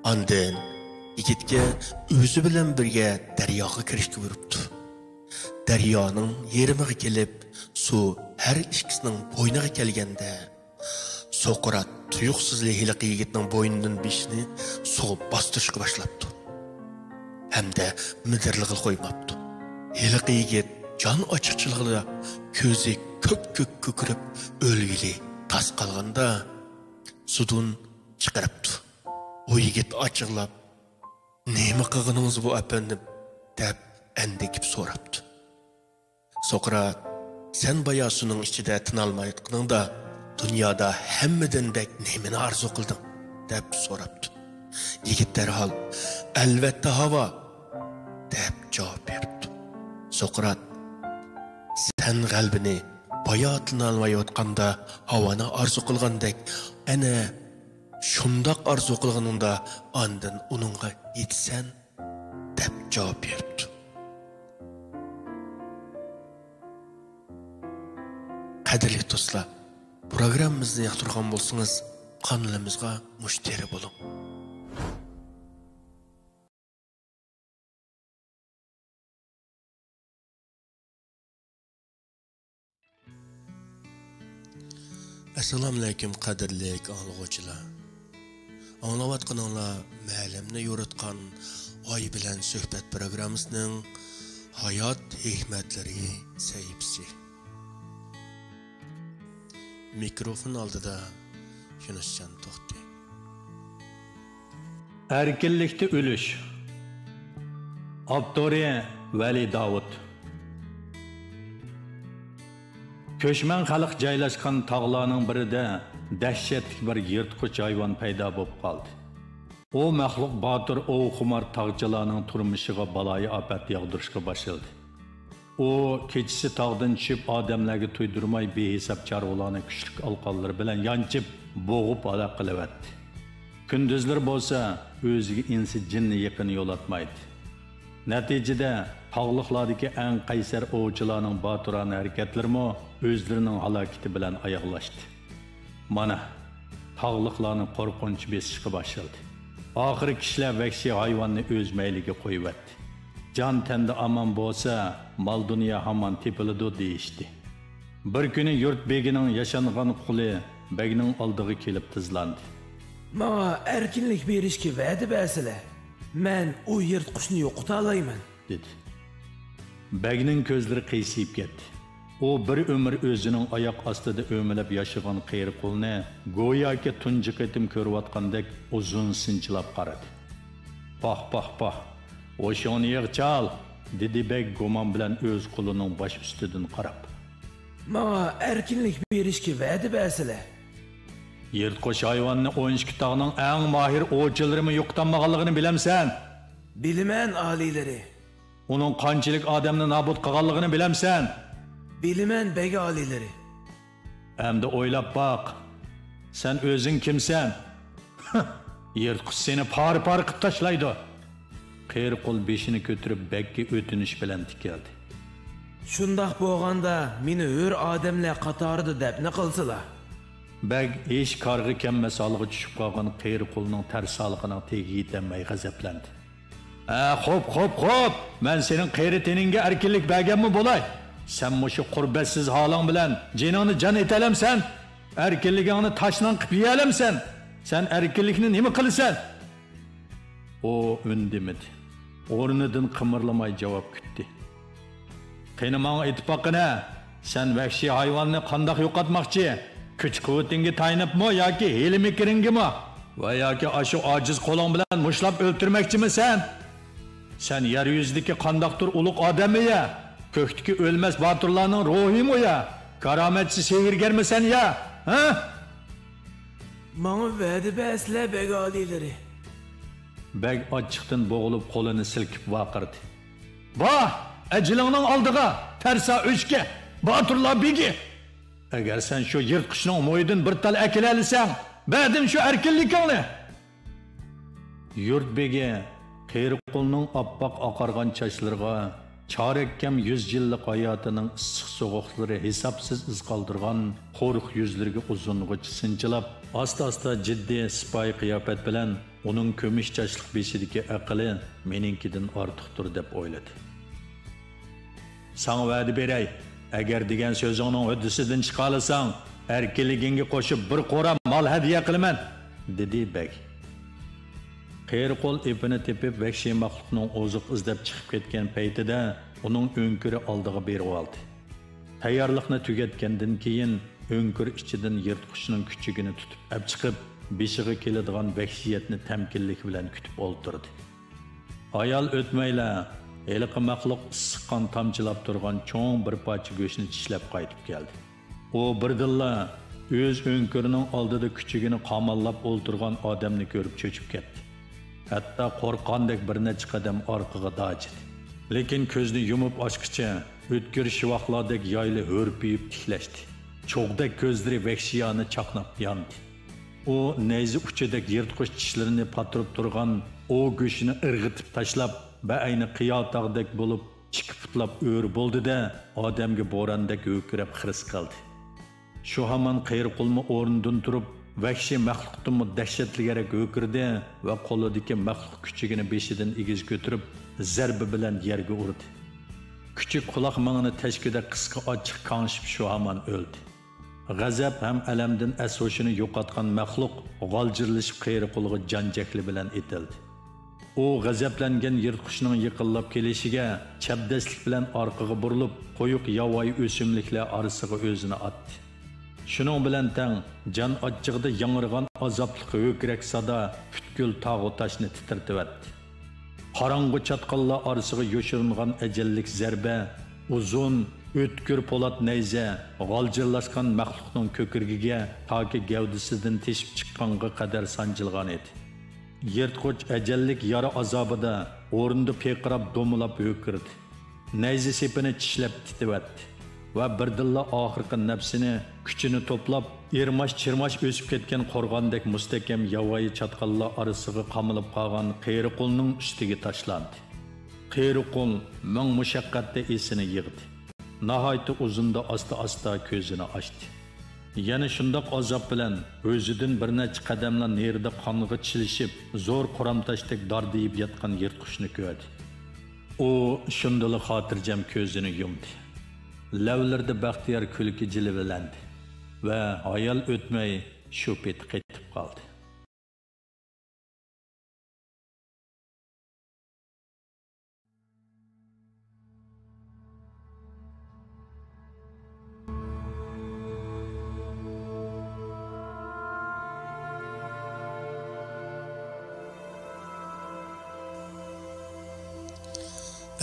ئاندىن يىگىتكە ئۆزى بىلەن بىرگە دەرياغا كىرىشكە بۇيرۇپتۇ. دەريانىڭ يېرىمىغا كېلىپ، سۇ ھەر ئىككىسىنىڭ بوينىغا كەلگەندە، سوقرات تۇيۇقسىزلا ھېلىقى يىگىتنىڭ بوينىدىن بېشىنى سۇغا باستۇرۇشقا باشلاپتۇ. ھەمدە مىدىرلىغىلى قويماپتۇ. ھېلىقى يىگىت جان ئاچچىقچىلىقىدا كۆزى كۆك-كۆك كۆكىرىپ ئۆلگىلى تاس قالغاندا، سۇدىن چىقىرىپتۇ. ئۇ يىگىت ئاچچىقلاپ، نېمە قىلغىنىڭىز بۇ، ئەپەندىم؟ دەپ ئەندىكىپ سوراپتۇ. سوقرات، سەن بايا سۇنىڭ ئىچىدە تىنالمايۋاتقىنىڭدا، دۇنيادا ھەممىدىن بەك نېمىنى ئارزۇ قىلدىڭ؟ دەپ سوراپتۇ. يىگىت دەرھال، ئەلۋەتتە ھاۋا، دەپ جاۋاب بېرىپتۇ. سوقرات، سەن غەلىبىنى بايا تىنالمايۋاتقاندا ھاۋانى ئارزۇ قىلغاندەك، ئەنە شۇنداق ئارزۇ قىلغىنىڭدا ئاندىن ئۇنىڭغا يېتىسەن، دەپ جاۋاب بېرىپتۇ. قەدىرلىك دوستلار، پروگراممىمىزنى ياقتۇرغان بولسىڭىز، قانىلىمىزغا مۇشتەرى بولۇڭ. ئەسسالامۇئەلەيكۇم، قەدىرلىك ئاڭلىغۇچىلار. ئاڭلاۋاتقىنىڭلار مەلەمنى يورۇتقان ئاي بىلەن سۆھبەت پروگراممىسىنىڭ ھايات ھېكمەتلىرى سەھىپىسى. مىكروفون ئالدىدا يۈنۈسجان توختى. ئەركىنلىكتە ئۆلۈش. ئاپتورى: ۋەلى داۋۇت. كۆچمەن خەلق جايلاشقان تاغلارنىڭ بىرىدە دەھشەتلىك بىر يىرتقۇچ ھايۋان پەيدا بولۇپ قالدى. ئۇ مەخلۇق باتۇر ئوۋخۇمار تاغچىلارنىڭ تۇرمۇشىغا بالايىئاپەت ياغدۇرۇشقا باشلىدى. ئۇ كېچىسى تاغدىن چۈشۈپ، ئادەملەرگە تۇيدۇرماي، بىھېساب چارۋىلارنى كۈچلۈك ئالىقانلىرى بىلەن يانچىپ، بوغۇپ ھالاك قىلىۋەتتى. كۈندۈزلىرى بولسا ئۆزىگە ئىنسى جىننى يېقىن يولاتمايتتى. نەتىجىدە، تاغلىقلاردىكى ئەڭ قەيسەر ئوۋچىلارنىڭ باتۇرانە ھەرىكەتلىرىمۇ ئۆزلىرىنىڭ ھالاكىتى بىلەن ئاياغلاشتى. مانا، تاغلىقلارنى قورقۇنچ بېسىشقا باشلىدى. ئاخىرى كىشىلەر ۋەھشىي ھايۋاننى ئۆز مەيلىگە قويۇۋەتتى. جان تەندە ئامان بولسا، مال-دۇنيا ھامان تېپىلىدۇ، دېيىشتى. بىر كۈنى يۇرت بېگىنىڭ ياشانغان قۇلى بەگنىڭ ئالدىغا كېلىپ تىزلاندى. ماڭا ئەركىنلىك بېرىشكە ۋەدە بەرسىلە، مەن ئۇ يىرتقۇچنى يوقىتالايمەن. دېدى. بەگنىڭ كۆزلىرى قىيسىيىپ كەتتى. ئۇ بىر ئۆمۈر ئۆزىنىڭ ئاياق ئاستىدا ئۆمىلەپ ياشىغان قېرى قۇلنى گوياكى تۇنجى قېتىم كۆرۈۋاتقاندەك ئۇزۇن سىنچىلاپ قارىدى. پاھ، پاھ، پاھ! ھوشۇڭنى يىغ، چال! دېدى بەگ گۇمان بىلەن ئۆز قۇلىنىڭ باش ئۈستىدىن قاراپ. ماڭا ئەركىنلىك بېرىشكە ۋەدە بەرسىلە. يىرتقۇچ ھايۋاننى ئون ئىككى تاغنىڭ ئەڭ ماھىر ئوۋچىلىرىمۇ يوقىتالمىغانلىقىنى بىلەمسەن؟ بىلىمەن، ئالىيلىرى. ئۇنىڭ قانچىلىك ئادەمنى نابۇت قىلغانلىقىنى بىلەمسەن؟ بىلىمەن، بەگ ئالىيلىرى. ئەمدى ئويلاپ باق، سەن ئۆزۈڭ كىمسەن؟ يىرتقۇچ سېنى پارە-پارە قىلىپ تاشلايدۇ. قېرى قۇل بېشىنى كۆتۈرۈپ بەگكە ئۆتۈنۈش بىلەن تىكىلدى. شۇنداق بولغاندا، مېنى ھۆر ئادەملەر قاتارىدا دەپنە قىلسىلا. بەگ ھېچ كارغا كەلمەس ھالغا چۈشۈپ قالغان قېرى قۇلنىڭ تەرسالىقىنىڭ تېگىگە يېتەلمەي غەزەپلەندى. ھە، خوپ، خوپ، خوپ! مەن سېنىڭ قېرى تېنىڭگە ئەركىنلىك بەرگەنمۇ بولاي. سەن مۇشۇ قۇربەتسىز ھالىڭ بىلەن جېنىڭنى جان ئېتەلەمسەن؟ ئەركىنلىكىڭنى تاشناڭ قىلىپ يېيەلەمسەن؟ سەن ئەركىنلىكنى نېمە قىلىسەن؟ ئۇ ئۈندىمىدى. ئورنىدىن قىمىرلىماي جاۋاب كۈتتى. قېنى، ماڭا ئېيتىپ باققىنە، سەن ۋەھشىي ھايۋاننى قانداق يوقاتماقچى؟ كۈچ-قۇۋۋىتىڭگە تايىنىپمۇ ياكى ھىيلە-مىكرىڭگىمۇ؟ ۋە ياكى ئاشۇ ئاجىز قولۇڭ بىلەن مۇشتلاپ ئۆلتۈرمەكچىمۇ سەن؟ سەن يەر يۈزىدىكى قانداقتۇر ئۇلۇغ ئادەممۇ يا؟ كۆكتىكى ئۆلمەس باتۇرلارنىڭ روھىمۇ يا؟ كارامەتچى سېھىرگەرمۇ سەن يا؟ ھە؟ ماڭا ۋەدە بەرسىلە، بەگ ئالىيلىرى. بەگ ئاچچىقتىن بوغۇلۇپ قولىنى سىلكىپ ۋارقىرىدى. ۋاھ! ئەجىلىڭنىڭ ئالدىغا، تەرسا ئۆچكە، باتۇرلار بېگى! ئەگەر سەن شۇ يىرتقۇچنىڭ مويىدىن بىر تال ئەكېلەلىسەڭ، بەردىم شۇ ئەركىنلىكىڭنى! يۇرت بېگى قېرى قۇلنىڭ ئاپئاق ئاقارغان چاچلىرىغا، چارەككەم يۈز يىللىق ھاياتىنىڭ ئىسسىق سوغۇقلىرى ھېسابسىز ئىز قالدۇرغان قورۇق يۈزلىرىگە ئۇزۇنغىچە سىنچىلاپ، ئاستا-ئاستا جىددىي، سىپايى قىياپەت بىلەن ئۇنىڭ كۈمۈش چاچلىق بېشىدىكى ئەقلى مېنىڭكىدىن ئارتۇقتۇر دەپ ئويلىدى. ساڭا ۋەدە بېرەي، ئەگەر دېگەن سۆزۈڭنىڭ ھۆددىسىدىن چىقالىساڭ، ئەركىنلىكىڭگە قوشۇپ بىر قورا مال ھەدىيە قىلىمەن، دېدى بەگ. قېرى قۇل ئېپىنى تېپىپ، ۋەھشىي مەخلۇقنىڭ ئوزۇق ئىزدەپ چىقىپ كەتكەن پەيتىدە ئۇنىڭ ئۆڭكۈرى ئالدىغا بېرىۋالدى. تەييارلىقنى تۈگەتكەندىن كېيىن، ئۆڭكۈر ئىچىدىن يىرتقۇچنىڭ كۈچۈكىنى تۇتۇپ ئەپچىقىپ، بېشىغا كېلىدىغان ۋەھشىيەتنى تەمكىنلىك بىلەن كۈتۈپ ئولتۇردى. ھايال ئۆتمەيلا، ھېلىقى مەخلۇق ئىسسىق قان تامچىلاپ تۇرغان چوڭ بىر پارچە گۆشنى چىشلەپ قايتىپ كەلدى. ئۇ بىردىنلا ئۆز ئۆڭكۈرىنىڭ ئالدىدا كۈچۈكىنى قاماللاپ ئولتۇرغان ئادەمنى كۆرۈپ چۆچۈپ كەتتى. ھەتتا قورققاندەك بىر نەچچە قەدەم ئارقىغا داجىدى. لېكىن كۆزنى يۇمۇپ ئاچقىچە ئۆتكۈر شىۋاقلاردەك يايلا ھۆرپىيىپ تىكلەشتى. چوغدەك كۆزلىرى ۋەھشىيانە چاقناپ ياندى. ئۇ نەيزە ئۇچىدەك يىرتقۇچ چىشلىرىنى پاتۇرۇپ تۇرغان ئوۋ گۆشىنى ئىرغىتىپ تاشلاپ، بەئەينى قىياتاغدەك بولۇپ، ئىككى پۇتلاپ ئۆرە بولدى-دە، ئادەمگە بوراندەك ھۆركىرەپ خىرىس قىلدى. شۇ ھامان قېرى قۇلمۇ ئورنىدىن تۇرۇپ، ۋەھشىي مەخلۇقتىنمۇ دەھشەتلىكرەك ھۆركىرىدى ۋە قولىدىكى مەخلۇق كۈچۈكىنى بېشىدىن ئېگىز كۆتۈرۈپ، زەربە بىلەن يەرگە ئۇردى. كۈچۈك قۇلاق مېڭىنى تەشكۈدەك قىسقا ئاچچىق كاڭشىپ، شۇ ھامان ئۆلدى. غەزەپ ھەم ئەلەمدىن ئەس-ھوشىنى يوقاتقان مەخلۇق غالجىرلىشىپ قېرى قۇلغا جان جەھلى بىلەن ئېتىلدى. ئۇ غەزەپلەنگەن يىرتقۇچنىڭ يېقىنلاپ كېلىشىگە چەبدەسلىك بىلەن ئارقىغا بۇرۇلۇپ، قويۇق ياۋايى ئۆسۈملۈكلەر ئارىسىغا ئۆزىنى ئاتتى. شۇنىڭ بىلەن تەڭ، جان ئاچچىقىدا ياڭرىغان ئازابلىق ھۆركىرەك سادا پۈتكۈل تاغۇ تاشنى تىترىتىۋەتتى. قاراڭغۇ چاتقاللار ئارىسىغا يوشۇرۇنغان ئەجەللىك زەربە، ئۇزۇن، ئۆتكۈر پولات نەيزە غالجىرلاشقان مەخلۇقنىڭ كۆكرىكىگە تاكى گەۋدىسىدىن تېشىپ چىققانغا قەدەر سانجىلغان ئىدى. يىرتقۇچ ئەجەللىك يارا ئازابىدا ئورنىدا پىرقىراپ دومىلاپ ھۆركىرىدى. نەيزە سېپىنى چىشلەپ تىتىۋەتتى ۋە بىردىنلا ئاخىرقى نەپسىنى، كۈچىنى توپلاپ، ئىرماش-چىرماش ئۆسۈپ كەتكەن قورغاندەك مۇستەھكەم ياۋايى چاتقاللار ئارىسىغا قامىلىپ قالغان قېرى قۇلنىڭ ئۈستىگە تاشلاندى. قېرى قۇل مىڭ مۇشەققەتتە ئېسىنى يىغدى. ناھايىتى ئۇزۇندا ئاستا-ئاستا كۆزىنى ئاچتى. يەنە شۇنداق ئازاب بىلەن ئۆزىدىن بىر نەچچە قەدەملا نېرىدا قانغا چىلىشىپ، زور قورام تاشتەك داردىيىپ ياتقان يىرتقۇچنى كۆردى. ئۇ شۇندىلا خاتىرجەم كۆزىنى يۇمدى. لەۋلىرىدە بەختىيار كۈلكە جىلۋىلەندى ۋە ھايال ئۆتمەي شۇ پېتى قېتىپ قالدى.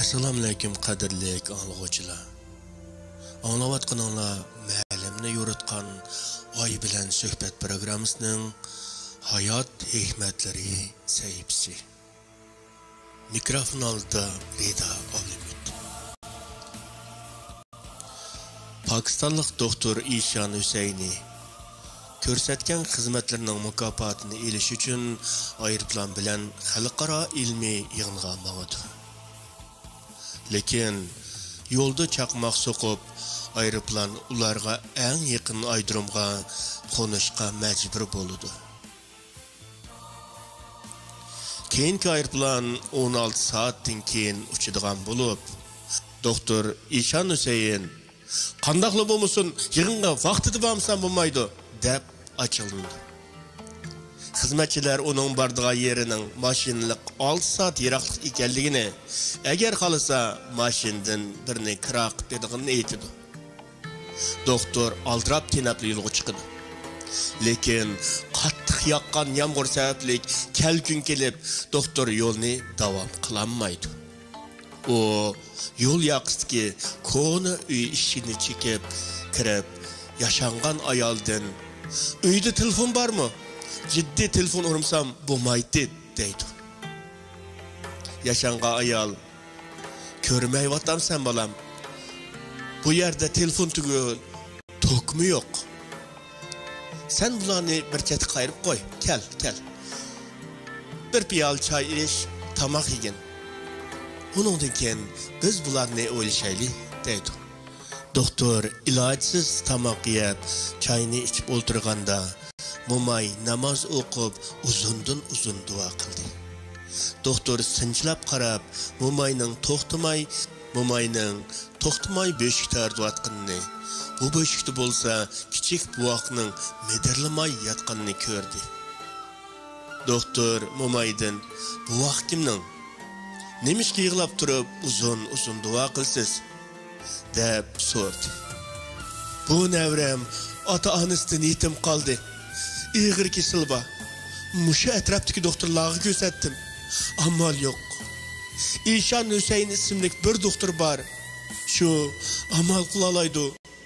ئەسسالامۇئەلەيكۇم، قەدىرلىك ئاڭلىغۇچىلار. ئاڭلاۋاتقىنىڭلار مەلۇمنى يورۇتقان ئاي بىلەن سۆھبەت پروگراممىسىنىڭ ھايات ھېكمەتلىرى سەھىپىسى. مىكروفون ئالدىدا رىدا ئابلىمىت. پاكىستانلىق دوختۇر ئىشان ھۈسەينى كۆرسەتكەن خىزمەتلىرىنىڭ مۇكاپاتىنى ئېلىش ئۈچۈن ئايروپىلان بىلەن خەلقئارا ئىلمىي يىغىنغا ماڭىدۇ. لېكىن يولدا چاقماق سوقۇپ، ئايروپىلان ئۇلارغا ئەڭ يېقىن ئايرودرومغا قونۇشقا مەجبۇر بولىدۇ. كېيىنكى ئايروپىلان ئون ئالتە سائەتتىن كېيىن ئۇچىدىغان بولۇپ، دوختۇر ئىشان ھۈسەيىن، قانداقلا بولمىسۇن، يىغىنغا ۋاقتىدا بارمىسام بولمايدۇ، دەپ ئاچچىقلىنىدۇ. خىزمەتچىلەر ئۇنىڭ بارىدىغان يېرىنىڭ ماشىنىلىق ئالتە سائەت يىراقلىق ئىكەنلىكىنى، ئەگەر خالىسا، ماشىنىدىن بىرنى كىرا قىلىپ بېرىدىغىنىنى ئېيتىدۇ. دوختۇر ئالدىراپ-تېنەپلا يولغا چىقىدۇ. لېكىن قاتتىق ياغقان يامغۇر سەۋەبلىك كەلكۈن كېلىپ، دوختۇر يولنى داۋام قىلالمايدۇ. ئۇ يول ياقىسىدىكى كونا ئۆي ئىشىكىنى چېكىپ كىرىپ، ياشانغان ئايالدىن، «ئۆيدە تېلېفون بارمۇ؟ جىددىي تېلېفون ئۇرمىسام بولمايتتى» دەيدۇ. ياشانغان ئايال، «كۆرمەيۋاتامسەن، بالام؟ بۇ يەردە تېلېفون تۈگۈل، توكمۇ يوق. سەن بۇلارنى بىر چەتكە قايرىپ قوي، كەل، كەل. بىر پىيالە چاي ئىچ، تاماق يېگىن. ئۇنىڭدىن كېيىن بىز بۇلارنى ئويلىشايلى» دەيدۇ. دوختۇر ئىلاجسىز تاماق يەپ، چاينى ئىچىپ ئولتۇرغاندا، موماي ناماز ئوقۇپ، ئۇزۇندىن ئۇزۇن دۇئا قىلدى. دوختۇر سىنچىلاپ قاراپ، موماينىڭ توختىماي، موماينىڭ توختىماي بۆشۈك تارتىۋاتقىنىنى، بۇ بۆشۈكتە بولسا كىچىك بوۋاقنىڭ مىدىرلىماي ياتقىنىنى كۆردى. دوختۇر مومايدىن، «بوۋاق كىمنىڭ؟ نېمىشقا يىغلاپ تۇرۇپ ئۇزۇن-ئۇزۇن دۇئا قىلىسىز؟» دەپ سورىدى. «بۇ نەۋرەم ئاتا-ئانىسىدىن يېتىم قالدى. ئېغىر كېسىلى بار. مۇشۇ ئەتراپتىكى دوختۇرلارغا كۆرسەتتىم. ئامال يوق. ئىشان ھۈسەيىن ئىسىملىك بىر دوختۇر بار. شۇ ئامال قىلالايدۇ»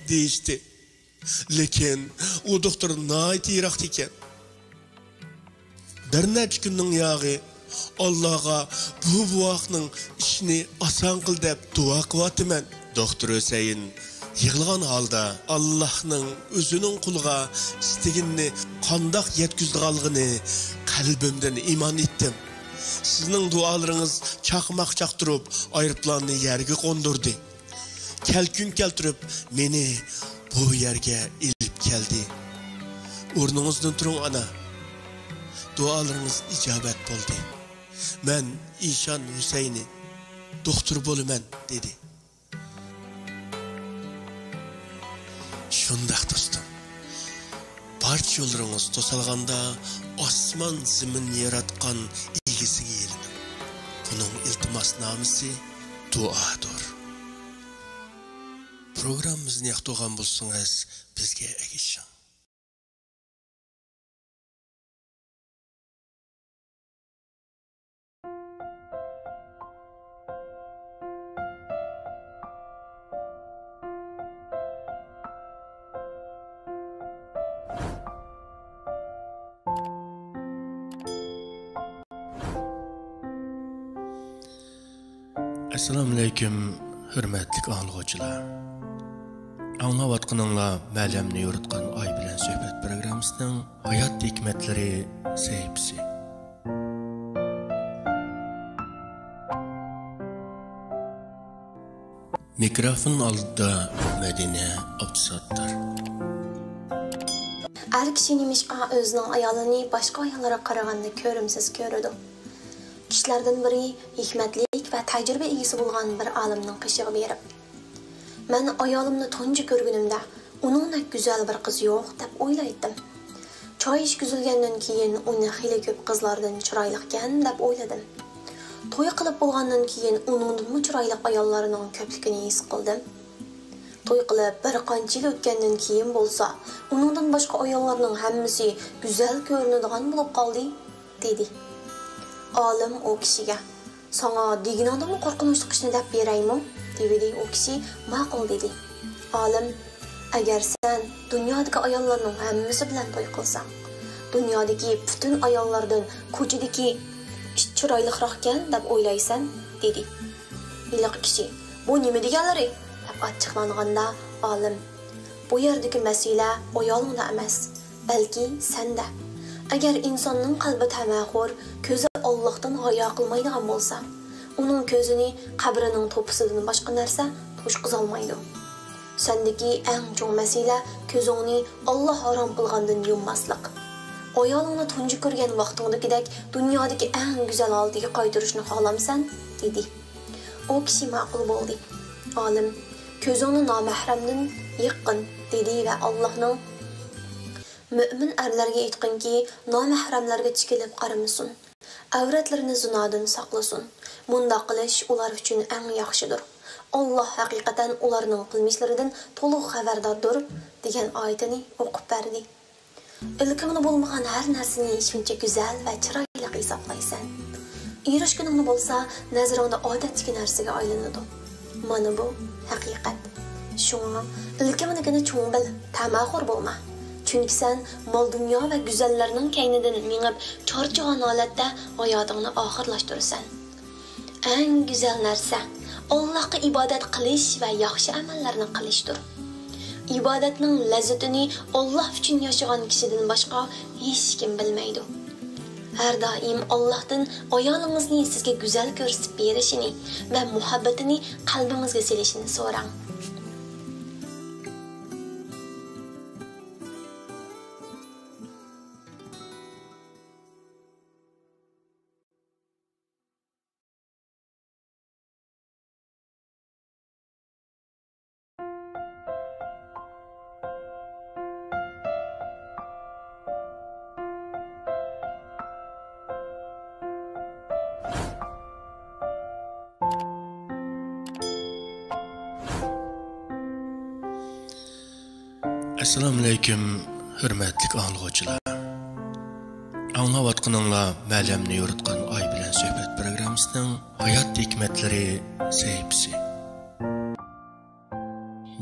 دېيىشتى. لېكىن ئۇ دوختۇر ناھايىتى يىراقتا ئىكەن. بىر نەچچە كۈننىڭ ياغى ئاللاغا بۇ بوۋاقنىڭ ئىشىنى ئاسان قىل دەپ دۇئا قىلىۋاتىمەن. دوختۇر ھۈسەيىن يىغلىغان ھالدا ئاللاھنىڭ ئۆزىنىڭ قۇلىغا ئىستىگىنىنى قانداق يەتكۈزىدىغانلىقىنى قەلبىمدىن ئىمان ئېيتتىم. سىزنىڭ دۇئالىرىڭىز چاقماق چاقتۇرۇپ ئايروپىلاننى يەرگە قوندۇردى. كەلكۈن كەلتۈرۈپ، مېنى بۇ يەرگە ئېلىپ كەلدى. ئورنىڭىزدىن تۇرۇڭ، ئانا. دۇئالىرىڭىز ئىجابەت بولدى. مەن ئىشان ھۈسەينى دوختۇر بولىمەن، دېدى. شۇنداق، دوستۇم. بارچە يوللىرىڭىز توسالغاندا، ئاسمان زېمىننى ياراتقان ئىگىسىگە يېلىنىڭ. ئۇنىڭ ئىلتىماسنامىسى دۇئادۇر. پروگراممىمىزنى ياقتۇرغان بولسىڭىز، بىزگە ئەگىشىڭ. ئەسسالامۇئەلەيكۇم، ھۆرمەتلىك ئاڭلىغۇچىلار. ئاڭلاۋاتقىنىڭلار مەلەمنى يورۇتقان ئاي بىلەن سۆھبەت پروگراممىسىنىڭ ھايات ھېكمەتلىرى سەھىپىسى. مىكروفون ئالدىدا مەدىنە ئابدۇساتتار. ئەر كىشى نېمىشقا ئۆزىنىڭ ئايالىنى باشقا ئاياللارغا قارىغاندا كۆرۈمسىز كۆرىدۇ؟ كىشىلەردىن بىرى ھېكمەتلىك ۋە تەجرىبە ئىگىسى بولغان بىر ئالىمنىڭ قېشىغا بېرىپ، «مەن ئايالىمنى تۇنجى كۆرگىنىمدە، ئۇنىڭدەك گۈزەل بىر قىز يوق دەپ ئويلايتتىم. چاي ئىچكۈزۈلگەندىن كېيىن ئۇنى خېلى كۆپ قىزلاردىن چىرايلىقكەن دەپ ئويلىدىم. توي قىلىپ بولغاندىن كېيىن ئۇنىڭدىنمۇ چىرايلىق ئاياللارنىڭ كۆپلۈكىنى ھېس قىلدىم. توي قىلىپ بىر قانچە يىل ئۆتكەندىن كېيىن بولسا، ئۇنىڭدىن باشقا ئاياللارنىڭ ھەممىسى گۈزەل كۆرۈنىدىغان بولۇپ قالدى» دېدى. ئالىم ئۇ كىشىگە، «ساڭا دېگىنىڭدىنمۇ قورقۇنچلۇق ئىشنى دەپ بېرەيمۇ؟» دېۋىدى. ئۇ كىشى، «ماقۇل» دېدى. ئالىم، «ئەگەر سەن دۇنيادىكى ئاياللارنىڭ ھەممىسى بىلەن توي قىلساڭ، دۇنيادىكى پۈتۈن ئاياللاردىن كوچىدىكى چىرايلىقراقكەن دەپ ئويلايسەن؟» دېدى. ھېلىقى كىشى، «بۇ نېمە دېگەنلىرى؟» دەپ ئاچچىقلانغاندا، ئالىم، «بۇ يەردىكى مەسىلە ئايالىڭدا ئەمەس، بەلكى سەندە. ئەگەر ئىنساننىڭ قەلبى تەمەخور، كۆزى ئاللاھتىن ھايا قىلمايدىغان بولسا، ئۇنىڭ كۆزىنى قەبرىنىڭ توپىسىدىن باشقا نەرسە توشقۇزالمايدۇ. سەندىكى ئەڭ چوڭ مەسىلە كۆزۈڭنى ئاللاھ ھارام قىلغاندىن يۇمماسلىق. ئايالىڭنى تۇنجى كۆرگەن ۋاقتىڭدىكىدەك دۇنيادىكى ئەڭ گۈزەل ھالىتىگە قايتۇرۇشنى خالامسەن؟» دېدى. ئۇ كىشى ماقۇل بولدى. ئالىم، «كۆزۈڭنى نامەھرەمدىن يىغقىن» دېدى ۋە ئاللاھنىڭ، «مۆمىن ئەرلەرگە ئېيتقىنكى، نامەھرەملەرگە تىكىلىپ قارىمىسۇن، ئەۋرەتلىرىنى زىنادىن ساقلىسۇن. مۇنداق قىلىش ئۇلار ئۈچۈن ئەڭ ياخشىدۇر. ئاللاھ ھەقىقەتەن ئۇلارنىڭ قىلمىشلىرىدىن تولۇق خەۋەرداردۇر» دېگەن ئايىتىنى ئوقۇپ بەردى. «ئىلكىڭدە بولمىغان ھەر نەرسىنى شۇنچە گۈزەل ۋە چىرايلىق ھېسابلايسەن. ئېرىشكىنىڭدە بولسا نەزىرىڭدە ئادەتتىكى نەرسىگە ئايلىنىدۇ. مانا بۇ ھەقىقەت. شۇڭا ئىلكىڭدىكىنى چوڭ بىل، تەمەخور بولما. چۈنكى سەن مال-دۇنيا ۋە گۈزەللەرنىڭ كەينىدىن مېڭىپ، چارچىغان ھالەتتە ھاياتىڭنى ئاخىرلاشتۇرىسەن. ئەڭ گۈزەل نەرسە ئاللاھقا ئىبادەت قىلىش ۋە ياخشى ئەمەللەرنى قىلىشتۇر. ئىبادەتنىڭ لەززىتىنى ئاللاھ ئۈچۈن ياشىغان كىشىدىن باشقا ھېچكىم بىلمەيدۇ. ھەر دائىم ئاللاھتىن ئايالىڭىزنى سىزگە گۈزەل كۆرسىتىپ بېرىشىنى ۋە مۇھەببىتىنى قەلبىڭىزگە سېلىشىنى سوراڭ.» ئەسسالامۇئەلەيكۇم، ھۆرمەتلىك ئاڭلىغۇچىلار. ئاڭلاۋاتقىنىڭلار مەلەمنى يورۇتقان ئاي بىلەن سۆھبەت پروگراممىسىنىڭ ھايات ھېكمەتلىرى سەھىپىسى.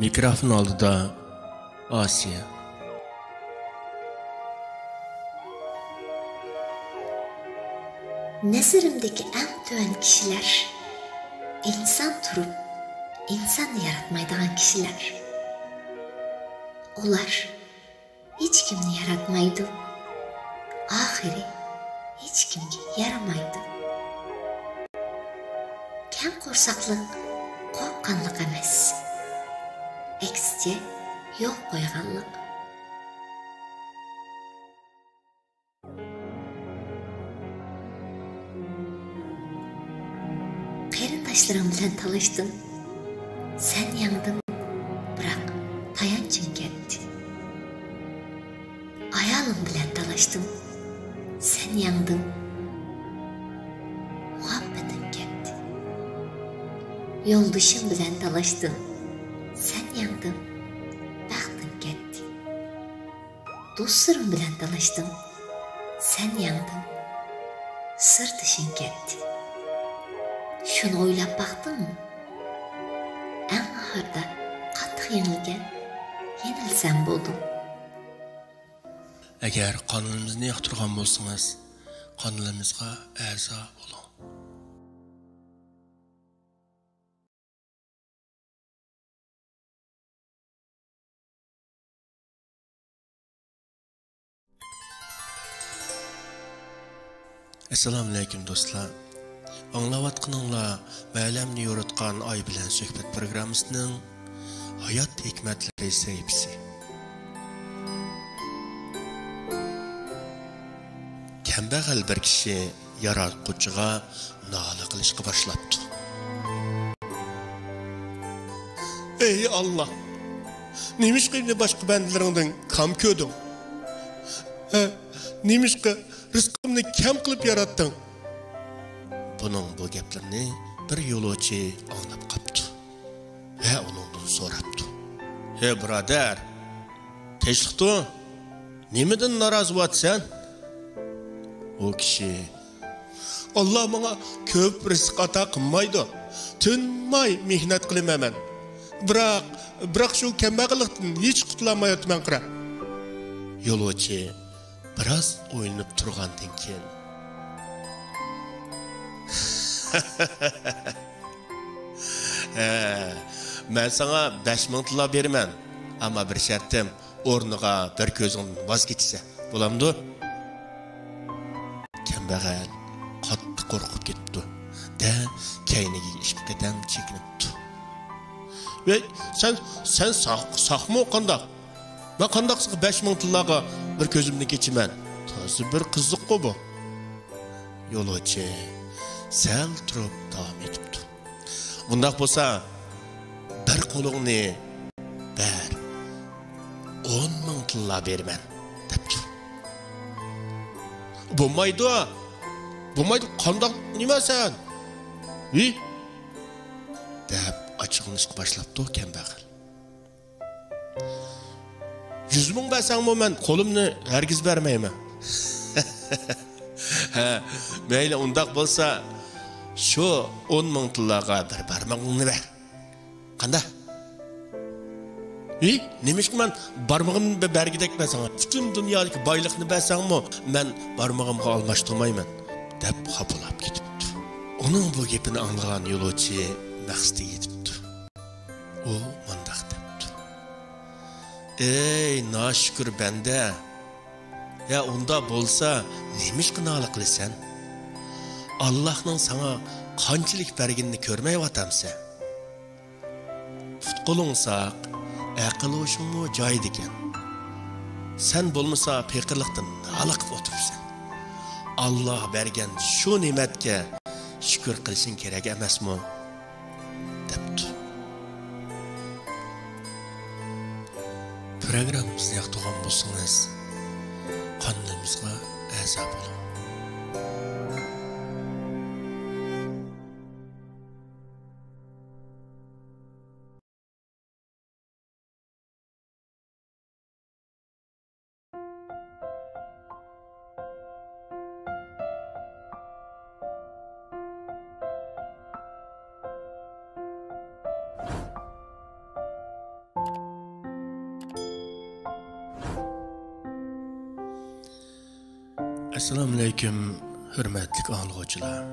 مىكروفون ئالدىدا ئاسىيە. نەزىرىمدىكى ئەڭ تۆۋەن كىشىلەر، ئىنسان تۇرۇپ، ئىنساننى ياراتمايدىغان كىشىلەر. ئۇلار ھېچكىمنى ياراتمايدۇ. ئاخىرى ھېچكىمگە يارىمايدۇ. كەڭ قورساقلىق قورققانلىق ئەمەس، ئەكسىچە يول قويغانلىق. قېرىنداشلىرىڭ بىلەن تالاشتىڭ، سەن يەڭدىڭ، بىراق تايانچىڭ كەتتى. يولدىشىم بىلەن تالاشتىڭ، سەن يەڭدىڭ، بەختىڭ كەتتى. دوستلىرىم بىلەن تالاشتىڭ، سەن يەڭدىڭ، سىردىشىڭ كەتتى. شۇنى ئويلاپ باقتىڭمۇ؟ ئەڭ ئاخىرىدا قاتتىق يېڭىلگەن، يېنىلسەم بولدۇم. ئەگەر قانىلىمىزنى ياقتۇرغان بولسىڭىز، قانىلىمىزغا ئەزا بولۇڭ. ئەسسالامۇئەلەيكۇم دوستلار. ئاڭلاۋاتقىنىڭلار مەلەمنى يورۇتقان ئاي بىلەن سۆھبەت پروگراممىسىنىڭ ھايات ھېكمەتلىرى سەھىپىسى. كەمبەغەل بىر كىشى ياراتقۇچىغا نالە قىلىشقا باشلاپتۇ. ئەي ئاللا، نېمىشقا مېنى باشقا بەندىلىرىڭدىن كام كۆردۈڭ؟ ھە، نېمىشقا رىزقىمنى كەم قىلىپ ياراتتىڭ؟ بۇنىڭ بۇ گەپلىرىنى بىر يولۇچى ئاڭلاپ قاپتۇ ۋە ئۇنىڭدىن سوراپتۇ. ھە، بۇرادەر، تىنچلىقتۇ، نېمىدىن نارازى بولۇۋاتىسەن؟ ئۇ كىشى، ئاللا ماڭا كۆپ رىزىق ئاتا قىلمايدۇ. تىنماي مېھنەت قىلىمەن مەن. بىراق، بىراق شۇ كەمبەغەللىكتىن ھېچ قۇتۇلالمايۋاتىمەن قارا. يولۇچى بىراز ئويلىنىپ تۇرغاندىن كېيىن، ھە، مەن ساڭا بەش مىڭ تىللا بېرىمەن، ئەمما بىر شەرتىم، ئورنىغا بىر كۆزۈڭدىن ۋاز كېچىسەن، بولامدۇ؟ كەمبەغەل قاتتىق قورقۇپ كېتىپتۇ دە، كەينىگە ئىككى قەدەم چېكىنىپتۇ. ۋەي، سەن، سەن ساق-، ساقمۇ قانداق؟ مەن قانداق ساق بەش مىڭ تىللاغا بىر كۆزۈمدىن كېچىمەن؟ تازا بىر قىزىققۇ بۇ. يولۇچى سەل تۇرۇپ داۋام ئېتىپتۇ. بۇنداق بولسا، بىر قولۇڭنى بەر، ئون مىڭ تىللا بېرىمەن، دەپتۇ. بولمايدۇ، بولمايدۇ، قانداق نېمە سەن؟ ھى؟ دەپ ئاچچىقلىنىشقا باشلاپتۇ كەمبەغەل. يۈز مىڭ بەرسەڭمۇ مەن قولۇمنى ھەرگىز بەرمەيمەن. ھە، مەيلى، ئۇنداق بولسا، شۇ ئون مىڭ تىللاغا بىر بارمىقىڭنى بەر. قانداق؟ ھى، نېمىشقا مەن بارمىقىمنى بە-، بەرگۈدەكمەن ساڭا؟ پۈتۈن دۇنيادىكى بايلىقنى بەرسەڭمۇ مەن بارمىقىمغا ئالماشتۇرمايمەن، دەپ خاپىلاپ كېتىپتۇ. ئۇنىڭ بۇ گېپىنى ئاڭلىغان يولۇچى مەقسىتىگە يېتىپتۇ. ئۇ مۇنداق دەپتۇ: ئەي ناشۈكۈر بەندە! يا ئۇنداق بولسا، نېمىشقا نالە قىلىسەن؟ ئاللاھنىڭ ساڭا قانچىلىك بەرگىنىنى كۆرمەيۋاتامسەن؟ پۇت-قولۇڭ ساق، ئەقىل-ھوشۇڭمۇ جايىدىكەن. سەن بولمىسا پېقىرلىقتىن نالە قىلىپ ئولتۇرۇپسەن. ئاللا بەرگەن شۇ نېمەتكە شۈكۈر قىلىشىڭ كېرەك ئەمەسمۇ؟ دەپتۇ. پروگراممىمىزنى ياقتۇرغان بولسىڭىز، قانىلىمىزغا ئەزا بولۇڭ. ئەسسالامۇئەلەيكۇم، ھۆرمەتلىك ئاڭلىغۇچىلار.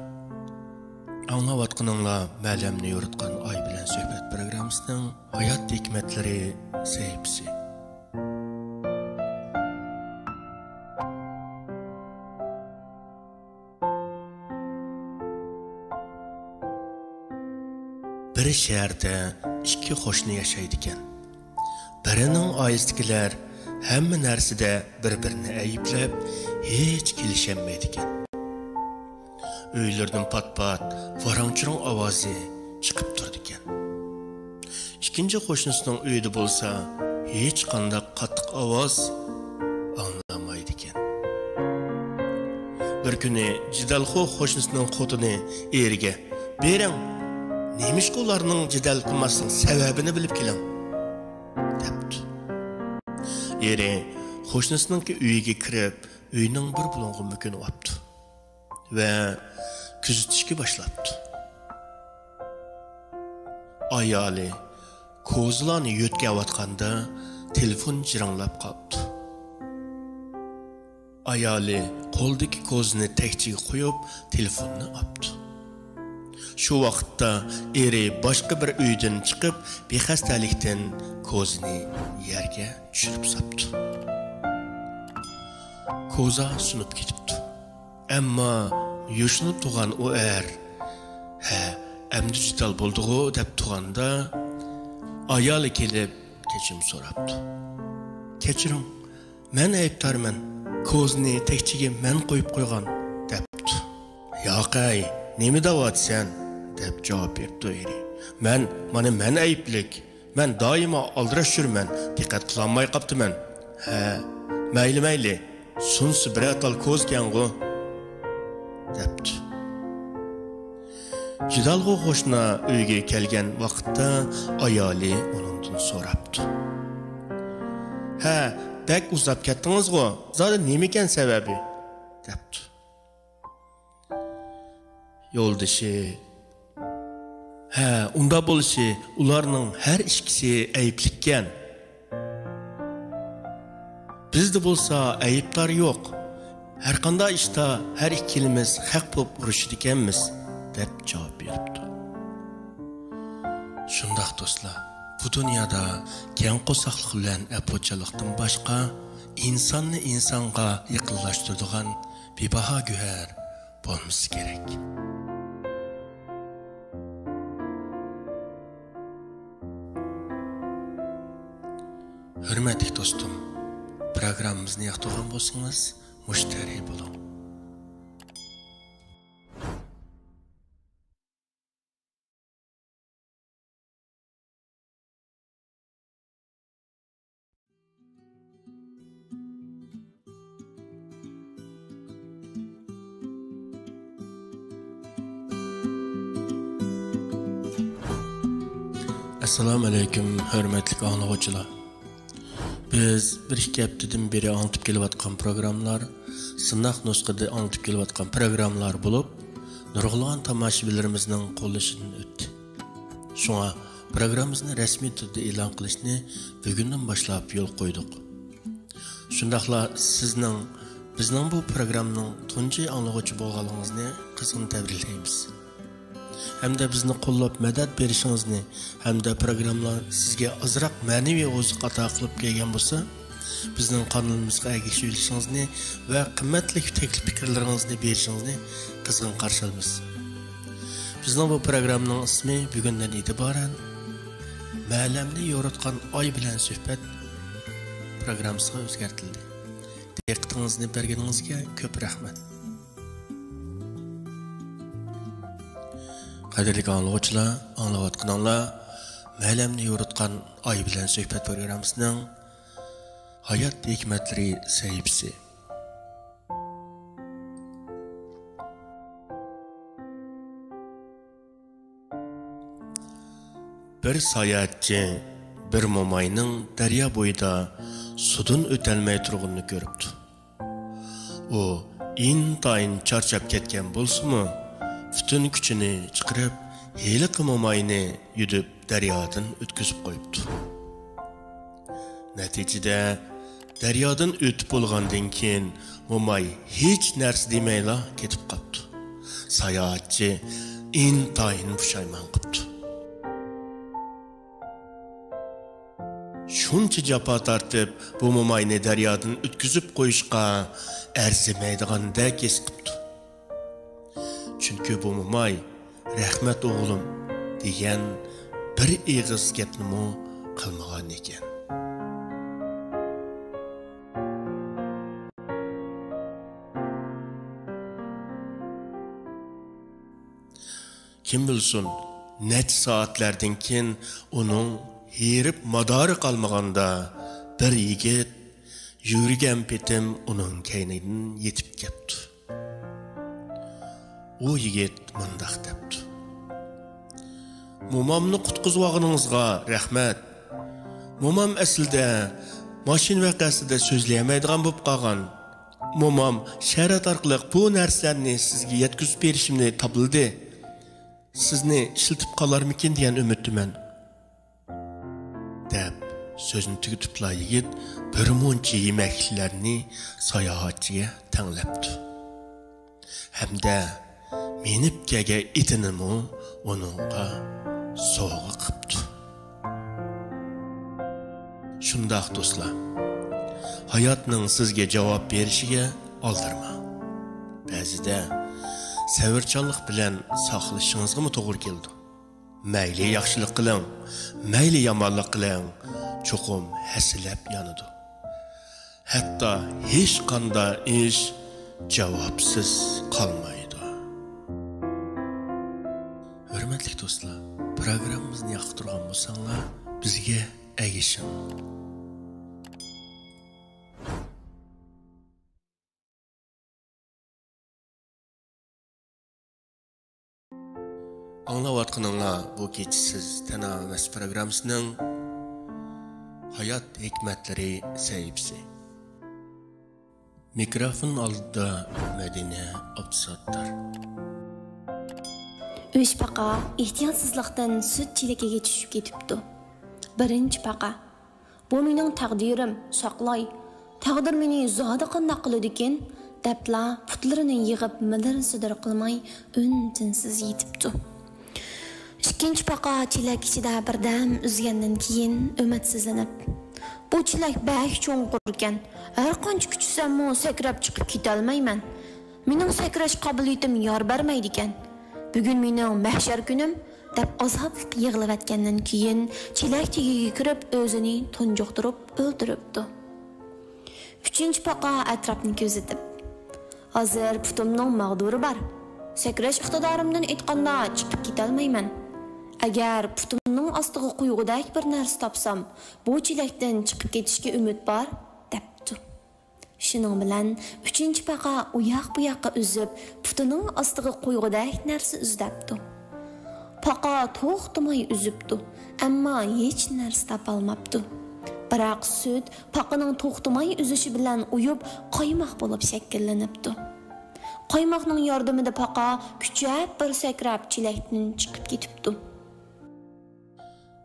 ئاڭلاۋاتقىنىڭلار مەلەمنى يورۇتقان ئاي بىلەن سۆھبەت پروگراممىسىنىڭ ھايات ھېكمەتلىرى سەھىپىسى. بىر شەھەردە ئىككى قوشنا ياشايدىكەن. بىرىنىڭ ئائىلىسىدىكىلەر ھەممە نەرسىدە بىر-بىرىنى ئەيىبلەپ، ھېچ كېلىشەلمەيدىكەن. ئۆيلىرىدىن پات-پات ۋاراڭ-چۇرۇڭ ئاۋازى چىقىپ تۇرىدىكەن. ئىككىنچى قوشنىسىنىڭ ئۆيىدە بولسا ھېچقانداق قاتتىق ئاۋاز ئاڭلانمايدىكەن. بىر كۈنى جېدەلخور قوشنىسىنىڭ خوتۇنى ئېرىگە: «بېرىڭ، نېمىشقا ئۇلارنىڭ جېدەل قىلماسلىقىنىڭ سەۋەبىنى بىلىپ كېلىڭ» دەپتۇ. ئېرى قوشنىسىنىڭكى ئۆيىگە كىرىپ، ئۆينىڭ بىر بۇلۇڭىغا مۆكۈنۈۋاپتۇ ۋە كۆزىتىشكە باشلاپتۇ. ئايالى كوزىلارنى يۆتكەۋاتقاندا تېلېفون جىرىڭلاپ قاپتۇ. ئايالى قولىدىكى كوزىنى تەكچىگە قويۇپ، تېلېفوننى ئاپتۇ. شۇ ۋاقىتتا ئېرى باشقا بىر ئۆيدىن چىقىپ، بىخەستەلىكتىن كوزىنى يەرگە چۈشۈرۈپ ساپتۇ. كوزا سۇنۇپ كېتىپتۇ. ئەمما يوشۇنۇپ تۇرغان ئۇ ئەر، «ھە، ئەمدى جېدەل بولدىغۇ» دەپ تۇرغاندا، ئايالى كېلىپ كەچۈرۈم سوراپتۇ. «كەچۈرۈڭ، مەن ئەيىبدارمەن، كوزىنى تەكچىگە مەن قويۇپ قويغان» دەپتۇ. «ياقەي، نېمە دەۋاتىسەن؟» دەپ جاۋاب بېرىپتۇ ئېرى. «مەن، مانا مەن ئەيىبلىك. مەن دائىما ئالدىراش يۈرىمەن، دىققەت قىلالماي قاپتىمەن.» «ھە، مەيلى، مەيلى، سۇنسا بىرەر تال كوزىكەنغۇ» دەپتۇ. جېدەلغۇ قوشنا ئۆيگە كەلگەن ۋاقىتتا ئايالى ئۇنىڭدىن سوراپتۇ. «ھە، بەك ئۇزاپ كەتتىڭىزغۇ، زادى نېمىكەن سەۋەبى؟» دەپتۇ. يولدىشى، «ھە، ئۇنداق بولۇشى، ئۇلارنىڭ ھەر ئىككىسى ئەيىبلىككەن. بىزدە بولسا ئەيىبدار يوق. ھەرقانداق ئىشتا ھەر ئىككىلىمىز ھەق بولۇپ ئۇرۇشىدىكەنمىز» دەپ جاۋاب بېرىپتۇ. شۇنداق دوستلار، بۇ دۇنيادا كەڭ قورساقلىق بىلەن ئەپۇچانلىقتىن باشقا ئىنساننى ئىنسانغا يېقىنلاشتۇرىدىغان بىباھا گۆھەر بولمىسا كېرەك. ھۆرمەتلىك دوستۇم، پروگراممىمىزنى ياقتۇرغان بولسىڭىز، مۇشتەرى بولۇڭ. ئەسسالامۇ ئەلەيكۇم، ھۆرمەتلىك ئاڭلىغۇچىلار. بىز بىر ئىككى ھەپتىدىن بېرى ئاڭلىتىپ كېلىۋاتقان پروگراممىلار سىناق نۇسخىدا ئاڭلىتىپ كېلىۋاتقان پروگراممىلار بولۇپ، نۇرغۇنلىغان تاماشىبىنلىرىمىزنىڭ قوللىشىدىن ئۆتتى. شۇڭا پروگراممىمىزنى رەسمىي تۈردە ئېلان قىلىشنى بۈگۈندىن باشلاپ يولغا قويدۇق. شۇنداقلا سىزنىڭ بىزنىڭ بۇ پروگراممىنىڭ تۇنجى ئاڭلىغۇچى بولغانلىقىڭىزنى قىزغىن تەبرىكلەيمىز. ھەمدە بىزنى قوللاپ مەدەت بېرىشىڭىزنى ھەمدە پروگراممىلار سىزگە ئازراق مەنىۋى ئوزۇق ئاتا قىلىپ كەلگەن بولسا، بىزنىڭ قانىلىمىزغا ئەگىشىۋېلىشىڭىزنى ۋە قىممەتلىك تەكلىپ پىكىرلىرىڭىزنى بېرىشىڭىزنى قىزغىن قارشى ئالىمىز. بىزنىڭ بۇ پروگراممىنىڭ ئىسمى بۈگۈندىن ئېتىبارەن «مەلەمنى يورۇتقان ئاي بىلەن سۆھبەت» پروگراممىسىغا ئۆزگەرتىلدى. دىققىتىڭىزنى بەرگىنىڭىزگە كۆپ رەھمەت. قەدىرلىك ئاڭلىغۇچىلار، ئاڭلاۋاتقىنىڭلار «مەلەمنى يورۇتقان ئاي بىلەن سۆھبەت» پروگراممىسىنىڭ ھايات ھېكمەتلىرى سەھىپىسى. بىر ساياھەتچى بىر موماينىڭ دەريا بويىدا سۇدىن ئۆتەلمەي تۇرغىنىنى كۆرۈپتۇ. ئۇ ئىنتايىن چارچاپ كەتكەن بولسىمۇ، پۈتۈن كۈچىنى چىقىرىپ، ھېلىقى موماينى يۈدۈپ دەريادىن ئۆتكۈزۈپ قويۇپتۇ. نەتىجىدە، دەريادىن ئۆتۈپ بولغاندىن كېيىن، موماي ھېچ نەرسە دېمەيلا كېتىپ قاپتۇ. ساياھەتچى ئىنتايىن پۇشايمان قىپتۇ. شۇنچە جاپا تارتىپ، بۇ موماينى دەريادىن ئۆتكۈزۈپ قويۇشقا ئەرزىمەيدىغاندەك ھېس قىپتۇ. چۈنكى بۇ موماي «رەھمەت، ئوغلۇم» دېگەن بىر ئېغىز گەپنىمۇ قىلمىغان ئىكەن. كىم بىلسۇن، نەچچە سائەتلەردىن كېيىن ئۇنىڭ ھېرىپ مادارى قالمىغاندا، بىر يىگىت يۈگۈرگەن پېتىم ئۇنىڭ كەينىدىن يېتىپ كەپتۇ. ئۇ يىگىت مۇنداق دەپتۇ: مومامنى قۇتقۇزۇۋالغىنىڭىزغا رەھمەت. مومام ئەسلىدە ماشىنا ۋەقەسىدە سۆزلىيەلمەيدىغان بولۇپ قالغان. مومام شەرەت ئارقىلىق بۇ نەرسىلەرنى سىزگە يەتكۈزۈپ بېرىشىمنى تابلىدى. سىزنى ئىشلىتىپ قالارمىكىن دېگەن ئۈمىدتىمەن، دەپ سۆزىنى تۈگىتىپلا يىگىت بىر مۇنچە يېمەكلىكلەرنى ساياھەتچىگە تەڭلەپتۇ. ھەمدە مىنىپ كەلگەن ئېتىنىمۇ ئۇنىڭغا سوۋغا قىپتۇ. شۇنداق دوستلار، ھاياتنىڭ سىزگە جاۋاب بېرىشىگە ئالدىرىماڭ. بەزىدە سەۋرچانلىق بىلەن ساقلىشىڭىزغىمۇ توغرا كېلىدۇ. مەيلى ياخشىلىق قىلىڭ، مەيلى يامانلىق قىلىڭ، چوقۇم ھەسسىلەپ يانىدۇ. ھەتتا ھېچقانداق ئىش جاۋابسىز قالمايدۇ. ھۆرمەتلىك دوستلار، پروگراممىمىزنى ياقتۇرغان بولساڭلار، بىزگە ئەگىشىڭ. ئاڭلاۋاتقىنىڭلار بۇ كېچە سىز تەنھا ئەمەس پروگراممىسىنىڭ ھايات ھېكمەتلىرى سەھىپىسى. مىكروفون ئالدىدا مەدىنە ئابدۇساتتار. ئۈچ پاقا ئېھتىياتسىزلىقتىن سۈت چېلىكىگە چۈشۈپ كېتىپتۇ. بىرىنچى پاقا، بۇ مېنىڭ تەقدىرىم، ساقلاي، تەقدىر مېنى زادى قانداق قىلىدىكىن، دەپلا پۇتلىرىنى يىغىپ مىدىر-سىدىر قىلماي ئۈن-تىنسىز يېتىپتۇ. ئىككىنچى پاقا چېلەك ئىچىدە بىردەم ئۈزگەندىن كېيىن ئۈمىدسىزلىنىپ، بۇ چېلەك بەك چوڭقۇركەن، ھەر قانچە كۈچىسەممۇ سەكرەپ چىقىپ كېتەلمەيمەن. مېنىڭ سەكرەش قابىلىيىتىم يار بەرمەيدىكەن. بۈگۈن مېنىڭ مەھشەر كۈنۈم، دەپ ئازابلىق يىغلىۋەتكەندىن كېيىن، چېلەك تېگىگە كىرىپ، ئۆزىنى تۇنجۇقتۇرۇپ ئۆلتۈرۈپتۇ. ئۈچىنچى پاقا ئەتراپنى كۆزىتىپ، ھازىر پۇتۇمنىڭ ماغدۇرى بار. سەكرەش ئىقتىدارىمدىن ئېيتقاندا، چىقىپ كېتەلمەيمەن. ئەگەر پۇتۇمنىڭ ئاستىغا قويغۇدەك بىر نەرسە تاپسام، بۇ چېلەكتىن چىقىپ كېتىشكە ئۈمىد بار، دەپتۇ. شۇنىڭ بىلەن ئۈچىنچى پاقا ئۇياق-بۇياققا ئۈزۈپ، پۇتىنىڭ ئاستىغا قويغۇدەك نەرسە ئىزدەپتۇ. پاقا توختىماي ئۈزۈپتۇ، ئەمما ھېچ نەرسە تاپالماپتۇ. بىراق سۈت پاقىنىڭ توختىماي ئۈزۈشى بىلەن ئۇيۇپ، قايماق بولۇپ شەكىللىنىپتۇ. قايماقنىڭ ياردىمىدە پاقا كۈچەپ بىر سەكرەپ، چېلەكتىن چىقىپ كېتىپتۇ.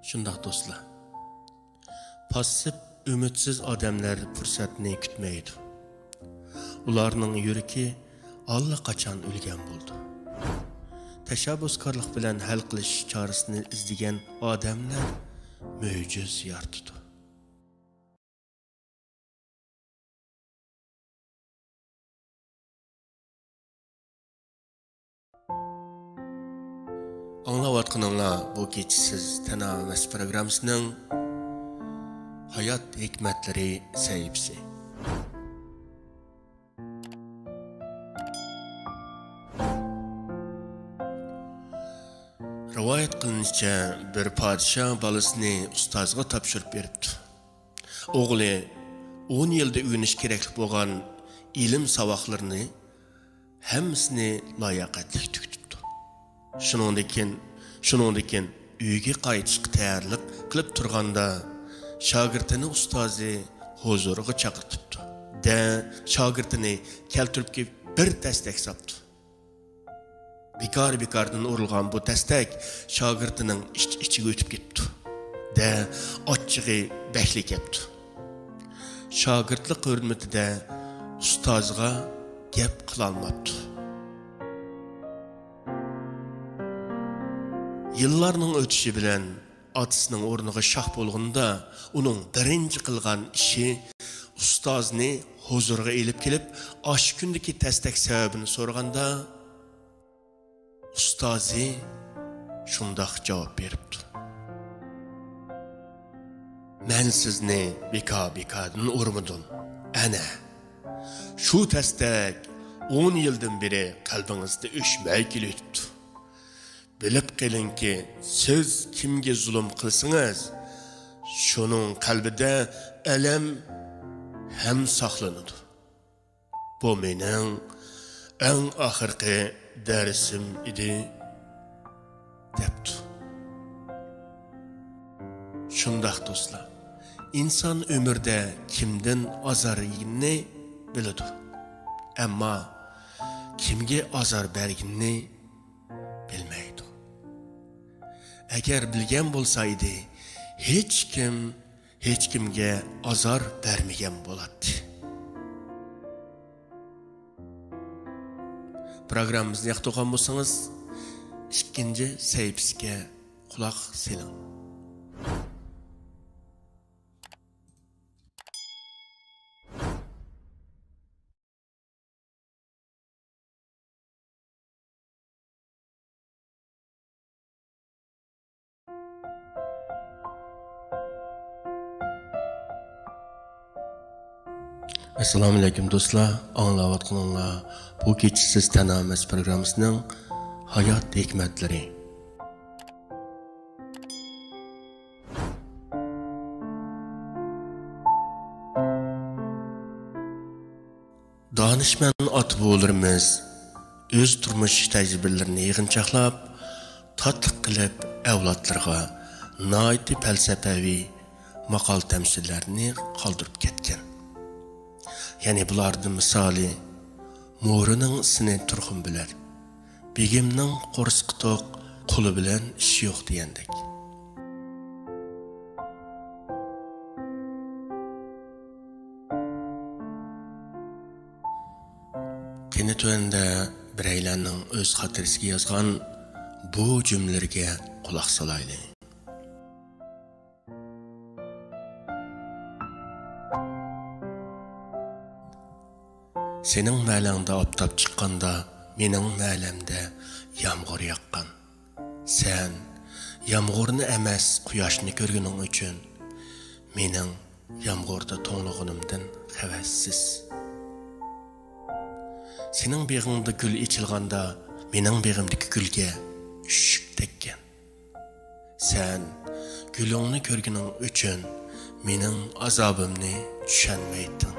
شۇنداق دوستلار. پاسسىپ، ئۈمىدسىز ئادەملەر پۇرسەتنى كۈتمەيدۇ. ئۇلارنىڭ يۈرىكى ئاللىقاچان ئۆلگەن بولىدۇ. تەشەببۇسكارلىق بىلەن ھەل قىلىش چارىسىنى ئىزدىگەن ئادەملەر مۆجىزە يارىتىدۇ. ئاڭلاۋاتقىنىڭلار بۇ كېچە سىز تەنھا ئەمەس پروگراممىسىنىڭ ھايات ھېكمەتلىرى سەھىپىسى. رىۋايەت قىلىنىشىچە، بىر پادىشاھ بالىسىنى ئۇستازغا تاپشۇرۇپ بېرىپتۇ. ئوغلى ئون يىلدا ئۆگىنىش كېرەكلىك بولغان ئىلىم ساۋاقلىرىنى ھەممىسىنى لاياقەتلىك تۈگىتىپتۇ. شۇنىڭدىن كېيىن، شۇنىڭدىن كېيىن ئۆيگە قايتىشقا تەييارلىق قىلىپ تۇرغاندا، شاگىرتىنى ئۇستازى ھۇزۇرىغا چاقىرتىپتۇ. دە، شاگىرتىنى كەلتۈرۈپ كېلىپ بىر تەستەك ساپتۇ. بىكار-بىكاردىن ئۇرۇلغان بۇ تەستەك شاگىرتىنىڭ ئىچ-ئىچىگە ئۆتۈپ كېتىپتۇ. دە، ئاچچىقى بەكلا كەپتۇ. شاگىرتلىق ھۆرمىتىدە ئۇستازىغا گەپ قىلالماپتۇ. يىللارنىڭ ئۆتۈشى بىلەن ئاتىسىنىڭ ئورنىغا شاھ بولغىنىدا، ئۇنىڭ بىرىنچى قىلغان ئىشى ئۇستازنى ھۇزۇرىغا ئېلىپ كېلىپ، ئاشۇ كۈندىكى تەستەك سەۋەبىنى سورىغاندا، ئۇستازى شۇنداق جاۋاب بېرىپتۇ: «مەن سىزنى بىكار-بىكاردىن ئۇرمىدىم. ئەنە، شۇ تەستەك ئون يىلدىن بېرى قەلبىڭىزدە ئۆچمەي كېلىۋېتىپتۇ. بىلىپ قېلىڭكى، سىز كىمگە زۇلۇم قىلسىڭىز، شۇنىڭ قەلبىدە ئەلەم ھەم ساقلىنىدۇ. بۇ مېنىڭ ئەڭ ئاخىرقى دەرسىم ئىدى» دەپتۇ. شۇنداق دوستلار، ئىنسان ئۆمرىدە كىمدىن ئازار يېگىنىنى بىلىدۇ، ئەمما كىمگە ئازار بەرگىنىنى بىلمەيدۇ. ئەگەر بىلگەن بولسا ئىدى، ھېچكىم ھېچكىمگە ئازار بەرمىگەن بولاتتى. پروگراممىمىزنى ياقتۇرغان بولسىڭىز، ئىككىنچى سەھىپىسىگە قۇلاق سېلىڭ. ئەسسالامۇئەلەيكۇم دوستلار، ئاڭلاۋاتقىنىڭلار بۇ كېچە سىز تەنھا ئەمەس پروگراممىسىنىڭ ھايات ھېكمەتلىرى. دانىشمەن ئاتا-بوۋىلىرىمىز ئۆز تۇرمۇش تەجرىبىلىرىنى يىغىنچاقلاپ، تاتلىق قىلىپ ئەۋلادلىرىغا ناھايىتى پەلسەپەۋى ماقال-تەمسىللەرنى قالدۇرۇپ كەتكەن. يەنى بۇلاردىن مىسالى، مورىنىڭ ئىسىنى تۇرخۇن بىلەر، بېگىمنىڭ قورسىقى توق، قۇلى بىلەن ئىشى يوق دېگەندەك. قېنى تۆۋەندە بىرەيلەننىڭ ئۆز خاتىرىسىگە يازغان بۇ جۈملىلىرىگە قۇلاق سالايلى. سېنىڭ مەلەڭدە ئاپتاپ چىققاندا، مېنىڭ مەلەمدە يامغۇر ياغقان. سەن يامغۇرنى ئەمەس، قۇياشنى كۆرگىنىڭ ئۈچۈن، مېنىڭ يامغۇردا توڭلىغىنىمدىن خەۋەرسىز. سېنىڭ بېغىڭدا گۈل ئېچىلغاندا، مېنىڭ بېغىمدىكى گۈلگە ئۈششۈك تەگكەن. سەن گۈلۈڭنى كۆرگىنىڭ ئۈچۈن مېنىڭ ئازابىمنى چۈشەنمەيتتىڭ.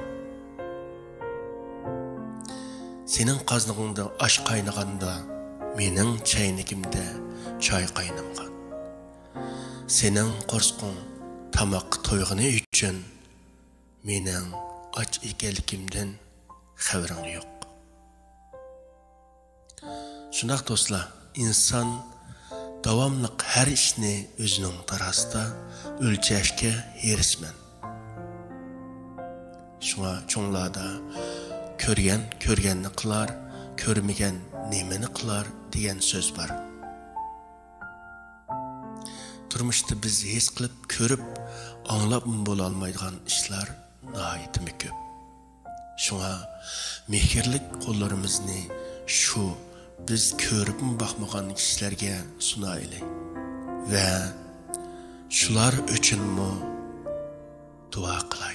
سېنىڭ قازىنىڭدا ئاش قاينىغاندا، مېنىڭ چەينىكىمدە چاي قاينىمىغان. سېنىڭ قورسىقىڭ تاماققا تويغىنى ئۈچۈن، مېنىڭ ئاچ ئىكەنلىكىمدىن خەۋىرىڭ يوق. شۇنداق دوستلار، ئىنسان داۋاملىق ھەر ئىشنى ئۆزىنىڭ تارازىسىدا ئۆلچەشكە ھېرىسمەن. شۇڭا چوڭلاردا «كۆرگەن كۆرگەننى قىلار، كۆرمىگەن نېمىنى قىلار» دېگەن سۆز بار. تۇرمۇشتا بىز ھېس قىلىپ، كۆرۈپ، ئاڭلاپمۇ بولالمايدىغان ئىشلار ناھايىتىمۇ كۆپ. شۇڭا مېھىرلىك قوللىرىمىزنى شۇ بىز كۆرۈپمۇ باقمىغان كىشىلەرگە سۇنايلى ۋە شۇلار ئۈچۈنمۇ دۇئا قىلايلى.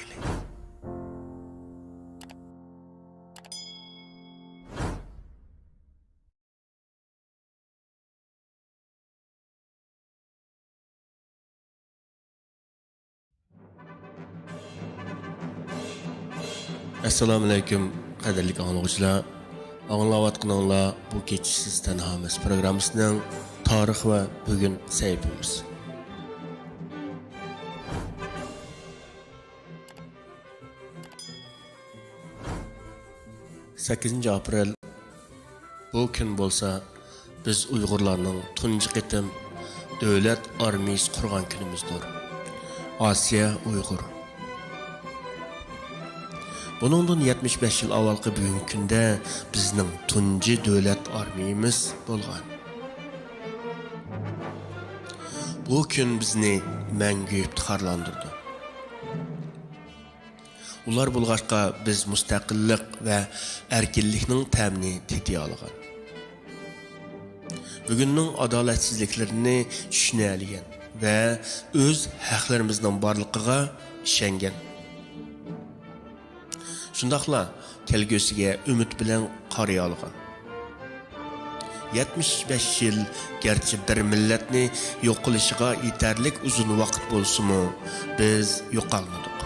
ئەسسالامۇئەلەيكۇم، قەدىرلىك ئاڭلىغۇچىلار. ئاڭلاۋاتقىنىڭلار بۇ كېچە سىز تەنھا ئەمەس پروگراممىسىنىڭ تارىخ ۋە بۈگۈن سەھىپىمىز. سەككىزىنچى ئاپرېل، بۇ كۈن بولسا بىز ئۇيغۇرلارنىڭ تۇنجى قېتىم دۆلەت ئارمىيىسى قۇرغان كۈنىمىزدۇر. ئاسىيە ئۇيغۇر. بۇنىڭدىن يەتمىش بەش يىل ئاۋۋالقى بۈگۈنكى كۈندە بىزنىڭ تۇنجى دۆلەت ئارمىيىمىز بولغان. بۇ كۈن بىزنى مەڭگۈ ئىپتىخارلاندۇرىدۇ. ئۇلار بولغاچقا، بىز مۇستەقىللىق ۋە ئەركىنلىكنىڭ تەمىنى تېتىيالىغان، بۈگۈننىڭ ئادالەتسىزلىكلىرىنى چۈشىنەلىگەن ۋە ئۆز ھەقلىرىمىزنىڭ بارلىقىغا ئىشەنگەن، شۇنداقلا كەلگۈسىگە ئۈمىد بىلەن قارىيالىغان. يەتمىش بەش يىل گەرچە بىر مىللەتنى يوقىلىشىغا يېتەرلىك ئۇزۇن ۋاقىت بولسىمۇ، بىز يوقالمىدۇق.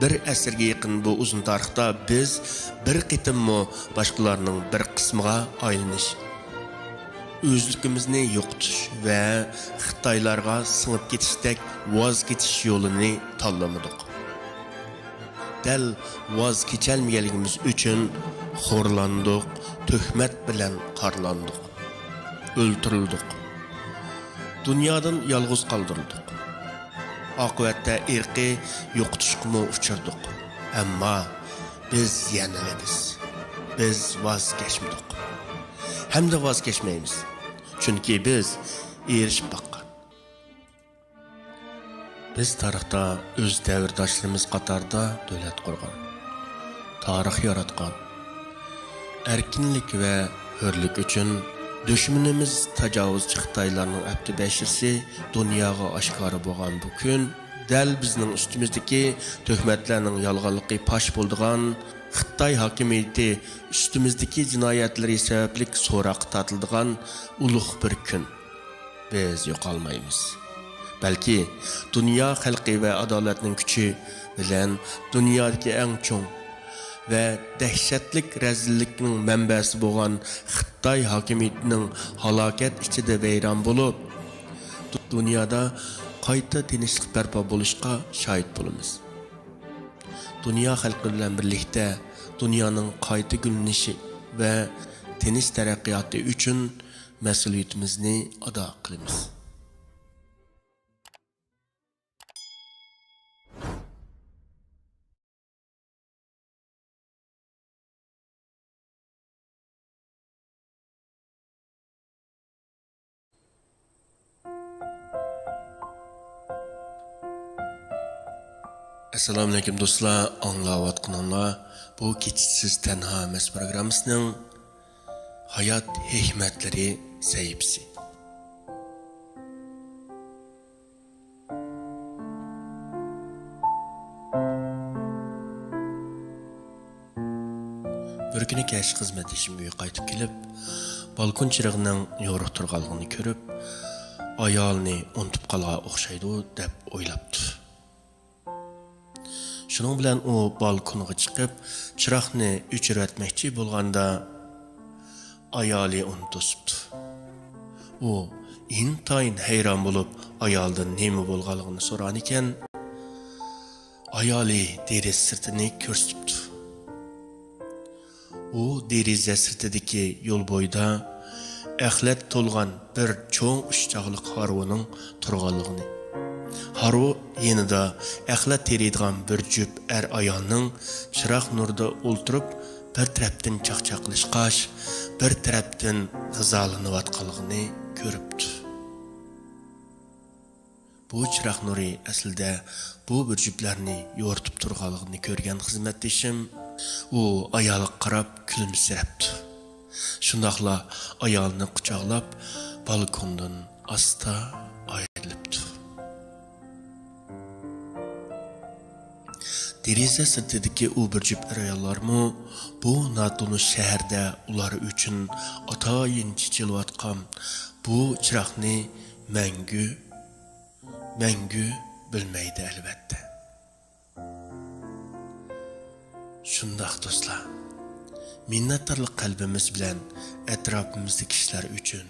بىر ئەسىرگە يېقىن بۇ ئۇزۇن تارىختا بىز بىر قېتىممۇ باشقىلارنىڭ بىر قىسمىغا ئايلىنىش، ئۆزلۈكىمىزنى يوقىتىش ۋە خىتايلارغا سىڭىپ كېتىشتەك ۋاز كېچىش يولىنى تاللىمىدۇق. دەل ۋاز كېچەلمىگەنلىكىمىز ئۈچۈن خورلاندۇق، تۆھمەت بىلەن قارىلاندۇق، ئۆلتۈرۈلدۇق، دۇنيادىن يالغۇز قالدۇرۇلدۇق. ئاقىۋەتتە ئىرقىي يوقىتىشقىمۇ ئۇچرىدۇق. ئەمما بىز يەنىلا بىز. بىز ۋاز كەچمىدۇق. ھەمدە ۋاز كەچمەيمىز. چۈنكى بىز ئېرىشىپ باققان. بىز تارىختا ئۆز دەۋرداشلىرىمىز قاتارىدا دۆلەت قۇرغان، تارىخ ياراتقان. ئەركىنلىك ۋە ھۆرلۈك ئۈچۈن دۈشمىنىمىز تاجاۋۇزچى خىتايلارنىڭ ئەپتى بەشىرىسى دۇنياغا ئاشكارا بولغان بۇ كۈن، دەل بىزنىڭ ئۈستىمىزدىكى تۆھمەتلەرنىڭ يالغانلىقى پاش بولىدىغان، خىتاي ھاكىمىيىتى ئۈستىمىزدىكى جىنايەتلىرى سەۋەبلىك سوراققا تارتىلىدىغان ئۇلۇغ بىر كۈن. بىز يوقالمايمىز. بەلكى دۇنيا خەلقى ۋە ئادالەتنىڭ كۈچى بىلەن دۇنيادىكى ئەڭ چوڭ ۋە دەھشەتلىك رەزىللىكنىڭ مەنبەسى بولغان خىتاي ھاكىمىيىتىنىڭ ھالاكەت ئىچىدە ۋەيران بولۇپ، دۇنيادا قايتا تىنچلىق بەرپا بولۇشقا شاھىت بولىمىز. دۇنيا خەلقى بىلەن بىرلىكتە دۇنيانىڭ قايتا گۈللىنىشى ۋە تىنچ تەرەققىياتى ئۈچۈن مەسئۇلىيىتىمىزنى ئادا قىلىمىز. ئەسسالامۇئەلەيكۇم دوستلار، ئاڭلاۋاتقىنىڭلار بۇ كېچىسىز تەنھا ئەمەس پروگراممىسىنىڭ ھايات ھېكمەتلىرى سەھىپىسى. بىر كۈنى كەچ خىزمەتدىشىم ئۆيگە قايتىپ كېلىپ، بالكون چىرىغىنىڭ يورۇق تۇرغانلىقىنى كۆرۈپ، ئايالىنى ئۇنتۇپ قالغان ئوخشايدۇ دەپ ئويلاپتۇ. شۇنىڭ بىلەن ئۇ بالكونغا چىقىپ، چىراغنى ئۆچۈرۈۋەتمەكچى بولغاندا، ئايالى ئۇنى توسۇپتۇ. ئۇ ئىنتايىن ھەيران بولۇپ، ئايالىدىن نېمە بولغانلىقىنى سورىغانىكەن، ئايالى دېرىزە سىرتىنى كۆرسىتىپتۇ. ئۇ دېرىزە سىرتىدىكى يول بويىدا ئەخلەت تولغان بىر چوڭ ئۈچ چاغلىق ھارۋىنىڭ تۇرغانلىقىنى، ھارۋا يېنىدا ئەخلەت تېرىيدىغان بىر جۈپ ئەر-ئايالنىڭ چىراغ نۇرىدا ئولتۇرۇپ، بىر تەرەپتىن چاقچاقلىشىپ، بىر تەرەپتىن غىزالىنىۋاتقانلىقىنى كۆرۈپتۇ. بۇ چىراغ نۇرى ئەسلىدە بۇ بىر جۈپلەرنى يورۇتۇپ تۇرغانلىقىنى كۆرگەن خىزمەتدىشىم، ئۇ ئايالىغا قاراپ كۈلۈمسىرەپتۇ. شۇنداقلا ئايالىنى قۇچاقلاپ، بالكوندىن ئاستا ئايرىلىپتۇ. دېرىزە سىرتىدىكى ئۇ بىر جۈپ ئەر-ئاياللارمۇ بۇ ناتونۇش شەھەردە ئۇلار ئۈچۈن ئاتايىن چېچىلىۋاتقان بۇ چىراغنى مەڭگۈ، مەڭگۈ بىلمەيدۇ، ئەلۋەتتە. شۇنداق، دوستلار، مىننەتدارلىق قەلبىمىز بىلەن ئەتراپىمىزدىكى كىشىلەر ئۈچۈن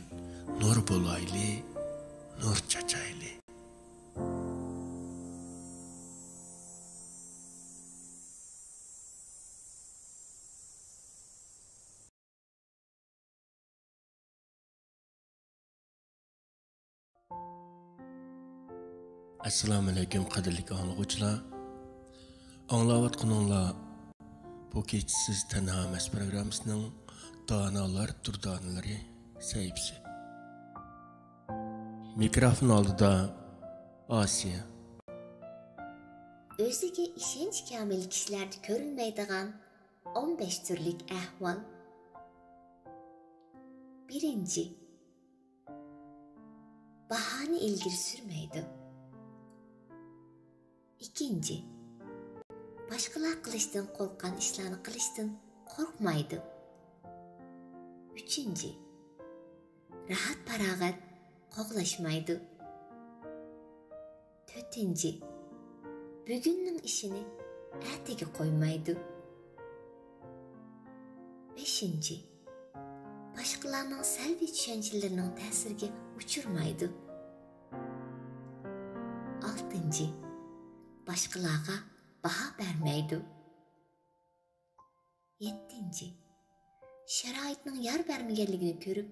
نۇر بولايلى، نۇر چاچايلى. ئەسسالامۇئەلەيكۇم، قەدىرلىك ئاڭلىغۇچىلار. ئاڭلاۋاتقىنىڭلار بۇ كېچىسىز تەنھا ئەمەس پروگراممىسىنىڭ دانالار دۇردانىلىرى سەھىپىسى. مىكروفون ئالدىدا ئاسىيە. ئۆزىگە ئىشەنچ كامىل كىشىلەردە كۆرۈنمەيدىغان ئون بەش تۈرلۈك ئەھۋال. بىرىنچى، باھانى ئىلگىرى سۈرمەيدۇ. ئىككىنچى، باشقىلار قىلىشتىن قورققان ئىشلارنى قىلىشتىن قورقمايدۇ. ئۈچىنچى، راھەت-پاراغەت قوغلاشمايدۇ. تۆتىنچى، بۈگۈننىڭ ئىشىنى ئەتىگە قويمايدۇ. بەشىنچى، باشقىلارنىڭ سەلبىي چۈشەنچىلىرىنىڭ تەسىرىگە ئۇچرىمايدۇ. ئالتىنچى، باشقىلارغا باھا بەرمەيدۇ. يەتتىنچى، شارائىتنىڭ يار بەرمىگەنلىكىنى كۆرۈپ،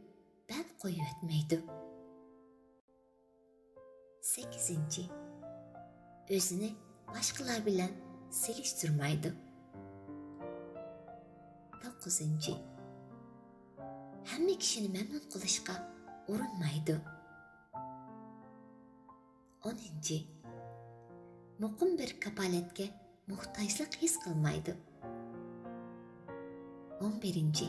بەل قويۇۋەتمەيدۇ. سەككىزىنچى، ئۆزىنى باشقىلار بىلەن سېلىشتۇرمايدۇ. توققۇزىنچى، ھەممە كىشىنى مەمنۇن قىلىشقا ئۇرۇنمايدۇ. ئونىنچى، مۇقىم بىر كاپالەتكە موھتاجلىق ھېس قىلمايدۇ. ئون بىرىنچى،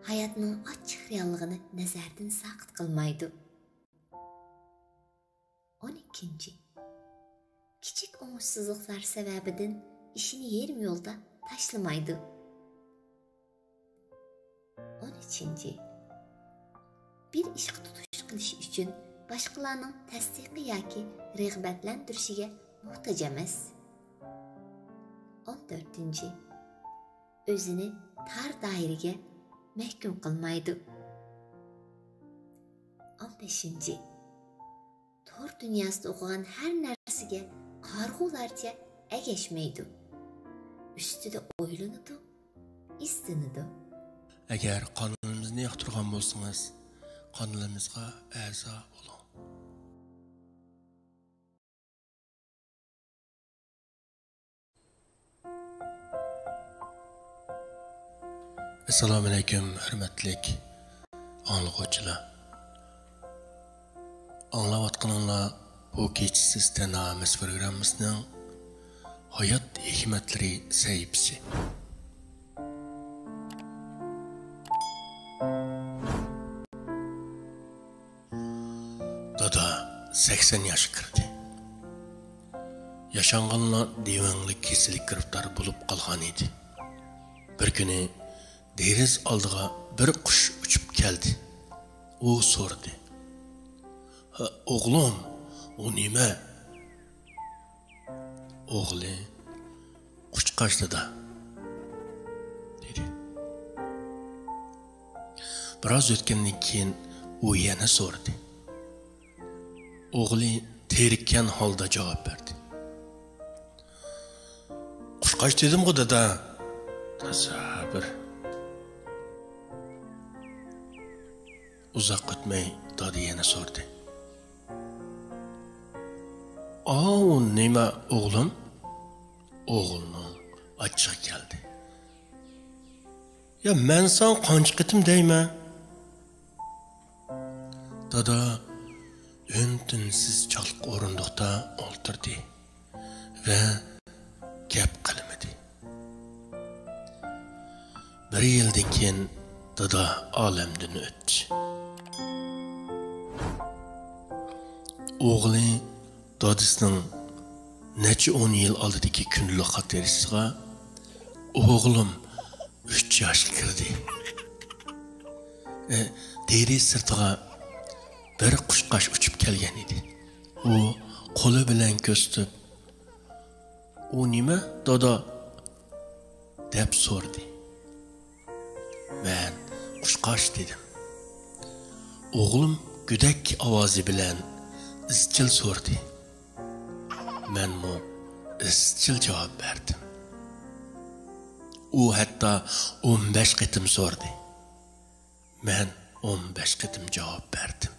ھاياتنىڭ ئاچچىق رېئاللىقىنى نەزەردىن ساقىت قىلمايدۇ. ئون ئىككىنچى، كىچىك ئوڭۇشسىزلىقلار سەۋەبىدىن ئىشىنى يېرىم يولدا تاشلىمايدۇ. ئون ئۈچىنچى، بىر ئىشقا تۇتۇش قىلىش ئۈچۈن باشقىلارنىڭ تەستىقى ياكى رىغبەتلەندۈرۈشىگە موھتاج ئەمەس. ئون تۆتىنچى، ئۆزىنى تار دائىرىگە مەھكۇم قىلمايدۇ. ئون بەشىنچى، تور دۇنياسىدا ئوقۇغان ھەر نەرسىگە قارىغۇلارچە ئەگەشمەيدۇ. ئۈستىدە ئويلىنىدۇ، ئىزدىنىدۇ. ئەگەر قانىلىمىزنى ياقتۇرغان بولسىڭىز، قانىلىمىزغا ئەزا بولۇڭ. ئەسسالامۇئەلەيكۇم، ھۆرمەتلىك ئاڭلىغۇچىلار. ئاڭلاۋاتقىنىڭلار بۇ كېچىسىز تەنھا ئەمەس پروگراممىسىنىڭ ھايات ھېكمەتلىرى سەھىپىسى. دادا سەكسەن ياشقا كىردى. ياشانغانلار دېۋەڭلىك كېسىلىگە گىرىپتار بولۇپ قالغان ئىدى. بىر كۈنى دېرىزە ئالدىغا بىر قۇش ئۇچۇپ كەلدى. ئۇ سورىدى: «ھە، ئوغلۇم، ئۇ نېمە؟» ئوغلى: «قۇشقاچ، دادا» دېدى. بىراز ئۆتكەندىن كېيىن ئۇ يەنە سورىدى. ئوغلى تېرىككەن ھالدا جاۋاب بەردى: «قۇشقاچ دېدىمغۇ، دادا.» تازا بىر. ئۇزاق ئۆتمەي دادا يەنە سورىدى: «ئاۋۇ نېمە، ئوغلۇم؟» ئوغلىنىڭ ئاچچىقى كەلدى. «يا، مەن ساڭا قانچە قېتىم دەيمەن؟» دادا ئۈن-تىنسىز چاقلىق ئورۇندۇقتا ئولتۇردى ۋە گەپ قىلمىدى. بىر يىلدىن كېيىن دادا ئالەمدىن ئۆتتى. ئوغلى دادىسىنىڭ نەچچە ئون يىل ئالدىدىكى كۈندىلىك خاتىرىسىغا: «ئوغلۇم ئۈچ ياشقا كىردى. ئە، دېرىزە سىرتىغا بىر قۇشقاچ ئۇچۇپ كەلگەن ئىدى. ئۇ قولى بىلەن كۆرسىتىپ، ئۇ نېمە، دادا؟» دەپ سورىدى. مەن قۇشقاچ دېدىم. ئوغلۇم گۆدەك ئاۋازى بىلەن ئىزچىل سورىدى. مەنمۇ ئىزچىل جاۋاب بەردىم. ئۇ ھەتتا ئون بەش قېتىم سورىدى. مەن ئون بەش قېتىم جاۋاب بەردىم.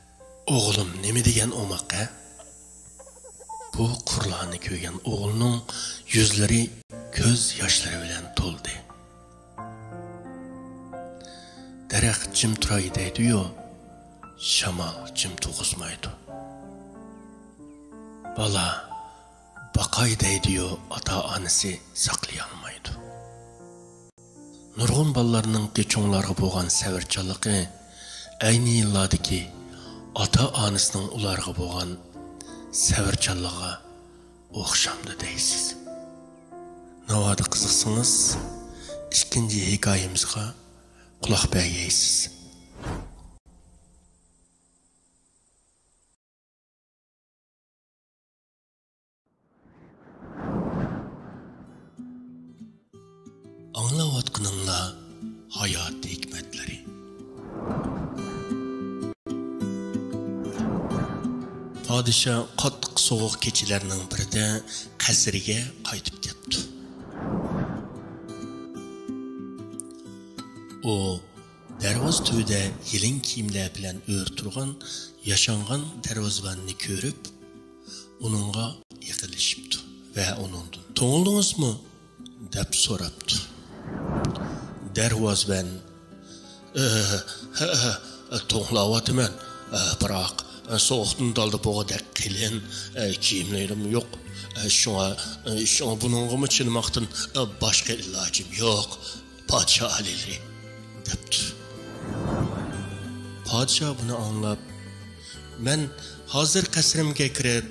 ئوغلۇم نېمە دېگەن ئوماق، ھە؟ بۇ قۇرلارنى كۆرگەن ئوغلىنىڭ يۈزلىرى كۆز ياشلىرى بىلەن تولدى. دەرەخ جىم تۇراي دەيدۇ-يۇ، شامال جىم تۇرغۇزمايدۇ. بالا باقاي دەيدۇ-يۇ، ئاتا-ئانىسى ساقلىيالمايدۇ. نۇرغۇن بالىلارنىڭكى چوڭلارغا بولغان سەۋرچانلىقى ئەينى يىللاردىكى ئاتا-ئانىسىنىڭ ئۇلارغا بولغان سەۋرچانلىقىغا ئوخشامدۇ دەيسىز؟ ناۋادا قىزىقسىڭىز، ئىككىنچى ھېكايىمىزغا قۇلاق بەرگەيسىز. ئاڭلاۋاتقىنىڭلار ھايات ھېكمەتلىرى. پادىشاھ قاتتىق سوغۇق كېچىلەرنىڭ بىرىدە قەسرىگە قايتىپ كەپتۇ. ئۇ دەرۋازا تۈۋىدە يېلىڭ كىيىملەر بىلەن ئۆرە تۇرغان ياشانغان دەرۋازىۋەننى كۆرۈپ، ئۇنىڭغا يېقىنلىشىپتۇ ۋە ئۇنىڭدىن: «توڭلىدىڭىزمۇ؟» دەپ سوراپتۇ. دەرۋازىۋەن: «ئە، ھە، ھە، توڭلاۋاتىمەن. ئە، بىراق، ئە، سوغۇقتىن دالدا بولغۇدەك قېلىن، ئە، كىيىملىرىم يوق. ئە، شۇڭا، ئە، شۇڭا بۇنىڭغىمۇ چىدىماقتىن، ئە، باشقا ئىلاجىم يوق، پادىشاھ ئالىيلىرى» دەپتۇ. پادىشاھ بۇنى ئاڭلاپ: «مەن ھازىر قەسرىمگە كىرىپ،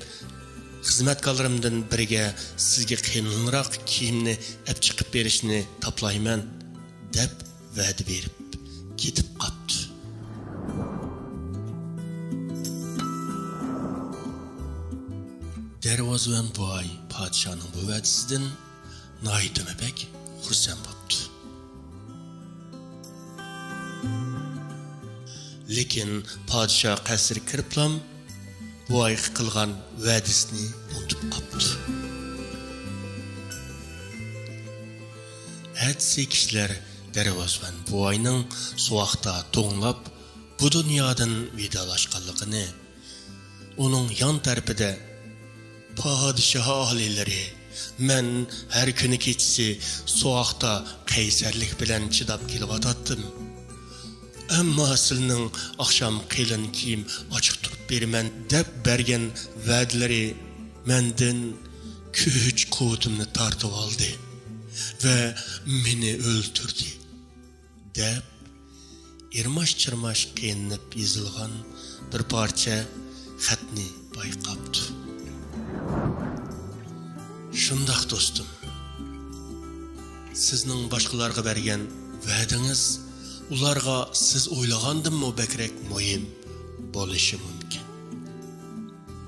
خىزمەتكارلىرىمدىن بىرىگە سىزگە قېلىنراق كىيىمنى ئەپ چىقىپ بېرىشنى تاپىلايمەن» دەپ ۋەدە بېرىپ كېتىپ قاپتۇ. دەرۋازىۋەن بوۋاي پادىشاھنىڭ بۇ ۋەدىسىدىن ناھايىتىمۇ بەك خۇرسەن بوپتۇ. لېكىن پادىشاھ قەسىرگە كىرىپلام بوۋايغا قىلغان ۋەدىسىنى ئۇنتۇپ قاپتۇ. ئەتىسى كىشىلەر دەرۋازىۋەن بوۋاينىڭ سوغۇقتا توڭلاپ، بۇ دۇنيادىن ۋىدالاشقانلىقىنى، ئۇنىڭ يان تەرىپىدە: «پادىشاھ ئالىيلىرى، مەن ھەر كۈنى كېچىسى سوغۇقتا قەيسەرلىك بىلەن چىداپ كېلىۋاتاتتىم. ئەمما سىلىنىڭ ئاخشام قېلىن كىيىم ئاچىق تۇرۇپ بېرىمەن دەپ بەرگەن ۋەدىلىرى مەندىن كۈچ-قۇۋۋىتىمنى تارتىۋالدى ۋە مېنى ئۆلتۈردى» دەپ، ئىرماش-چىرماش قىينىلىپ يېزىلغان بىر پارچە خەتنى بايقاپتۇ. شۇنداق، دوستۇم، سىزنىڭ باشقىلارغا بەرگەن ۋەدىڭىز ئۇلارغا سىز ئويلىغاندىنمۇ بەكرەك مۇھىم بولۇشى مۇمكىن.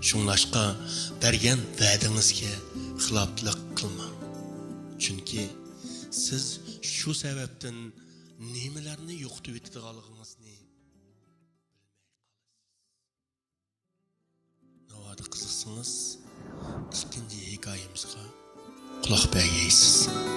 شۇڭلاشقا، بەرگەن ۋەدىڭىزگە خىلاپلىق قىلماڭ. چۈنكى سىز شۇ سەۋەبتىن نېمىلەرنى يوقىتىۋېتىدىغانلىقىڭىزنى بىلمەي قالىسىز. ناۋادا قىزىقسىڭىز، ئىككىنچى ھېكايىمىزغا قۇلاق بەرگەيسىز.